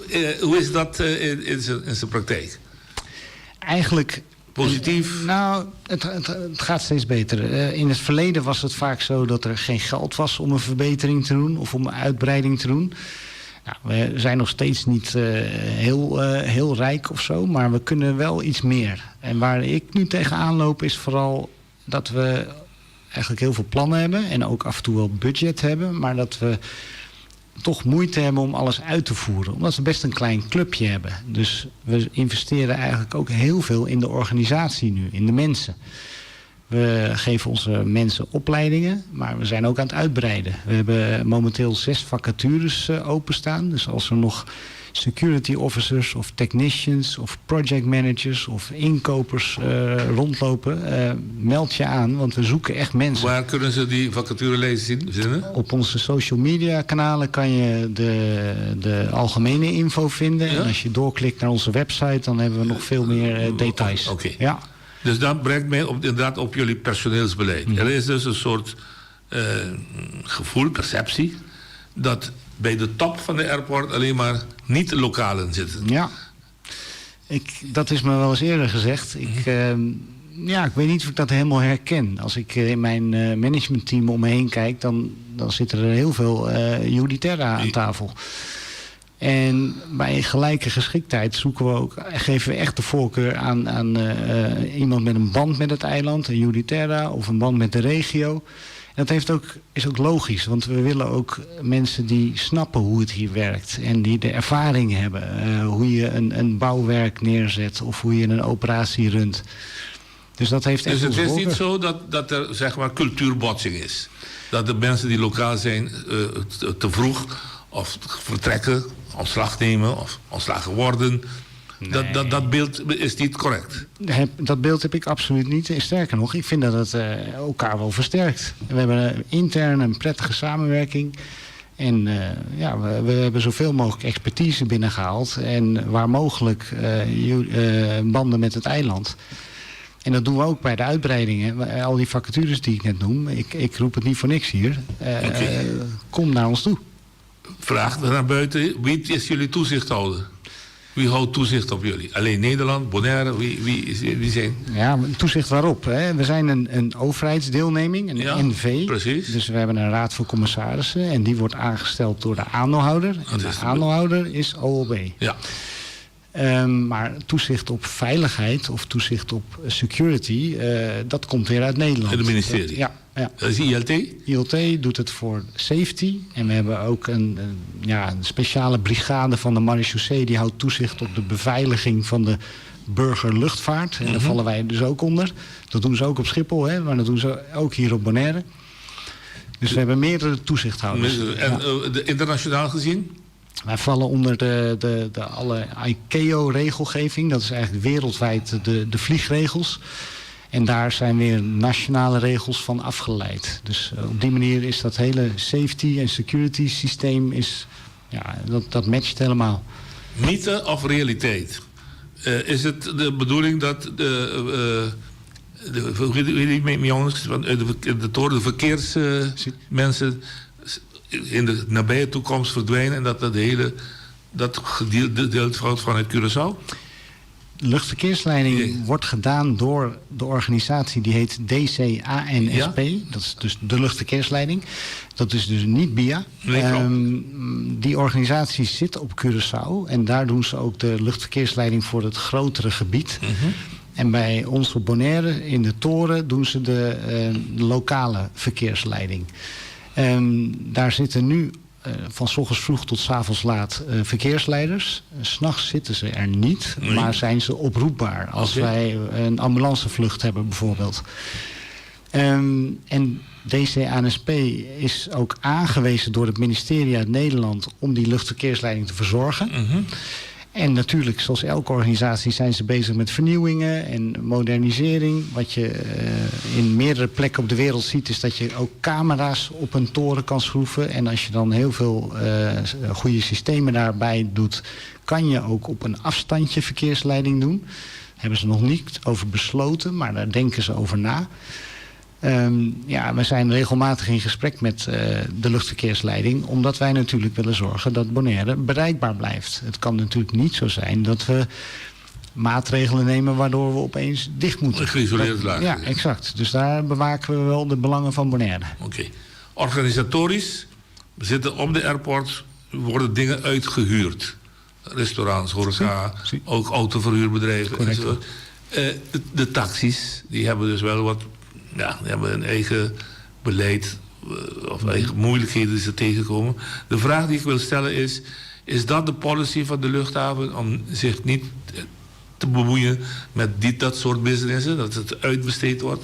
S11: Uh, hoe is dat uh, in, in zijn praktijk?
S12: Eigenlijk...
S11: Positief?
S12: Nou, het, het, het gaat steeds beter. Uh, in het verleden was het vaak zo dat er geen geld was om een verbetering te doen of om een uitbreiding te doen. Nou, we zijn nog steeds niet uh, heel, uh, heel rijk of zo, maar we kunnen wel iets meer. En waar ik nu tegenaan loop is vooral dat we eigenlijk heel veel plannen hebben en ook af en toe wel budget hebben, maar dat we toch moeite hebben om alles uit te voeren. Omdat we best een klein clubje hebben. Dus we investeren eigenlijk ook heel veel in de organisatie nu, in de mensen. We geven onze mensen opleidingen, maar we zijn ook aan het uitbreiden. We hebben momenteel zes vacatures uh, openstaan. Dus als er nog security officers of technicians of project managers of inkopers uh, rondlopen, uh, meld je aan, want we zoeken echt mensen.
S11: Waar kunnen ze die vacature lezen zien?
S12: Op onze social media kanalen kan je de, de algemene info vinden. Ja? En als je doorklikt naar onze website, dan hebben we nog veel meer uh, details.
S11: Oké. Okay.
S12: Ja.
S11: Dus dat brengt mij op, inderdaad op jullie personeelsbeleid. Mm. Er is dus een soort uh, gevoel, perceptie, dat bij de top van de airport alleen maar niet-lokalen zitten.
S12: Ja, ik, dat is me wel eens eerder gezegd. Ik, uh, ja, ik weet niet of ik dat helemaal herken. Als ik in mijn uh, managementteam om me heen kijk, dan, dan zitten er heel veel uh, Juditerra aan tafel. En bij gelijke geschiktheid zoeken we ook, geven we echt de voorkeur aan, aan uh, iemand met een band met het eiland, een Juditerra of een band met de regio. En dat heeft ook, is ook logisch, want we willen ook mensen die snappen hoe het hier werkt en die de ervaring hebben. Uh, hoe je een, een bouwwerk neerzet of hoe je een operatie runt. Dus dat heeft echt
S11: Dus het is niet zo dat, dat er zeg maar cultuurbotsing is? Dat de mensen die lokaal zijn uh, te, te vroeg of vertrekken, ontslag nemen of ontslagen worden. Nee. Dat, dat, dat beeld is niet correct.
S12: Dat beeld heb ik absoluut niet. Sterker nog, ik vind dat het uh, elkaar wel versterkt. We hebben intern een prettige samenwerking. En uh, ja, we, we hebben zoveel mogelijk expertise binnengehaald. En waar mogelijk uh, banden met het eiland. En dat doen we ook bij de uitbreidingen. Al die vacatures die ik net noem. Ik, ik roep het niet voor niks hier. Okay. Kom naar ons toe.
S11: Vraag naar buiten. Wie is jullie toezichthouder? Wie houdt toezicht op jullie? Alleen Nederland, Bonaire, wie, wie, wie zijn?
S12: Ja, toezicht waarop? Hè? We zijn een, een overheidsdeelneming, een ja, NV.
S11: Precies.
S12: Dus we hebben een raad van commissarissen en die wordt aangesteld door de aandeelhouder. En de aandeelhouder is OLB.
S11: Ja.
S12: Um, maar toezicht op veiligheid of toezicht op security, uh, dat komt weer uit Nederland.
S11: In het ministerie?
S12: Dat, ja, ja.
S11: Dat is ILT?
S12: ILT doet het voor safety. En we hebben ook een, een, ja, een speciale brigade van de marechaussee... die houdt toezicht op de beveiliging van de burgerluchtvaart. En mm -hmm. daar vallen wij dus ook onder. Dat doen ze ook op Schiphol, hè, maar dat doen ze ook hier op Bonaire. Dus we hebben meerdere toezichthouders.
S11: En ja. de, internationaal gezien?
S12: Wij vallen onder de, de, de alle ICAO-regelgeving. Dat is eigenlijk wereldwijd de, de vliegregels. En daar zijn weer nationale regels van afgeleid. Dus op die manier is dat hele safety en security systeem is, ja, dat, dat matcht helemaal.
S11: Mythe of realiteit? Is het de bedoeling dat de, de, hoe heet die jongens, de, de toren, de verkeersmensen in de nabije toekomst verdwijnen en dat dat hele dat gedeeld wordt vanuit Curaçao?
S12: Luchtverkeersleiding nee. wordt gedaan door de organisatie die heet DCANSP. Ja? Dat is dus de luchtverkeersleiding. Dat is dus niet BIA.
S11: Nee,
S12: die organisatie zit op Curaçao en daar doen ze ook de luchtverkeersleiding voor het grotere gebied. Mm -hmm. En bij ons op Bonaire in de toren doen ze de lokale verkeersleiding. Daar zitten nu van 's ochtends vroeg tot 's avonds laat verkeersleiders. 's Nachts zitten ze er niet, nee. maar zijn ze oproepbaar als okay. wij een ambulancevlucht hebben bijvoorbeeld. En DCANSP is ook aangewezen door het ministerie uit Nederland om die luchtverkeersleiding te verzorgen. Mm -hmm. En natuurlijk, zoals elke organisatie, zijn ze bezig met vernieuwingen en modernisering. Wat je in meerdere plekken op de wereld ziet, is dat je ook camera's op een toren kan schroeven. En als je dan heel veel goede systemen daarbij doet, kan je ook op een afstandje verkeersleiding doen. Daar hebben ze nog niet over besloten, maar daar denken ze over na. Ja, we zijn regelmatig in gesprek met de luchtverkeersleiding, omdat wij natuurlijk willen zorgen dat Bonaire bereikbaar blijft. Het kan natuurlijk niet zo zijn dat we maatregelen nemen waardoor we opeens dicht moeten.
S11: Geïsoleerd laag.
S12: Ja, exact. Dus daar bewaken we wel de belangen van Bonaire.
S11: Oké. Okay. Organisatorisch, we zitten op de airport, worden dingen uitgehuurd. Restaurants, horeca, ook autoverhuurbedrijven. Enzovoort. De taxis, die hebben dus wel wat, ja, die hebben een eigen beleid of eigen moeilijkheden die ze tegenkomen. De vraag die ik wil stellen is, is dat de policy van de luchthaven om zich niet te bemoeien met die, dat soort businessen, dat het uitbesteed wordt?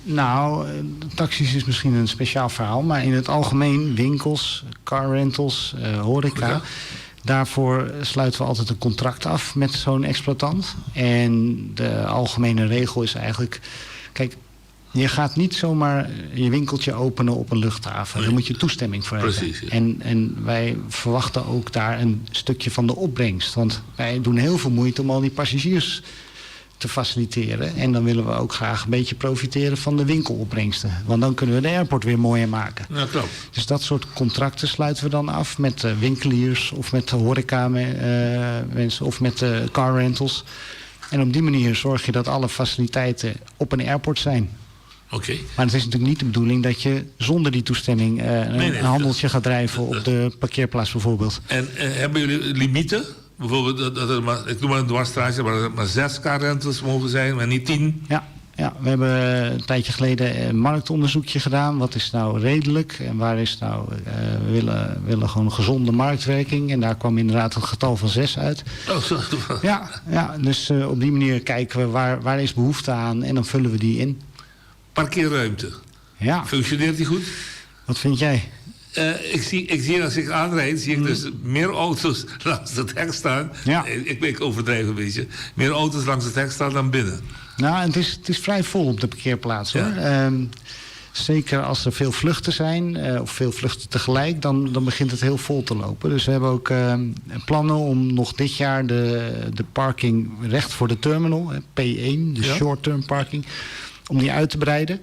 S12: Nou, taxis is misschien een speciaal verhaal, maar in het algemeen winkels, car rentals, horeca. Ja. Daarvoor sluiten we altijd een contract af met zo'n exploitant. En de algemene regel is eigenlijk, kijk, je gaat niet zomaar je winkeltje openen op een luchthaven. Nee. Daar moet je toestemming voor hebben.
S11: Precies, ja.
S12: En wij verwachten ook daar een stukje van de opbrengst. Want wij doen heel veel moeite om al die passagiers te faciliteren. En dan willen we ook graag een beetje profiteren van de winkelopbrengsten. Want dan kunnen we de airport weer mooier maken.
S11: Ja, klopt.
S12: Dus dat soort contracten sluiten we dan af met winkeliers of met horeca mensen of met car rentals. En op die manier zorg je dat alle faciliteiten op een airport zijn.
S11: Oké. Okay.
S12: Maar het is natuurlijk niet de bedoeling dat je zonder die toestemming een handeltje gaat drijven op de parkeerplaats bijvoorbeeld.
S11: En hebben jullie limieten? Bijvoorbeeld, dat er maar, ik noem maar een dwarsstraatje, maar er maar 6 car rentals mogen zijn, maar niet 10.
S12: Ja, ja, we hebben een tijdje geleden een marktonderzoekje gedaan. Wat is nou redelijk en waar is nou... we willen gewoon een gezonde marktwerking. En daar kwam inderdaad het getal van 6 uit.
S11: Oh, zo.
S12: Ja, ja, dus op die manier kijken we waar is behoefte aan en dan vullen we die in.
S11: Parkeerruimte.
S12: Ja.
S11: Functioneert die goed?
S12: Wat vind jij?
S11: Ik zie als ik aanrijd, zie ik dus meer auto's langs het hek staan.
S12: Ja.
S11: Ik overdrijf een beetje. Meer auto's langs het hek staan dan binnen.
S12: Nou, het is vrij vol op de parkeerplaats, hoor.
S11: Ja.
S12: Zeker als er veel vluchten zijn, of veel vluchten tegelijk, dan begint het heel vol te lopen. Dus we hebben ook plannen om nog dit jaar de parking recht voor de terminal, hè, P1, de short-term parking, om die uit te breiden.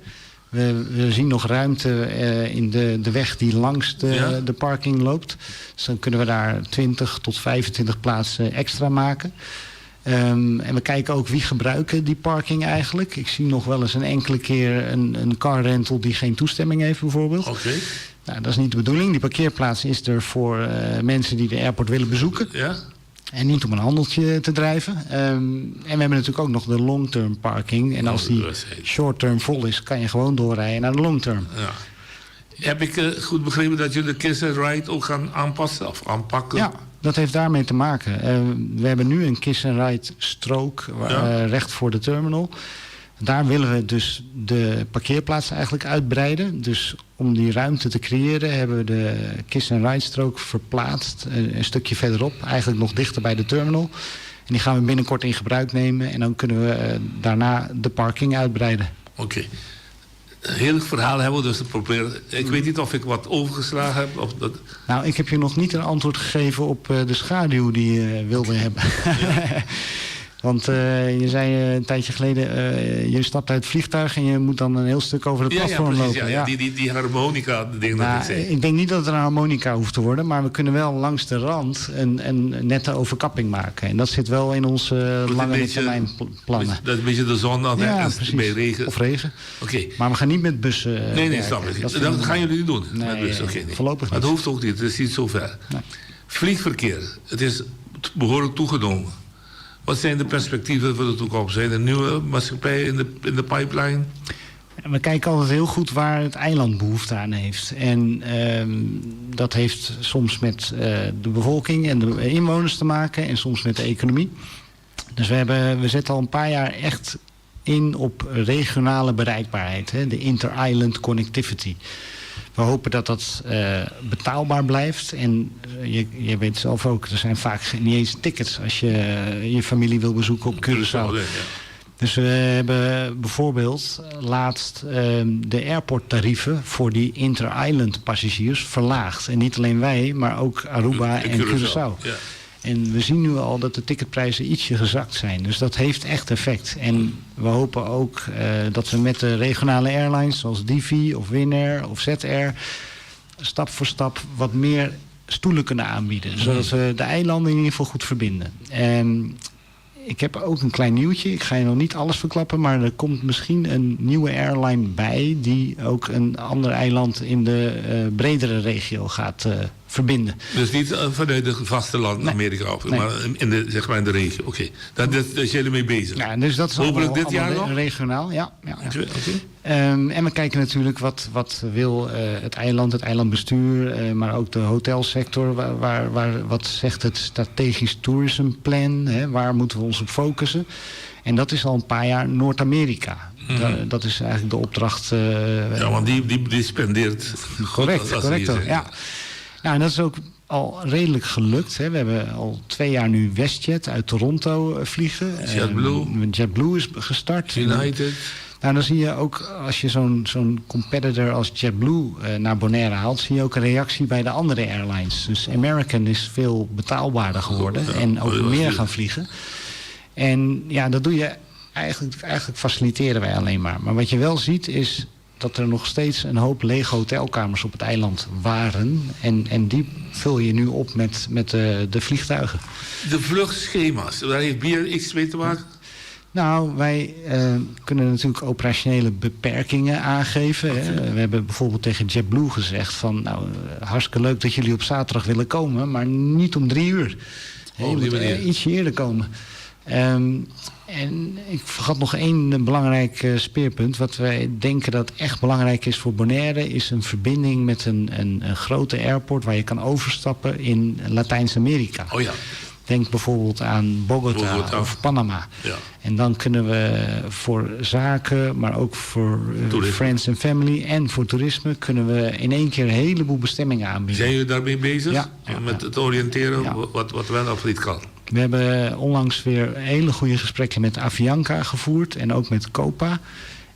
S12: We zien nog ruimte in de weg die langs de parking loopt. Dus dan kunnen we daar 20 tot 25 plaatsen extra maken. En we kijken ook wie gebruiken die parking eigenlijk. Ik zie nog wel eens een enkele keer een car rental die geen toestemming heeft bijvoorbeeld. Nou, dat is niet de bedoeling. Die parkeerplaats is er voor mensen die de airport willen bezoeken. En niet om een handeltje te drijven. En we hebben natuurlijk ook nog de long-term parking. En als die short-term vol is, kan je gewoon doorrijden naar de long-term.
S11: Ja. Heb ik goed begrepen dat jullie de Kiss and Ride ook gaan aanpassen of aanpakken?
S12: Ja, dat heeft daarmee te maken. We hebben nu een Kiss and Ride strook recht voor de terminal. Daar willen we dus de parkeerplaats eigenlijk uitbreiden. Dus om die ruimte te creëren hebben we de kiss-and-ride-strook verplaatst. Een stukje verderop, eigenlijk nog dichter bij de terminal. En die gaan we binnenkort in gebruik nemen. En dan kunnen we daarna de parking uitbreiden.
S11: Oké. Okay. Een heel verhaal hebben we dus geprobeerd. Ik weet niet of ik wat overgeslagen heb. Of dat...
S12: Nou, ik heb je nog niet een antwoord gegeven op de schaduw die je wilde hebben. Ja. Want uh, je zei een tijdje geleden, uh, je stapt uit het vliegtuig en je moet dan een heel stuk over het
S11: ja,
S12: platform
S11: ja, precies,
S12: lopen.
S11: Ja, ja. Die, die, die harmonica ding
S12: nou,
S11: dat ik zei.
S12: Ik denk niet dat het een harmonica hoeft te worden, maar we kunnen wel langs de rand een, een nette overkapping maken. En dat zit wel in onze lange termijn plannen.
S11: Dat is een beetje de zon aan
S12: ja, precies.
S11: bij regen.
S12: Of regen.
S11: Oké. Okay.
S12: Maar we gaan niet met bussen.
S11: Nee, nee, snap ik. Dat, dat gaan jullie niet doen.
S12: Nee,
S11: met bussen. Okay, nee.
S12: voorlopig niet.
S11: Maar dat hoeft ook niet, het is niet zo ver.
S12: Nee.
S11: Vliegverkeer, het is behoorlijk toegenomen. Wat zijn de perspectieven voor de toekomst? Zijn er nieuwe maatschappijen in de, in de pipeline?
S12: We kijken altijd heel goed waar het eiland behoefte aan heeft. En uh, dat heeft soms met uh, de bevolking en de inwoners te maken en soms met de economie. Dus we, hebben, we zetten al een paar jaar echt in op regionale bereikbaarheid, hè, de inter-island connectivity. We hopen dat dat uh, betaalbaar blijft. En je, je weet zelf ook, er zijn vaak niet eens tickets als je je familie wil bezoeken op Curaçao.
S11: Ja.
S12: Dus we hebben bijvoorbeeld laatst uh, de airporttarieven voor die inter-island passagiers verlaagd. En niet alleen wij, maar ook Aruba en Curaçao. Curaçao.
S11: Ja.
S12: En we zien nu al dat de ticketprijzen ietsje gezakt zijn. Dus dat heeft echt effect. En we hopen ook uh, dat we met de regionale airlines zoals Divi of Winair of ZR... stap voor stap wat meer stoelen kunnen aanbieden. Zodat we de eilanden in ieder geval goed verbinden. En ik heb ook een klein nieuwtje. Ik ga je nog niet alles verklappen, maar er komt misschien een nieuwe airline bij... die ook een ander eiland in de uh, bredere regio gaat uh, verbinden.
S11: Dus niet uh, vanuit het vasteland
S12: nee.
S11: Amerika, of,
S12: nee.
S11: maar in de, zeg maar in de regio. Oké, okay. daar, daar zijn jullie mee bezig.
S12: Ja, dus dat is
S11: Hopelijk
S12: allemaal,
S11: dit jaar
S12: allemaal
S11: nog?
S12: regionaal, ja. ja, ja.
S11: Okay, okay.
S12: Um, en we kijken natuurlijk wat, wat wil uh, het eiland, het eilandbestuur, uh, maar ook de hotelsector. Waar, waar, waar, wat zegt het strategisch tourism plan? Hè? Waar moeten we ons op focussen? En dat is al een paar jaar Noord-Amerika.
S11: Mm -hmm.
S12: Da dat is eigenlijk de opdracht. Uh,
S11: ja, want die, die, die spendeert.
S12: Correct, correct. Ja. Nou, en dat is ook al redelijk gelukt. Hè. We hebben al twee jaar nu WestJet uit Toronto vliegen.
S11: JetBlue.
S12: Uh, JetBlue is gestart.
S11: United.
S12: Nou, dan zie je ook als je zo'n zo'n competitor als JetBlue uh, naar Bonaire haalt, zie je ook een reactie bij de andere airlines. Dus American is veel betaalbaarder geworden
S11: Ja,
S12: en ook
S11: dat was
S12: meer
S11: duur.
S12: gaan vliegen. En ja, dat doe je eigenlijk, eigenlijk faciliteren wij alleen maar. Maar wat je wel ziet is dat er nog steeds een hoop lege hotelkamers op het eiland waren. En, en die vul je nu op met, met de, de vliegtuigen.
S11: De vluchtschema's, daar heeft bier iets mee te maken?
S12: Nou, wij uh, kunnen natuurlijk operationele beperkingen aangeven. Hè. We hebben bijvoorbeeld tegen JetBlue gezegd van... nou, hartstikke leuk dat jullie op zaterdag willen komen... maar niet om drie uur.
S11: Oh,
S12: je
S11: op die
S12: moet
S11: manier.
S12: ietsje eerder komen. Um, en ik vergat nog één belangrijk uh, speerpunt. Wat wij denken dat echt belangrijk is voor Bonaire... is een verbinding met een, een, een grote airport... waar je kan overstappen in Latijns-Amerika.
S11: Oh ja.
S12: Denk bijvoorbeeld aan Bogota,
S11: Bogota.
S12: of Panama.
S11: Ja.
S12: En dan kunnen we voor zaken, maar ook voor uh, friends and family en voor toerisme... kunnen we in één keer een heleboel bestemmingen aanbieden.
S11: Zijn jullie daarmee bezig?
S12: Ja. Ja,
S11: Met het oriënteren
S12: Ja.
S11: wat, wat wel of niet kan?
S12: We hebben onlangs weer hele goede gesprekken met Avianca gevoerd en ook met Copa.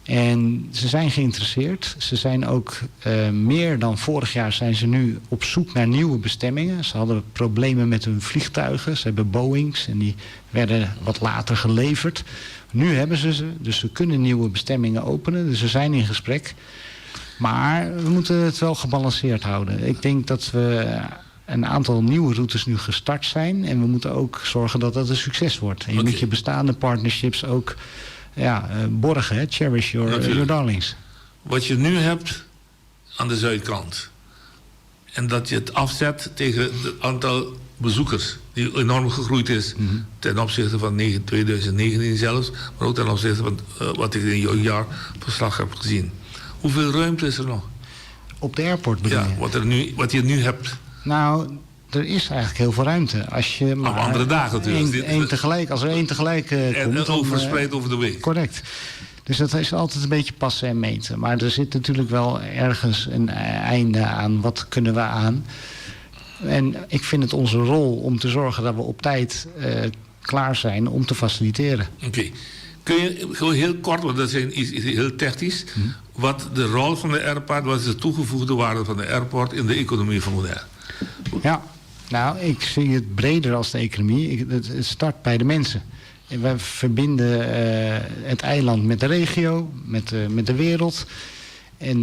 S12: En ze zijn geïnteresseerd. Ze zijn ook uh, meer dan vorig jaar zijn ze nu op zoek naar nieuwe bestemmingen. Ze hadden problemen met hun vliegtuigen. Ze hebben Boeings en die werden wat later geleverd. Nu hebben ze ze, dus ze kunnen nieuwe bestemmingen openen. Dus ze zijn in gesprek. Maar we moeten het wel gebalanceerd houden. Ik denk dat we een aantal nieuwe routes nu gestart zijn. En we moeten ook zorgen dat dat een succes wordt. En je
S11: Oké.
S12: moet je bestaande partnerships ook ja, eh, borgen. Hè? Cherish your,
S11: Natuurlijk.
S12: your darlings.
S11: Wat je nu hebt aan de zuidkant. En dat je het afzet tegen het aantal bezoekers. Die enorm gegroeid is.
S12: Mhm.
S11: Ten opzichte van 9 2019 zelfs. Maar ook ten opzichte van eh, wat ik in jouw jaarverslag heb gezien. Hoeveel ruimte is er nog?
S12: Op de airport bedoel
S11: Ja,
S12: je?
S11: wat, er nu, wat je nu hebt.
S12: Nou, er is eigenlijk heel veel ruimte. Als je maar
S11: andere dagen natuurlijk.
S12: één-
S11: Dit-
S12: één tegelijk, als er één tegelijk eh,
S11: En,
S12: komt...
S11: en
S12: dan, eh,
S11: overspreid over de week.
S12: Correct. Dus dat is altijd een beetje passen en meten. Maar er zit natuurlijk wel ergens een einde aan. Wat kunnen we aan? En ik vind het onze rol om te zorgen dat we op tijd klaar zijn om te faciliteren.
S11: Oké. Kun je gewoon heel kort, want dat is iets, iets heel technisch, wat de rol van de airport, wat is de toegevoegde waarde van de airport in de economie van Bonaire?
S12: Ja, nou, ik zie het breder als de economie. Ik, het, het start bij de mensen. En wij verbinden het eiland met de regio, met de wereld. En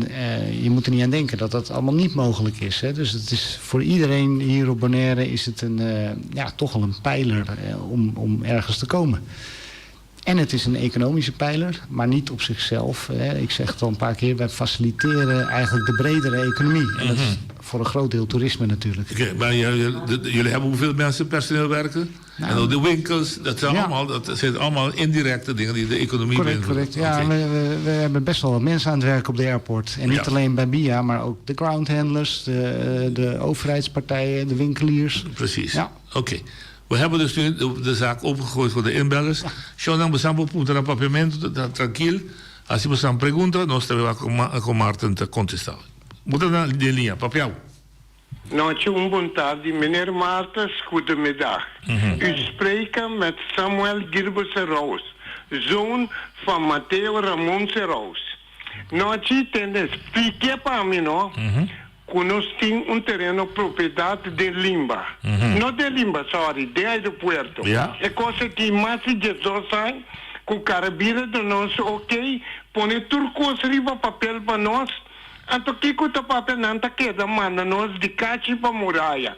S12: je moet er niet aan denken dat dat allemaal niet mogelijk is. Hè? Dus het is voor iedereen hier op Bonaire is het een, ja, toch wel een pijler om ergens te komen. En het is een economische pijler, maar niet op zichzelf. Hè. Ik zeg het al een paar keer, wij faciliteren eigenlijk de bredere economie. En dat is voor een groot deel toerisme natuurlijk.
S11: Oké, maar jullie hebben hoeveel mensen personeel werken?
S12: Nou,
S11: en ook de winkels, dat zijn, allemaal, dat zijn allemaal indirecte dingen die de economie
S12: Correct,
S11: beïnvloeden.
S12: correct. Ja, we hebben best wel wat mensen aan het werk op de airport. En niet alleen bij BIA, maar ook de ground handlers, de overheidspartijen, de winkeliers.
S11: Precies.
S12: Ja.
S11: Oké. We hebben dus nu de zaak opengegooid voor de inbellers. Shonan bo sa por puntra na Papiamento, ta trankil. Asi bo sa pregunta, nos ta wak con Maarten ta contesta. Bo ta na den liña, papia bo.
S13: Nochi un bon tardi, meneer Maartens, goedemiddag. U spreekt met Samuel Gilbert Serraus, zoon van Mateo Ramon Serraus. Nochi tende spliké pa mi no, ku nos tin un tereno propiedat den Limba. No den Limba, sorry, den aeropuerto. E kos aki mas di diesdos aña ku Carabira duna nos ok, pone tur kos riba papel pa nos, anto kiko ta papia nan ta keda manda nos di kachi pa muraya.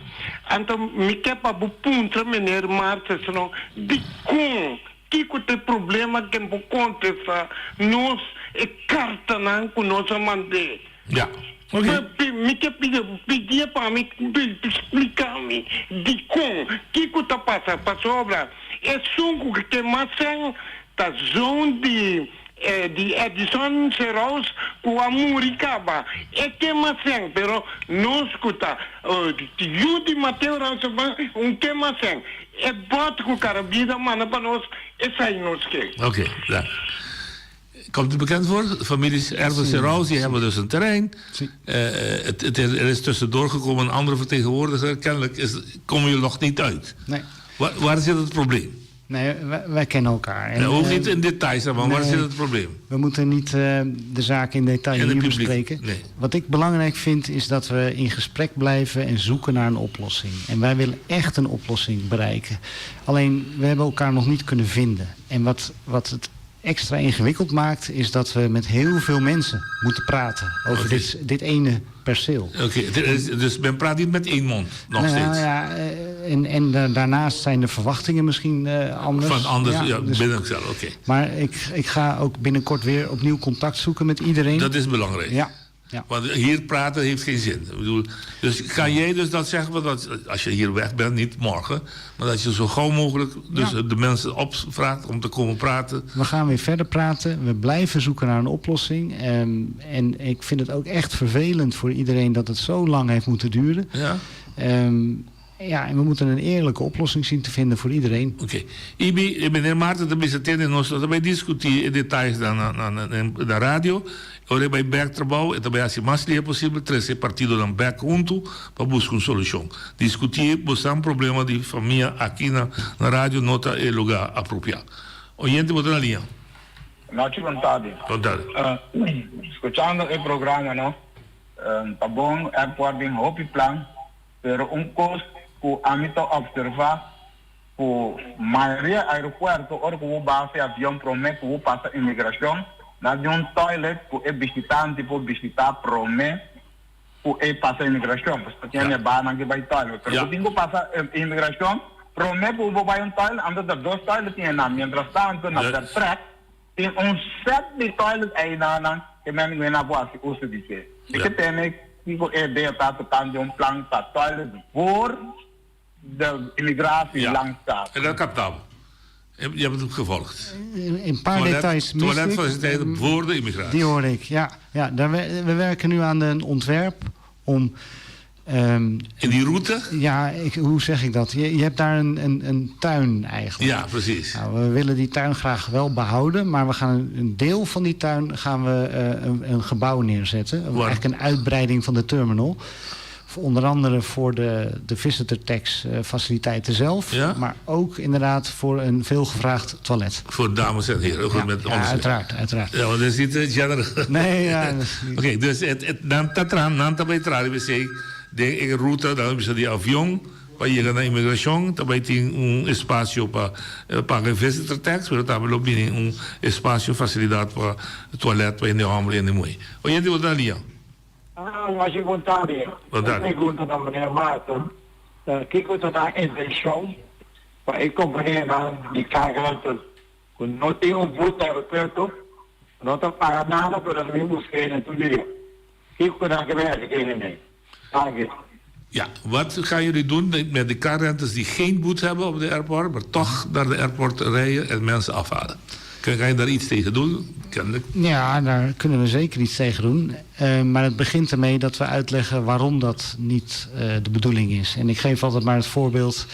S13: Anto mi ke pa bo puntra meneer Martes no, dikon Kiko ta e problema ken por kontestá nos e kartanan ku nos a mand'é?
S11: Ja, oké.
S13: Mi ke pidi pidié pa mi splika mi dikon, kiko ta pasa, pasobra esun ku ke mas sèn ta zoon di di Edison Seraus ku a muri kaba, e ke mas sèn, pero nos ku ta yu di Mateo Ransema un ke mas sèn. E bòt ku Karabida manda pa nos, esei nos ke.
S11: Oké, ja. Komt het bekend voor? Families Erven Seraus, die hebben dus een terrein. Het, het, er is tussendoor gekomen een andere vertegenwoordiger. Kennelijk is, komen jullie nog niet uit.
S12: Nee.
S11: Waar, waar zit het probleem?
S12: Nee, wij, wij kennen elkaar.
S11: En, hoeft niet in details, maar waar zit het probleem?
S12: We moeten niet de zaken in detail
S11: In het
S12: hier
S11: publiek,
S12: bespreken.
S11: nee.
S12: Wat ik belangrijk vind is dat we in gesprek blijven en zoeken naar een oplossing. En wij willen echt een oplossing bereiken. Alleen, we hebben elkaar nog niet kunnen vinden. En wat het extra ingewikkeld maakt, is dat we met heel veel mensen moeten praten over dit ene perceel.
S11: Oké, dus men praat niet met één mond, nog steeds?
S12: En daarnaast zijn de verwachtingen misschien anders.
S11: Van anders, ja, binnen zichzelf, oké.
S12: Maar ik ga ook binnenkort weer opnieuw contact zoeken met iedereen.
S11: Dat is belangrijk.
S12: Ja. Ja.
S11: Want hier praten heeft geen zin. Ik bedoel, dus ga jij dus dat zeggen, want als je hier weg bent, niet morgen, maar dat je zo gauw mogelijk dus de mensen opvraagt om te komen praten.
S12: We gaan weer verder praten. We blijven zoeken naar een oplossing. En ik vind het ook echt vervelend voor iedereen dat het zo lang heeft moeten duren. En we moeten een eerlijke oplossing zien te vinden voor iedereen.
S11: Oké. Ibi, meneer Maarten, de beste tende nos, dat wij discussiëren in details na radio. Ora bij back trabalho, e também assim mais é possível trazer partido dan back junto para buscar uma solução. Discutir, buscar um problema de família aqui na rádio, nota é lugar apropriado. Oyente, bota na linha.
S14: Nochi bon tardi.
S11: Bon tardi.
S14: Escuchando e programa, no? Ta bon, airport tin hopi plan, pero un cos cu ami ta observa cu mayoria aeropuerto ora cu bo baha fi avion prome cu bo pasa inmigracion, nan tin un toilet cu e bishitante por bishita prome cu e pasa inmigracion. Pasobra tin hende baha nan ke bay toilet, pero bo tin cu pasa inmigracion prome cu bo bay un toilet, anto ta dos toilet tin enan. Mientras tanto na vertrek tin un set di toilet eynan ke men cu nan por haci uso di dje. Mi ke tene kico e idea ta tocante un plan pa toilet voor de immigratie langs staat.
S11: En dat kaptaal. Je hebt het gevolgd.
S12: Een paar details mis ik.
S11: Toiletfaciliteiten voor de immigratie.
S12: Die hoor ik, ja. Ja, we werken nu aan een ontwerp om
S11: In die route?
S12: Ja, ik, hoe zeg ik dat? Je hebt daar een tuin eigenlijk.
S11: Ja, precies.
S12: Nou, we willen die tuin graag wel behouden, maar we gaan een deel van die tuin gaan we een gebouw neerzetten. Eigenlijk een uitbreiding van de terminal. Onder andere voor de visitor tax faciliteiten zelf. Maar ook inderdaad voor een veelgevraagd toilet.
S11: Voor dames en heren.
S12: Ja,
S11: met
S12: ja,
S11: onze.
S12: Uiteraard, uiteraard.
S11: Ja, want dat is niet gender.
S12: Nee, ja, dat is
S11: Oké, okay, dus het nan ta tra, nan ta bay tra, wc, de ruta, dan bisa di avion, pa yega na immigracion, ta bay tin un espacio pa paga visitor tax, pero tambe lo bini un espacio, facilidad pa toilet pa hende homber y hende muhe. Oyente, bo ta lia?
S15: Ah, masha bon tardi.
S11: Bon tardi.
S15: Mi pregunta na meneer Maarten, ta kiko ta nan intencion pa e companianan di car rental cu no tin un bus na aeropuerto, no ta paga nada pero nan bin busca hende tur dia. Kiko nan ke bay haci cu e hende? Danki.
S11: Ja, wat gaan jullie doen met de car rentals die geen boete hebben op de airport, maar toch naar de airport rijden en mensen afhalen? Kan je daar iets tegen doen? Kennelijk.
S12: Ja, daar kunnen we zeker iets tegen doen. Maar het begint ermee dat we uitleggen waarom dat niet de bedoeling is. En ik geef altijd maar het voorbeeld.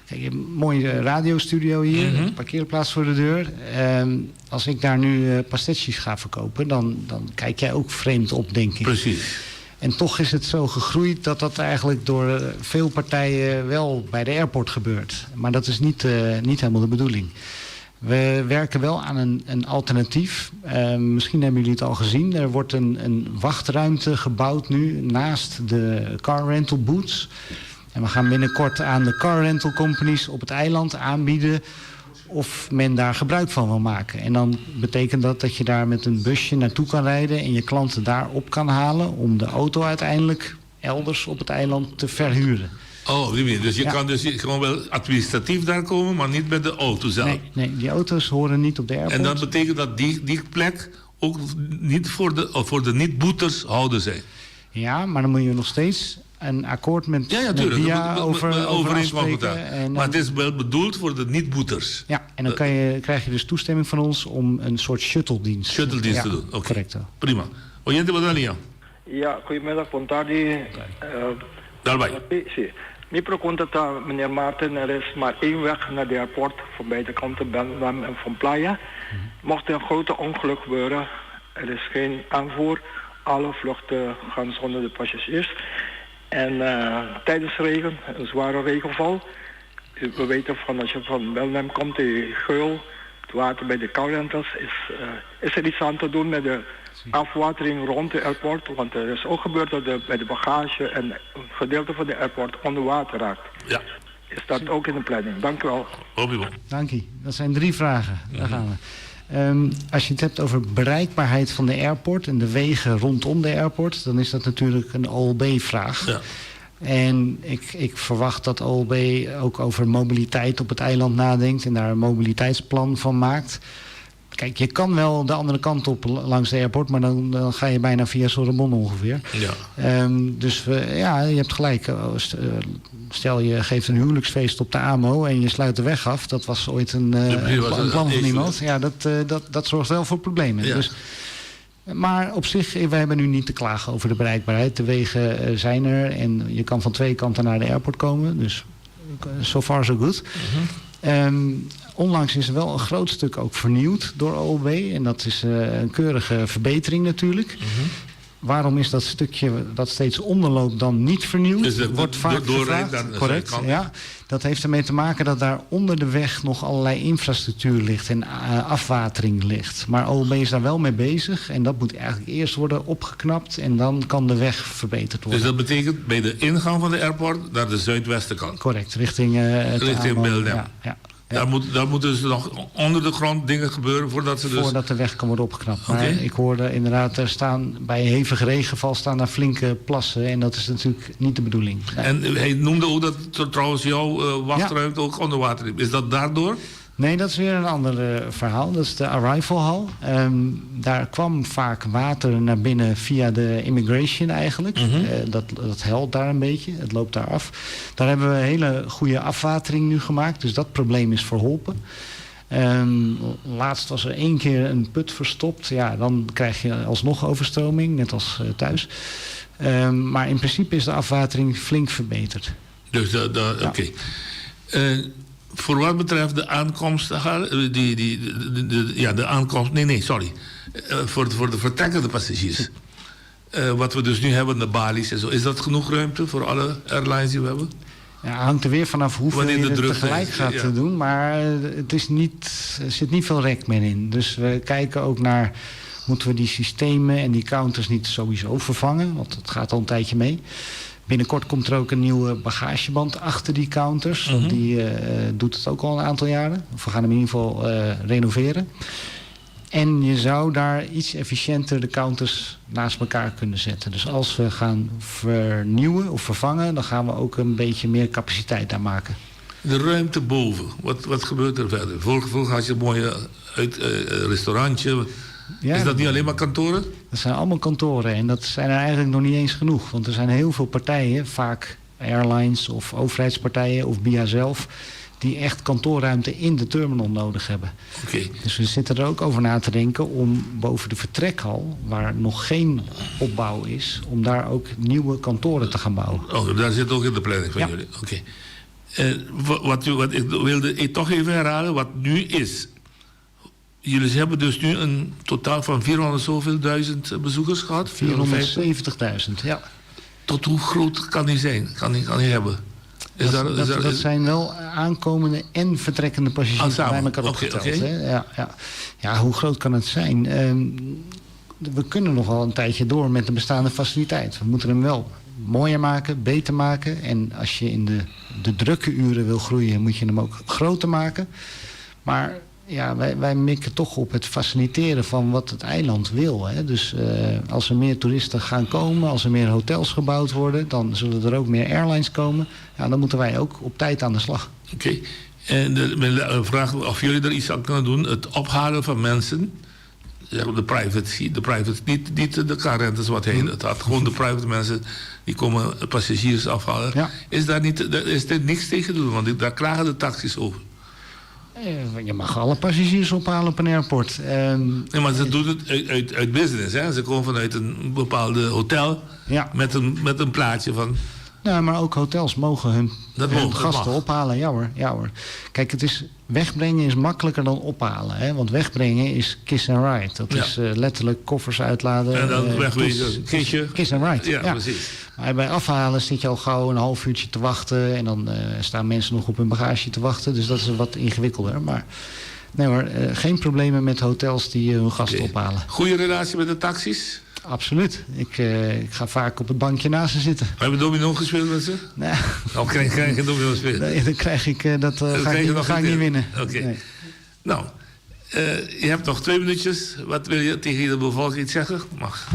S12: Kijk, je hebt een mooie radiostudio hier, een parkeerplaats voor de deur. Als ik daar nu pastetjes ga verkopen, dan kijk jij ook vreemd op, denk ik. En toch is het zo gegroeid dat dat eigenlijk door veel partijen wel bij de airport gebeurt. Maar dat is niet helemaal de bedoeling. We werken wel aan een alternatief. Misschien hebben jullie het al gezien. Er wordt een wachtruimte gebouwd nu naast de car rental booths. En we gaan binnenkort aan de car rental companies op het eiland aanbieden of men daar gebruik van wil maken. En dan betekent dat dat je daar met een busje naartoe kan rijden en je klanten daar op kan halen om de auto uiteindelijk elders op het eiland te verhuren.
S11: Oh, op die manier. Dus je kan dus gewoon wel administratief daar komen, maar niet met de auto zelf.
S12: Nee, nee, die auto's horen niet op de airport.
S11: En dat betekent dat die plek ook niet voor de niet-boeters houden zijn.
S12: Ja, maar dan moet je nog steeds een akkoord
S11: Ja,
S12: met
S11: tuurlijk.
S12: BIA
S11: Dat moet
S12: over
S11: overeenkomst moet daar.
S12: afspreken. En
S11: Maar het is wel bedoeld voor de niet-boeters.
S12: Ja, en dan krijg je dus toestemming van ons om een soort shuttle-dienst
S11: Shuttle-dienst
S12: Ja,
S11: te doen. Oké.
S12: Correct.
S11: Prima. Oyente, wat dan, Lian?
S16: Ja, goedemiddag, bon tardi.
S11: Daarbij.
S16: Sí. Mi pregunta ta, meneer Maarten, er is maar één weg naar de airport, van beide kanten, Belnem en van Playa. Mocht er een grote ongeluk gebeuren, er is geen aanvoer, alle vluchten gaan zonder de passagiers. En tijdens regen, een zware regenval, we weten van als je van Belnem komt, die geul, het water bij de car rentals, is er iets aan te doen met de afwatering rond de airport? Want er is ook gebeurd dat bij de bagage en een gedeelte van de airport onder water raakt. Is dat ook in de planning? Dank u wel.
S11: Hopie.
S12: Dank u. Dat zijn 3 vragen. Daar gaan we. Als je het hebt over bereikbaarheid van de airport en de wegen rondom de airport, dan is dat natuurlijk een O L B-vraag. En ik verwacht dat OLB ook over mobiliteit op het eiland nadenkt en daar een mobiliteitsplan van maakt. Kijk, je kan wel de andere kant op langs de airport, maar dan ga je bijna via Sorobon ongeveer. Dus je hebt gelijk. Stel je geeft een huwelijksfeest op de AMO en je sluit de weg af. Dat was ooit
S11: Ja, precies, was
S12: een
S11: een
S12: plan van
S11: issue.
S12: iemand. Ja, dat zorgt wel voor problemen. Maar op zich, wij hebben nu niet te klagen over de bereikbaarheid. De wegen zijn er en je kan van 2 kanten naar de airport komen. Dus so far so good. Onlangs is er wel een groot stuk ook vernieuwd door OLB. En dat is een keurige verbetering natuurlijk. Waarom is dat stukje dat steeds onderloopt dan niet vernieuwd?
S11: Dus de
S12: Wordt vaak
S11: doorrijdt
S12: gevraagd.
S11: naar de
S12: Correct,
S11: zijkant.
S12: ja. Dat heeft ermee te maken dat daar onder de weg nog allerlei infrastructuur ligt en afwatering ligt. Maar OLB is daar wel mee bezig en dat moet eigenlijk eerst worden opgeknapt en dan kan de weg verbeterd worden.
S11: Dus dat betekent bij de ingang van de airport naar de zuidwestenkant?
S12: Correct, richting het
S11: Richting
S12: AMO.
S11: Belnem.
S12: Ja, ja.
S11: Daar moeten dus nog onder de grond dingen gebeuren voordat ze dus
S12: Voordat de weg kan worden opgeknapt. Maar ik hoorde inderdaad, er staan bij hevige regenval staan daar flinke plassen. En dat is natuurlijk niet de bedoeling. Nee.
S11: En hij noemde ook dat trouwens jouw wachtruimte ook onder water is. Is dat daardoor?
S12: Nee, dat is weer een ander verhaal. Dat is de arrival hall. Daar kwam vaak water naar binnen via de immigration eigenlijk. Dat helpt daar een beetje. Het loopt daar af. Daar hebben we een hele goede afwatering nu gemaakt. Dus dat probleem is verholpen. Um, laatst was er één keer een put verstopt. Ja, dan krijg je alsnog overstroming, net als uh, thuis. Um, maar in principe is de afwatering flink verbeterd.
S11: Dus, de, oké. Okay. Uh, voor wat betreft de aankomst, die, die, de, de, ja, de aankomst, nee, nee, sorry. Uh, voor, voor de vertrekkende passagiers. Uh, wat we dus nu hebben, de balies en zo. Is dat genoeg ruimte voor alle airlines die we hebben?
S12: Ja, hangt er weer vanaf hoeveel je er tegelijk gaat ja. doen. Maar het is niet, er zit niet veel rek meer in. Dus we kijken ook naar... moeten we die systemen en die counters niet sowieso vervangen? Want dat gaat al een tijdje mee. Binnenkort komt er ook een nieuwe bagageband achter die counters. Mm -hmm. Die uh, doet het ook al een aantal jaren. Of we gaan hem in ieder geval uh, renoveren. En je zou daar iets efficiënter de counters naast elkaar kunnen zetten. Dus als we gaan vernieuwen of vervangen... dan gaan we ook een beetje meer capaciteit daar maken.
S11: De ruimte boven, wat, wat gebeurt er verder? Vorige, vorige had je een mooie uit, uh, restaurantje. Ja, is dat niet alleen maar kantoren?
S12: Dat zijn allemaal kantoren en dat zijn er eigenlijk nog niet eens genoeg. Want er zijn heel veel partijen, vaak airlines of overheidspartijen of BIA zelf die echt kantoorruimte in de terminal nodig hebben.
S11: Okay.
S12: Dus we zitten er ook over na te denken om boven de vertrekhal... waar nog geen opbouw is, om daar ook nieuwe kantoren te gaan bouwen.
S11: Oh, daar zit ook in de planning van ja. jullie. Oké. Okay. Uh, wat, wat ik wilde ik toch even herhalen, wat nu is. Jullie hebben dus nu een totaal van 400 zoveel duizend bezoekers gehad?
S12: 470.000, ja.
S11: Tot hoe groot kan die zijn? Kan die, kan die hebben?
S12: Is dat, daar, is dat, dat zijn wel aankomende en vertrekkende passagiers ah, bij elkaar opgeteld. Okay, okay. Hè? Ja, ja. ja, hoe groot kan het zijn? Um, we kunnen nog wel een tijdje door met de bestaande faciliteit. We moeten hem wel mooier maken, beter maken. En als je in de, de drukke uren wil groeien, moet je hem ook groter maken. Maar ja, wij, wij mikken toch op het faciliteren van wat het eiland wil. Hè. Dus uh, als er meer toeristen gaan komen, als er meer hotels gebouwd worden... dan zullen er ook meer airlines komen. Ja, dan moeten wij ook op tijd aan de slag.
S11: Oké. Okay. En de, de vraag of jullie er iets aan kunnen doen... het ophalen van mensen... De private, de private niet, niet de car rentals wat heen. Het had gewoon de private mensen die komen passagiers afhalen. Ja. Is daar, niet, is er niks tegen te doen? Want daar klagen de taxis over.
S12: Je mag alle passagiers ophalen op een airport.
S11: Nee, maar ze doen het uit, uit, uit business. Hè? Ze komen vanuit een bepaalde hotel
S12: ja.
S11: met, een, met een plaatje van...
S12: Nou, maar ook hotels mogen hun, dat hun mogen, gasten ophalen. Ja hoor, ja hoor. Kijk, het is, wegbrengen is makkelijker dan ophalen. Hè? Want wegbrengen is kiss and ride. Dat ja. is uh, letterlijk koffers uitladen.
S11: En dan uh, wegwezen, kistje.
S12: Kiss and ride,
S11: ja, ja, precies.
S12: Maar bij afhalen zit je al gauw een half uurtje te wachten. En dan uh, staan mensen nog op hun bagage te wachten. Dus dat is wat ingewikkelder. Maar nee hoor, geen problemen met hotels die hun gasten okay. ophalen.
S11: Goede relatie met de taxis?
S12: Absoluut. Ik, uh, ik ga vaak op het bankje naast ze zitten.
S11: Heb je domino gespeeld met ze?
S12: Nee.
S11: Of krijg je geen domino spelen?
S12: Nee, dan krijg ik, uh, dat, uh, dat ga, ik, niet, ga ik niet winnen.
S11: Oké. Okay. Nee. Nou, je hebt nog twee minuutjes. Wat wil je tegen de bevolking zeggen? Mag.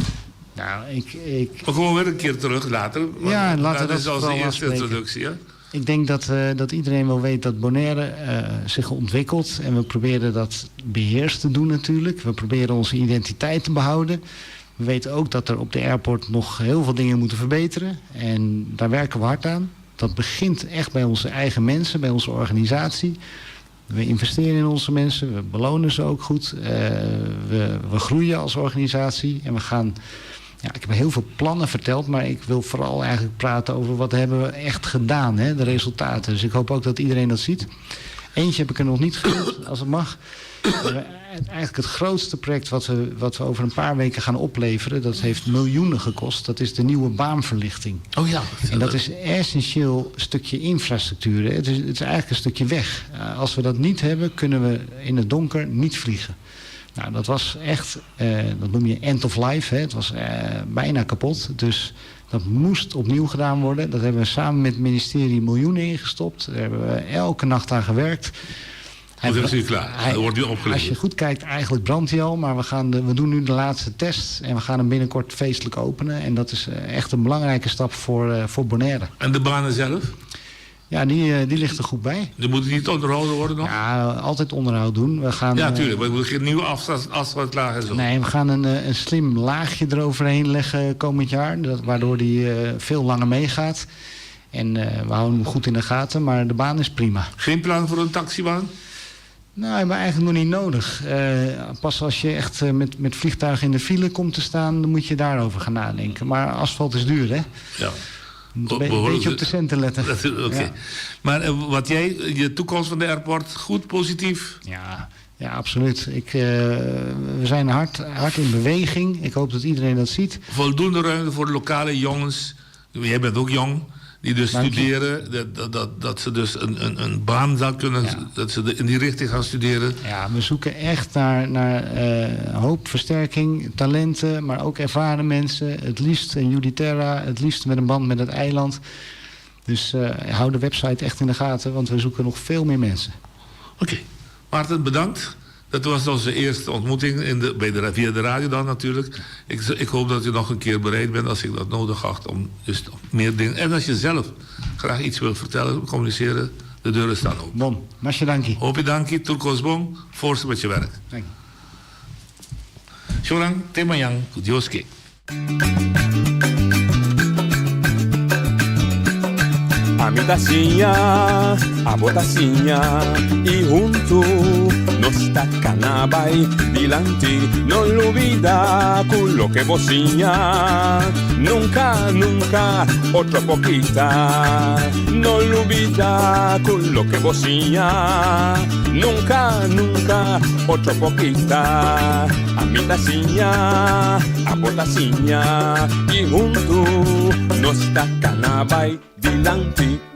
S12: Nou, ik... ik...
S11: We komen weer een keer terug later.
S12: Ja, laten we
S11: dat is als de eerste introductie, hè?
S12: Ik denk dat, uh, dat iedereen wel weet dat Bonaire uh, zich ontwikkelt. En we proberen dat beheerst te doen natuurlijk. We proberen onze identiteit te behouden. We weten ook dat er op de airport nog heel veel dingen moeten verbeteren. En daar werken we hard aan. Dat begint echt bij onze eigen mensen, bij onze organisatie. We investeren in onze mensen, we belonen ze ook goed. Uh, we, we groeien als organisatie en we gaan... Ja, ik heb heel veel plannen verteld, maar ik wil vooral eigenlijk praten over wat hebben we echt gedaan, hè, de resultaten. Dus ik hoop ook dat iedereen dat ziet. Eentje heb ik er nog niet genoemd, als het mag. Eigenlijk het grootste project wat we, wat we over een paar weken gaan opleveren... dat heeft miljoenen gekost, dat is de nieuwe baanverlichting.
S11: Oh ja.
S12: En dat is een essentieel stukje infrastructuur. Het is, het is eigenlijk een stukje weg. Als we dat niet hebben, kunnen we in het donker niet vliegen. Nou, dat was echt, uh, dat noem je end of life. Hè. Het was uh, bijna kapot. Dus dat moest opnieuw gedaan worden. Dat hebben we samen met het ministerie miljoenen ingestopt. Daar hebben we elke nacht aan gewerkt.
S11: Hij, is nu klaar. Hij, wordt nu opgeleverd.
S12: Als je goed kijkt, eigenlijk brandt hij al. Maar we, gaan de, we doen nu de laatste test. En we gaan hem binnenkort feestelijk openen. En dat is echt een belangrijke stap voor, uh, voor Bonaire.
S11: En de banen zelf?
S12: Ja, die, die ligt er goed bij.
S11: Die moeten niet onderhouden worden nog?
S12: Ja, altijd onderhoud doen. We gaan,
S11: ja, tuurlijk. Maar je moet geen nieuwe asfaltlaag en zo.
S12: Nee, we gaan een, een slim laagje eroverheen leggen komend jaar. Dat, waardoor die veel langer meegaat. En uh, we houden hem goed in de gaten, maar de baan is prima.
S11: Geen plan voor een taxibaan?
S12: Nou, maar eigenlijk nog niet nodig. Eh, pas als je echt eh, met, met vliegtuigen in de file komt te staan... dan moet je daarover gaan nadenken. Maar asfalt is duur, hè?
S11: Ja.
S12: Moet een be beetje op de centen letten.
S11: Oké.
S12: Ja.
S11: Maar eh, wat jij, je toekomst van de airport, goed, positief?
S12: Ja, ja absoluut. Ik, we zijn hard, hard in beweging. Ik hoop dat iedereen dat ziet.
S11: Voldoende ruimte voor lokale jongens. Jij bent ook jong. Die dus
S12: Dank je.
S11: studeren. Dat, dat, dat, dat ze dus een, een, een baan zou kunnen. Dat ze de- in die richting gaan studeren.
S12: Ja, we zoeken echt naar, naar eh, hoop, versterking, talenten, maar ook ervaren mensen. Het liefst in Juditerra, het liefst met een band met het eiland. Dus eh, hou de website echt in de gaten, want we zoeken nog veel meer mensen.
S11: Oké. Maarten, bedankt. Dat was onze eerste ontmoeting in de, bij de, via de radio dan natuurlijk. Ik, ik hoop dat u nog een keer bereid bent als ik dat nodig acht om dus nog meer dingen. En als je zelf graag iets wil vertellen, communiceren, de deuren staan open.
S12: Bon, masje dankie.
S11: Hoop dankie, Turkos bon, voorstel met je werk.
S12: Dank
S11: Shorang, temayang, Dioske.
S10: A mi tacinha, a botacinha E junto nos tacanabai Dilanti, non lubida Culo que bocinha Nunca, nunca, otro poquita No lubida culo que bocinha Nunca, nunca, otro poquita A mi tacinha, a botacinha E junto nos tacanabai Dilanti.